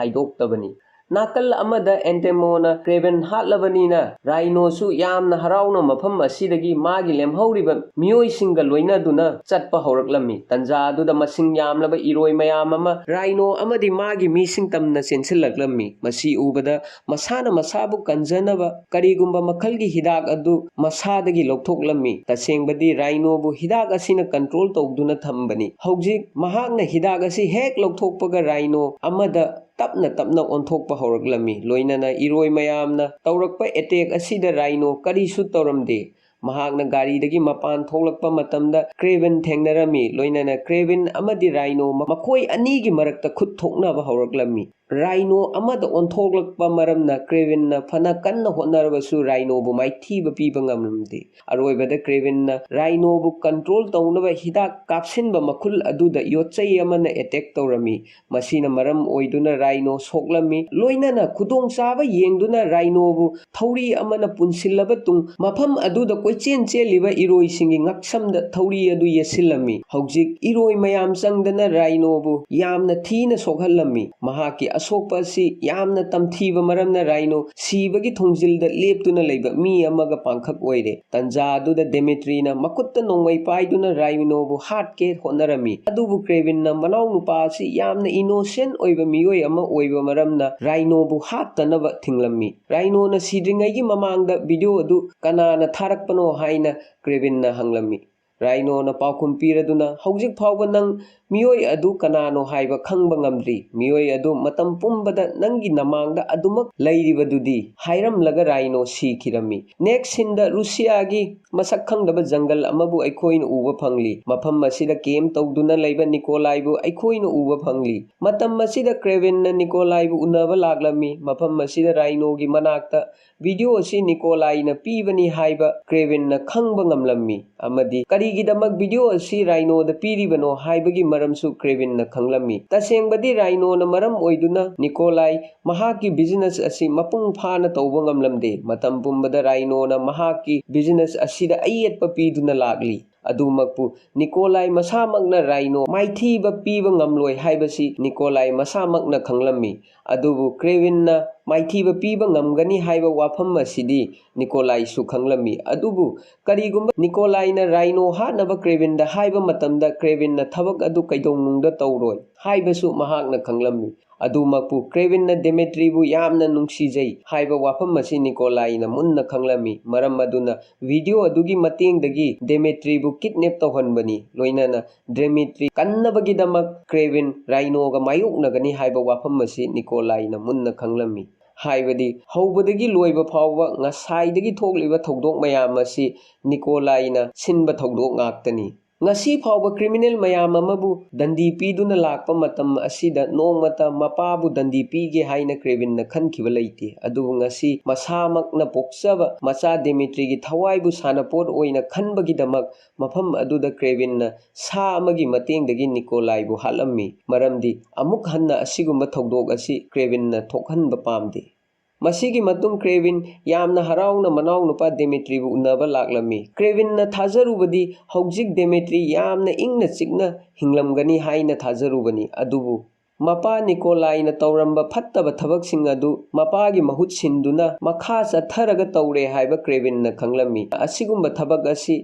ꯍꯥꯏꯗꯣꯛꯇꯕꯅꯤ꯫ ꯅꯥꯀꯜ ꯑꯃꯗ ꯑꯦꯟꯇꯦꯃꯣꯅ ꯀ꯭ꯔꯦꯕꯤꯟ ꯍꯥꯠꯂꯕꯅꯤꯅ ꯔꯥꯏꯅꯣꯁꯨ ꯌꯥꯝꯅ ꯍꯔꯥꯎꯅ ꯃꯐꯝ ꯑꯁꯤꯗꯒꯤ ꯃꯥꯒꯤ ꯂꯦꯝꯍꯧꯔꯤꯕ ꯃꯤꯑꯣꯏꯁꯤꯡꯒ ꯂꯣꯏꯅꯗꯨꯅ ꯆꯠꯄ ꯍꯧꯔꯛꯂꯝꯃꯤ꯫ ꯇꯟꯖꯥ ꯑꯗꯨꯗ ꯃꯁꯤꯡ ꯌꯥꯝꯂꯕ ꯏꯔꯣꯏ ꯃꯌꯥꯝ ꯑꯃ ꯔꯥꯏꯅꯣ ꯑꯃꯗꯤ ꯃꯥꯒꯤ ꯃꯤꯁꯤꯡ ꯇꯝꯅ ꯆꯦꯟꯁꯤꯜꯂꯛꯂꯝꯃꯤ꯫ ꯃꯁꯤ ꯎꯕꯗ ꯃꯁꯥꯅ ꯃꯁꯥꯕꯨ ꯀꯟꯖꯅꯕ ꯀꯔꯤꯒꯨꯝꯕ ꯃꯈꯜꯒꯤ ꯍꯤꯗꯥꯛ ꯑꯗꯨ ꯃꯁꯥꯗꯒꯤ ꯂꯧꯊꯣꯛꯂꯝꯃꯤ꯫ ꯇꯁꯦꯡꯕꯗꯤ ꯔꯥꯏꯅꯣꯕꯨ ꯍꯤꯗꯥꯛ ꯑꯁꯤꯅ ꯀꯟꯇ꯭ꯔꯣꯜ ꯇꯧꯗꯨꯅ ꯊꯝꯕꯅꯤ꯫ ꯍꯧꯖꯤꯛ ꯃꯍꯥꯛꯅ ꯍꯤꯗꯥꯛ ꯑꯁꯤ ꯍꯦꯛ ꯂꯧꯊꯣꯛꯄꯒ ꯔꯥꯏꯅꯣ ꯑꯃꯗ ꯇꯞꯅ ꯇꯞꯅ ꯑꯣꯟꯊꯣꯛꯄ ꯍꯧꯔꯛꯂꯝꯃꯤ꯫ ꯂꯣꯏꯅꯅ ꯏꯔꯣꯏ ꯃꯌꯥꯝꯅ ꯇꯧꯔꯛꯄ ꯑꯦꯇꯦꯛ ꯑꯁꯤꯗ ꯔꯥꯏꯅꯣ ꯀꯔꯤꯁꯨ ꯇꯧꯔꯝꯗꯦ꯫ ꯃꯍꯥꯛꯅ ꯒꯥꯔꯤꯗꯒꯤ ꯃꯄꯥꯟ ꯊꯣꯛꯂꯛꯄ ꯃꯇꯝꯗ ꯀ꯭ꯔꯦꯕꯤꯟ ꯊꯦꯡꯅꯔꯝꯃꯤ꯫ ꯂꯣꯏꯅꯅ ꯀ꯭ꯔꯦꯕꯤꯟ ꯑꯃꯗꯤ ꯔꯥꯏꯅꯣ ꯃꯈꯣꯏ ꯑꯅꯤꯒꯤ ꯃꯔꯛꯇ ꯈꯨꯠ ꯊꯣꯛꯅꯕ ꯍꯧꯔꯛꯂꯝꯃꯤ꯫ ꯔꯥꯏꯅꯣ ꯑꯃꯗ ꯑꯣꯟꯊꯣꯛꯂꯛꯄ ꯃꯔꯝꯅ ꯀ꯭ꯔꯦꯕꯤꯟꯅ ꯐꯅ ꯀꯟꯅ ꯍꯣꯠꯅꯔꯕꯁꯨ ꯔꯥꯏꯅꯣꯕꯨ ꯃꯥꯏꯊꯤꯕ ꯄꯤꯕ ꯉꯝꯂꯝꯗꯦ꯫ ꯑꯔꯣꯏꯕꯗ ꯀ꯭ꯔꯦꯕꯤꯟꯅ ꯔꯥꯏꯅꯣꯕꯨ ꯀꯟꯇ꯭ꯔꯣꯜ ꯇꯧꯅꯕ ꯍꯤꯗꯥꯛ ꯀꯥꯞꯁꯤꯟꯕ ꯃꯈꯨꯜ ꯑꯗꯨꯗ ꯌꯣꯠꯆꯩ ꯑꯃꯅ ꯑꯦꯇꯦꯛ ꯇꯧꯔꯝꯃꯤ꯫ ꯃꯁꯤꯅ ꯃꯔꯝ ꯑꯣꯏꯗꯨꯅ ꯔꯥꯏꯅꯣ ꯁꯣꯛꯂꯝꯃꯤ꯫ ꯂꯣꯏꯅꯅ ꯈꯨꯗꯣꯡꯆꯥꯕ ꯌꯦꯡꯗꯨꯅ ꯔꯥꯏꯅꯣꯕꯨ ꯊꯧꯔꯤ ꯑꯃꯅ ꯄꯨꯟꯁꯤꯜꯂꯕ ꯇꯨꯡ ꯃꯐꯝ ꯑꯗꯨꯗ ꯀꯣꯏꯆꯦꯟ ꯆꯦꯜꯂꯤꯕ ꯏꯔꯣꯏꯁꯤꯡꯒꯤ ꯉꯛꯁꯝꯗ ꯊꯧꯔꯤ ꯑꯗꯨ ꯌꯦꯠꯁꯤꯜꯂꯝꯃꯤ꯫ ꯍꯧꯖꯤꯛ ꯏꯔꯣꯏ ꯃꯌꯥꯝ ꯆꯪꯗꯅ ꯔꯥꯏꯅꯣꯕꯨ ꯌꯥꯝꯅ ꯊꯤꯅ ꯁꯣꯛꯍꯜꯂꯝꯃꯤ꯫ ꯃꯍꯥꯛꯀꯤ ꯑꯁꯣꯛꯄ ꯑꯁꯤ ꯌꯥꯝꯅ ꯇꯝꯊꯤꯕ ꯃꯔꯝꯅ ꯔꯥꯏꯅꯣ ꯁꯤꯕꯒꯤ ꯊꯣꯡꯖꯤꯜꯗ ꯂꯦꯞꯇꯨꯅ ꯂꯩꯕ ꯃꯤ ꯑꯃꯒ ꯄꯥꯡꯈꯛ ꯑꯣꯏꯔꯦ꯫ ꯇꯟꯖꯥ ꯑꯗꯨꯗ ꯗꯦꯃꯤꯇ꯭ꯔꯤꯅ ꯃꯈꯨꯠꯇ ꯅꯣꯡꯃꯩ ꯄꯥꯏꯗꯨꯅ ꯔꯥꯏꯅꯣꯕꯨ ꯍꯥꯠꯀꯦ ꯍꯣꯠꯅꯔꯝꯃꯤ꯫ ꯑꯗꯨꯕꯨ ꯀ꯭ꯔꯦꯕꯤꯟꯅ ꯃꯅꯥꯎꯅꯨꯄꯥ ꯑꯁꯤ ꯌꯥꯝꯅ ꯏꯅꯣꯁꯦꯟ ꯑꯣꯏꯕ ꯃꯤꯑꯣꯏ ꯑꯃ ꯑꯣꯏꯕ ꯃꯔꯝꯅ ꯔꯥꯏꯅꯣꯕꯨ ꯍꯥꯠꯇꯅꯕ ꯊꯤꯡꯂꯝꯃꯤ꯫ ꯔꯥꯏꯅꯣꯅ ꯁꯤꯗ꯭ꯔꯤꯉꯩꯒꯤ ꯃꯃꯥꯡꯗ ꯚꯤꯗꯤꯑꯣ ꯑꯗꯨ ꯀꯅꯥꯅ ꯊꯥꯔꯛꯄꯅꯣ ꯍꯥꯏꯅ ꯀ꯭ꯔꯦꯕꯤꯟꯅ ꯍꯪꯂꯝꯃꯤ꯫ ꯔꯥꯏꯅꯣꯅ ꯄꯥꯎꯈꯨꯝ ꯄꯤꯔꯗꯨꯅ, "ꯍꯧꯖꯤꯛ ꯐꯥꯎꯕ ꯅꯪ ꯃꯤꯑꯣꯏ ꯑꯗꯨ ꯀꯅꯥꯅꯣ ꯍꯥꯏꯕ ꯈꯪꯕ ꯉꯝꯗ꯭ꯔꯤ꯫ ꯃꯤꯑꯣꯏ ꯑꯗꯨ ꯃꯇꯝ ꯄꯨꯝꯕꯗ ꯅꯪꯒꯤ ꯅꯃꯥꯡꯗ ꯑꯗꯨꯃꯛ ꯂꯩꯔꯤꯕꯗꯨꯗꯤ" ꯍꯥꯏꯔꯝꯂꯒ ꯔꯥꯏꯅꯣ ꯁꯤꯈꯤꯔꯝꯃꯤ꯫ ꯅꯦꯛꯁ ꯁꯤꯟꯗ ꯔꯨꯁꯤꯌꯥꯒꯤ ꯃꯁꯛ ꯈꯪꯗꯕ ꯖꯪꯒꯜ ꯑꯃꯕꯨ ꯑꯩꯈꯣꯏꯅ ꯎꯕ ꯐꯪꯂꯤ꯫ ꯃꯐꯝ ꯑꯁꯤꯗ ꯀꯦꯝ ꯇꯧꯗꯨꯅ ꯂꯩꯕ ꯅꯤꯀꯣꯂꯥꯏꯕꯨ ꯑꯩꯈꯣꯏꯅ ꯎꯕ ꯐꯪꯂꯤ꯫ ꯃꯇꯝ ꯑꯁꯤꯗ ꯀ꯭ꯔꯦꯕꯤꯟꯅ ꯅꯤꯀꯣꯂꯥꯏꯕꯨ ꯎꯅꯕ ꯂꯥꯛꯂꯝꯃꯤ꯫ ꯃꯐꯝ ꯑꯁꯤꯗ ꯔꯥꯏꯅꯣꯒꯤ ꯃꯅꯥꯛꯇ ꯚꯤꯗꯤꯑꯣ ꯑꯁꯤ ꯅꯤꯀꯣꯂꯥꯏꯅ ꯄꯤꯕꯅꯤ ꯍꯥꯏꯕ ꯀ꯭ꯔꯦꯕꯤꯟꯅ ꯈꯪꯕ ꯉꯝꯂꯝꯃꯤ, ꯑꯃꯗꯤ ꯀꯔꯤꯒꯤꯗꯃꯛ ꯚꯤꯗꯤꯑꯣ ꯑꯁꯤ ꯔꯥꯏꯅꯣꯗ ꯄꯤꯔꯤꯕꯅꯣ ꯍꯥꯏꯕꯒꯤ ꯃꯔꯝꯁꯨ ꯀ꯭ꯔꯦꯕꯤꯟꯅ ꯈꯪꯂꯝꯃꯤ꯫ ꯇꯁꯦꯡꯕꯗꯤ ꯔꯥꯏꯅꯣꯅ ꯃꯔꯝ ꯑꯣꯏꯗꯨꯅ ꯅꯤꯀꯣꯂꯥꯏ ꯃꯍꯥꯛꯀꯤ ꯕꯤꯖꯤꯅꯦꯁ ꯑꯁꯤ ꯃꯄꯨꯡ ꯐꯥꯅ ꯇꯧꯕ ꯉꯝꯂꯝꯗꯦ꯫ ꯃꯇꯝ ꯄꯨꯝꯕꯗ ꯔꯥꯏꯅꯣꯅ ꯃꯍꯥꯛꯀꯤ ꯕꯤꯖꯤꯅꯦꯁ ꯑꯁꯤꯗ ꯑꯌꯦꯠꯄ ꯄꯤꯗꯨꯅ ꯂꯥꯛꯂꯤ꯫ ꯑꯗꯨꯃꯛꯄꯨ ꯅꯤꯀꯣꯂꯥꯏ ꯃꯁꯥꯃꯛꯅ ꯔꯥꯏꯅꯣ ꯃꯥꯏꯊꯤꯕ ꯄꯤꯕ ꯉꯝꯂꯣꯏ ꯍꯥꯏꯕꯁꯤ ꯅꯤꯀꯣꯂꯥꯏ ꯃꯁꯥꯃꯛꯅ ꯈꯪꯂꯝꯃꯤ꯫ ꯑꯗꯨꯕꯨ ꯀ꯭ꯔꯦꯕꯤꯟꯅ ꯃꯥꯏꯊꯤꯕ ꯄꯤꯕ ꯉꯝꯒꯅꯤ ꯍꯥꯏꯕ ꯋꯥꯐꯝ ꯑꯁꯤꯗꯤ ꯅꯤꯀꯣꯂꯥꯏꯁꯨ ꯈꯪꯂꯝꯃꯤ꯫ ꯑꯗꯨꯕꯨ ꯀꯔꯤꯒꯨꯝꯕ ꯅꯤꯀꯣꯂꯥꯏꯅ ꯔꯥꯏꯅꯣ ꯍꯥꯠꯅꯕ ꯀ꯭ꯔꯦꯕꯤꯟꯗ ꯍꯥꯏꯕ ꯃꯇꯝꯗ ꯀ꯭ꯔꯦꯕꯤꯟꯅ ꯊꯕꯛ ꯑꯗꯨ ꯀꯩꯗꯧꯅꯨꯡꯗ ꯇꯧꯔꯣꯏ ꯍꯥꯏꯕꯁꯨ ꯃꯍꯥꯛꯅ ꯈꯪꯂꯝꯃꯤ꯫ ꯑꯗꯨꯃꯛꯄꯨ ꯀ꯭ꯔꯦꯕꯤꯟꯅ ꯗꯦꯃꯦꯇ꯭ꯔꯤꯕꯨ ꯌꯥꯝꯅ ꯅꯨꯡꯁꯤꯖꯩ ꯍꯥꯏꯕ ꯋꯥꯐꯝ ꯑꯁꯤ ꯅꯤꯀꯣꯂꯥꯏꯅ ꯃꯨꯟꯅ ꯈꯪꯂꯝꯃꯤ꯫ ꯃꯔꯝ ꯑꯗꯨꯅ ꯚꯤꯗꯤꯑꯣ ꯑꯗꯨꯒꯤ ꯃꯇꯦꯡꯗꯒꯤ ꯗꯦꯃꯦꯇ꯭ꯔꯤꯕꯨ ꯀꯤꯗꯅꯦꯞ ꯇꯧꯍꯟꯕꯅꯤ꯫ ꯂꯣꯏꯅꯅ ꯗꯦꯃꯦꯇ꯭ꯔꯤ ꯀꯟꯅꯕꯒꯤꯗꯃꯛ ꯀ꯭ꯔꯦꯕꯤꯟ ꯔꯥꯏꯅꯣꯒ ꯃꯥꯌꯣꯛꯅꯒꯅꯤ ꯍꯥꯏꯕ ꯋꯥꯐꯝ ꯑꯁꯤ ꯅꯤꯀꯣꯂꯥꯏꯅ ꯃꯨꯟꯅ ꯈꯪꯂꯝꯃꯤ꯫ ꯍꯥꯏꯕꯗꯤ ꯍꯧꯕꯗꯒꯤ ꯂꯣꯏꯕ ꯐꯥꯎꯕ ꯉꯁꯥꯏꯗꯒꯤ ꯊꯣꯛꯂꯤꯕ ꯊꯧꯗꯣꯛ ꯃꯌꯥꯝ ꯑꯁꯤ ꯅꯤꯀꯣꯂꯥꯏꯅ ꯁꯤꯟꯕ ꯊꯧꯗꯣꯛ ꯉꯥꯛꯇꯅꯤ꯫ ꯉꯁꯤ ꯐꯥꯎꯕ ꯀ꯭ꯔꯤꯃꯤꯅꯦꯜ ꯃꯌꯥꯝ ꯑꯃꯕꯨ ꯗꯟꯗꯤ ꯄꯤꯗꯨꯅ ꯂꯥꯛꯄ ꯃꯇꯝ ꯑꯁꯤꯗ ꯅꯣꯡꯃꯇ ꯃꯄꯥꯕꯨ ꯗꯟꯗꯤ ꯄꯤꯒꯦ ꯍꯥꯏꯅ ꯀ꯭ꯔꯦꯕꯤꯟꯅ ꯈꯟꯈꯤꯕ ꯂꯩꯇꯦ꯫ ꯑꯗꯨꯕꯨ ꯉꯁꯤ ꯃꯁꯥꯃꯛꯅ ꯄꯣꯛꯆꯕ ꯃꯆꯥ ꯗꯦꯃꯦꯇ꯭ꯔꯤꯒꯤ ꯊꯋꯥꯏꯕꯨ ꯁꯥꯟꯅꯄꯣꯠ ꯑꯣꯏꯅ ꯈꯟꯕꯒꯤꯗꯃꯛ ꯃꯐꯝ ꯑꯗꯨꯗ ꯀ꯭ꯔꯦꯕꯤꯟꯅ ꯁꯥ ꯑꯃꯒꯤ ꯃꯇꯦꯡꯗꯒꯤ ꯅꯤꯀꯣꯂꯥꯏꯕꯨ ꯍꯥꯠꯂꯝꯃꯤ꯫ ꯃꯔꯝꯗꯤ ꯑꯃꯨꯛ ꯍꯟꯅ ꯑꯁꯤꯒꯨꯝꯕ ꯊꯧꯗꯣꯛ ꯑꯁꯤ ꯀ꯭ꯔꯦꯕꯤꯟꯅ ꯊꯣꯛꯍꯟꯕ ꯄꯥꯝꯗꯦ꯫ ꯃꯁꯤꯒꯤ ꯃꯇꯨꯡ ꯀ꯭ꯔꯦꯕꯤꯟ ꯌꯥꯝꯅ ꯍꯔꯥꯎꯅ ꯃꯅꯥꯎꯅꯨꯄꯥ ꯗꯦꯃꯦꯇ꯭ꯔꯤꯕꯨ ꯎꯅꯕ ꯂꯥꯛꯂꯝꯃꯤ꯫ ꯀ꯭ꯔꯦꯕꯤꯟꯅ ꯊꯥꯖꯔꯨꯕꯗꯤ ꯍꯧꯖꯤꯛ ꯗꯦꯃꯦꯇ꯭ꯔꯤ ꯌꯥꯝꯅ ꯏꯪꯅ ꯆꯤꯛꯅ ꯍꯤꯡꯂꯝꯒꯅꯤ ꯍꯥꯏꯅ ꯊꯥꯖꯔꯨꯕꯅꯤ꯫ ꯑꯗꯨꯕꯨ ꯃꯄꯥ ꯅꯤꯀꯣꯂꯥꯏꯅ ꯇꯧꯔꯝꯕ ꯐꯠꯇꯕ ꯊꯕꯛꯁꯤꯡ ꯑꯗꯨ ꯃꯄꯥꯒꯤ ꯃꯍꯨꯠ ꯁꯤꯟꯗꯨꯅ ꯃꯈꯥ ꯆꯠꯊꯔꯒ ꯇꯧꯔꯦ ꯍꯥꯏꯕ ꯀ꯭ꯔꯦꯕꯤꯟꯅ ꯈꯪꯂꯝꯃꯤ꯫ ꯑꯁꯤꯒꯨꯝꯕ ꯊꯕꯛ ꯑꯁꯤ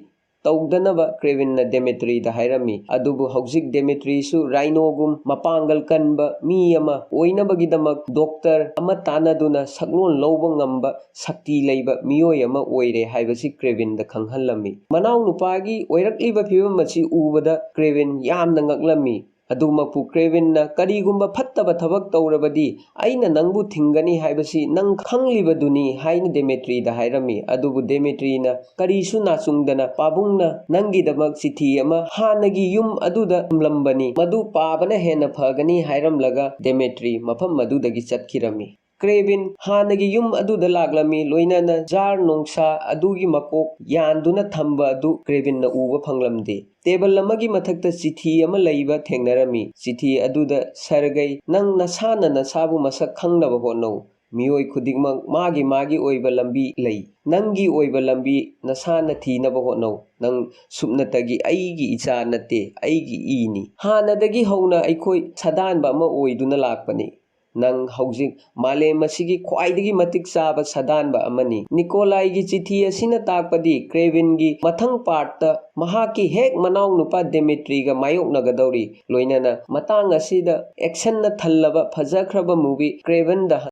ꯇꯧꯗꯅꯕ ꯀ꯭ꯔꯦꯕꯤꯟꯅ ꯗꯦꯃꯦꯇ꯭ꯔꯤꯗ ꯍꯥꯏꯔꯝꯃꯤ꯫ ꯑꯗꯨꯕꯨ ꯍꯧꯖꯤꯛ ꯗꯦꯃꯦꯇ꯭ꯔꯤꯁꯨ ꯔꯥꯏꯅꯣꯒꯨꯝ ꯃꯄꯥꯡꯒꯜ ꯀꯟꯕ ꯃꯤ ꯑꯃ ꯑꯣꯏꯅꯕꯒꯤꯗꯃꯛ ꯗꯣꯛꯇꯔ ꯑꯃ ꯇꯥꯟꯅꯗꯨꯅ ꯁꯛꯂꯣꯟ ꯂꯧꯕ ꯉꯝꯕ ꯁꯛꯇꯤ ꯂꯩꯕ ꯃꯤꯑꯣꯏ ꯑꯃ ꯑꯣꯏꯔꯦ ꯍꯥꯏꯕꯁꯤ ꯀ꯭ꯔꯦꯕꯤꯟꯗ ꯈꯪꯍꯜꯂꯝꯃꯤ꯫ ꯃꯅꯥꯎꯅꯨꯄꯥꯒꯤ ꯑꯣꯏꯔꯛꯂꯤꯕ ꯐꯤꯕꯝ ꯑꯁꯤ ꯎꯕꯗ ꯀ꯭ꯔꯦꯕꯤꯟ ꯌꯥꯝꯅ ꯉꯛꯂꯝꯃꯤ꯫ ꯑꯗꯨꯃꯛꯄꯨ ꯀ꯭ꯔꯦꯕꯤꯟꯅ "ꯀꯔꯤꯒꯨꯝꯕ ꯐꯠꯇꯕ ꯊꯕꯛ ꯇꯧꯔꯕꯗꯤ ꯑꯩꯅ ꯅꯪꯕꯨ ꯊꯤꯡꯒꯅꯤ ꯍꯥꯏꯕꯁꯤ ꯅꯪ ꯈꯪꯂꯤꯕꯗꯨꯅꯤ" ꯍꯥꯏꯅ ꯗꯦꯃꯦꯇ꯭ꯔꯤꯗ ꯍꯥꯏꯔꯝꯃꯤ꯫ ꯑꯗꯨꯕꯨ ꯗꯦꯃꯦꯇ꯭ꯔꯤꯅ ꯀꯔꯤꯁꯨ ꯅꯥꯆꯨꯡꯗꯅ, "ꯄꯥꯕꯨꯡꯅ ꯅꯪꯒꯤꯗꯃꯛ ꯆꯤꯊꯤ ꯑꯃ ꯍꯥꯟꯅꯒꯤ ꯌꯨꯝ ꯑꯗꯨꯗ ꯊꯝꯂꯝꯕꯅꯤ, ꯃꯗꯨ ꯄꯥꯕꯅ ꯍꯦꯟꯅ ꯐꯒꯅꯤ" ꯍꯥꯏꯔꯝꯂꯒ ꯗꯦꯃꯦꯇ꯭ꯔꯤ ꯃꯐꯝ ꯑꯗꯨꯗꯒꯤ ꯆꯠꯈꯤꯔꯝꯃꯤ꯫ ꯀ꯭ꯔꯦꯕꯤꯟ ꯍꯥꯟꯅꯒꯤ ꯌꯨꯝ ꯑꯗꯨꯗ ꯂꯥꯛꯂꯝꯃꯤ, ꯂꯣꯏꯅꯅ ꯖꯥꯔ ꯅꯣꯡꯁꯥ ꯑꯗꯨꯒꯤ ꯃꯀꯣꯛ ꯌꯥꯟꯗꯨꯅ ꯊꯝꯕ ꯑꯗꯨ ꯀ꯭ꯔꯦꯕꯤꯟꯅ ꯎꯕ ꯐꯪꯂꯝꯗꯦ꯫ ꯇꯦꯕꯜ ꯑꯃꯒꯤ ꯃꯊꯛꯇ ꯆꯤꯊꯤ ꯑꯃ ꯂꯩꯕ ꯊꯦꯡꯅꯔꯝꯃꯤ꯫ ꯆꯤꯊꯤ ꯑꯗꯨꯗ, "ꯁꯔꯒꯩ, ꯅꯪ ꯅꯁꯥꯅ ꯅꯁꯥꯕꯨ ꯃꯁꯛ ꯈꯪꯅꯕ ꯍꯣꯠꯅꯧ꯫ ꯃꯤꯑꯣꯏ ꯈꯨꯗꯤꯡꯃꯛ ꯃꯥꯒꯤ ꯃꯥꯒꯤ ꯑꯣꯏꯕ ꯂꯝꯕꯤ ꯂꯩ꯫ ꯅꯪꯒꯤ ꯑꯣꯏꯕ ꯂꯝꯕꯤ ꯅꯁꯥꯅ ꯊꯤꯅꯕ ꯍꯣꯠꯅꯧ꯫ ꯅꯪ ꯁꯨꯞꯅꯇꯒꯤ ꯑꯩꯒꯤ ꯏꯆꯥ ꯅꯠꯇꯦ, ꯑꯩꯒꯤ ꯏꯅꯤ꯫ ꯍꯥꯟꯅꯗꯒꯤ ꯍꯧꯅ ꯑꯩꯈꯣꯏ ꯁꯥꯗꯥꯟꯕ ꯑꯃ ꯑꯣꯏꯗꯨꯅ ꯂꯥꯛꯄꯅꯤ꯫ ꯅꯪ ꯍꯧꯖꯤꯛ ꯃꯥꯂꯦꯝ ꯑꯁꯤꯒꯤ ꯈ꯭ꯋꯥꯏꯗꯒꯤ ꯃꯇꯤꯛ ꯆꯥꯕ ꯁꯥꯗꯥꯟꯕ ꯑꯃꯅꯤ"꯫ ꯅꯤꯀꯣꯂꯥꯏꯒꯤ ꯆꯤꯊꯤ ꯑꯁꯤꯅ ꯇꯥꯛꯄꯗꯤ ꯀ꯭ꯔꯦꯕꯤꯟꯒꯤ ꯃꯊꯪ ꯄꯥꯔꯠꯇ ꯃꯍꯥꯛꯀꯤ ꯍꯦꯛ ꯃꯅꯥꯎꯅꯨꯄꯥ ꯗꯦꯃꯤꯇ꯭ꯔꯤꯒ ꯃꯥꯌꯣꯛꯅꯒꯗꯧꯔꯤ, ꯂꯣꯏꯅꯅ ꯃꯇꯥꯡ ꯑꯁꯤꯗ ꯑꯦꯛꯁꯟꯅ ꯊꯜꯂꯕ ꯐꯖꯈ꯭ꯔꯕ movie Craven the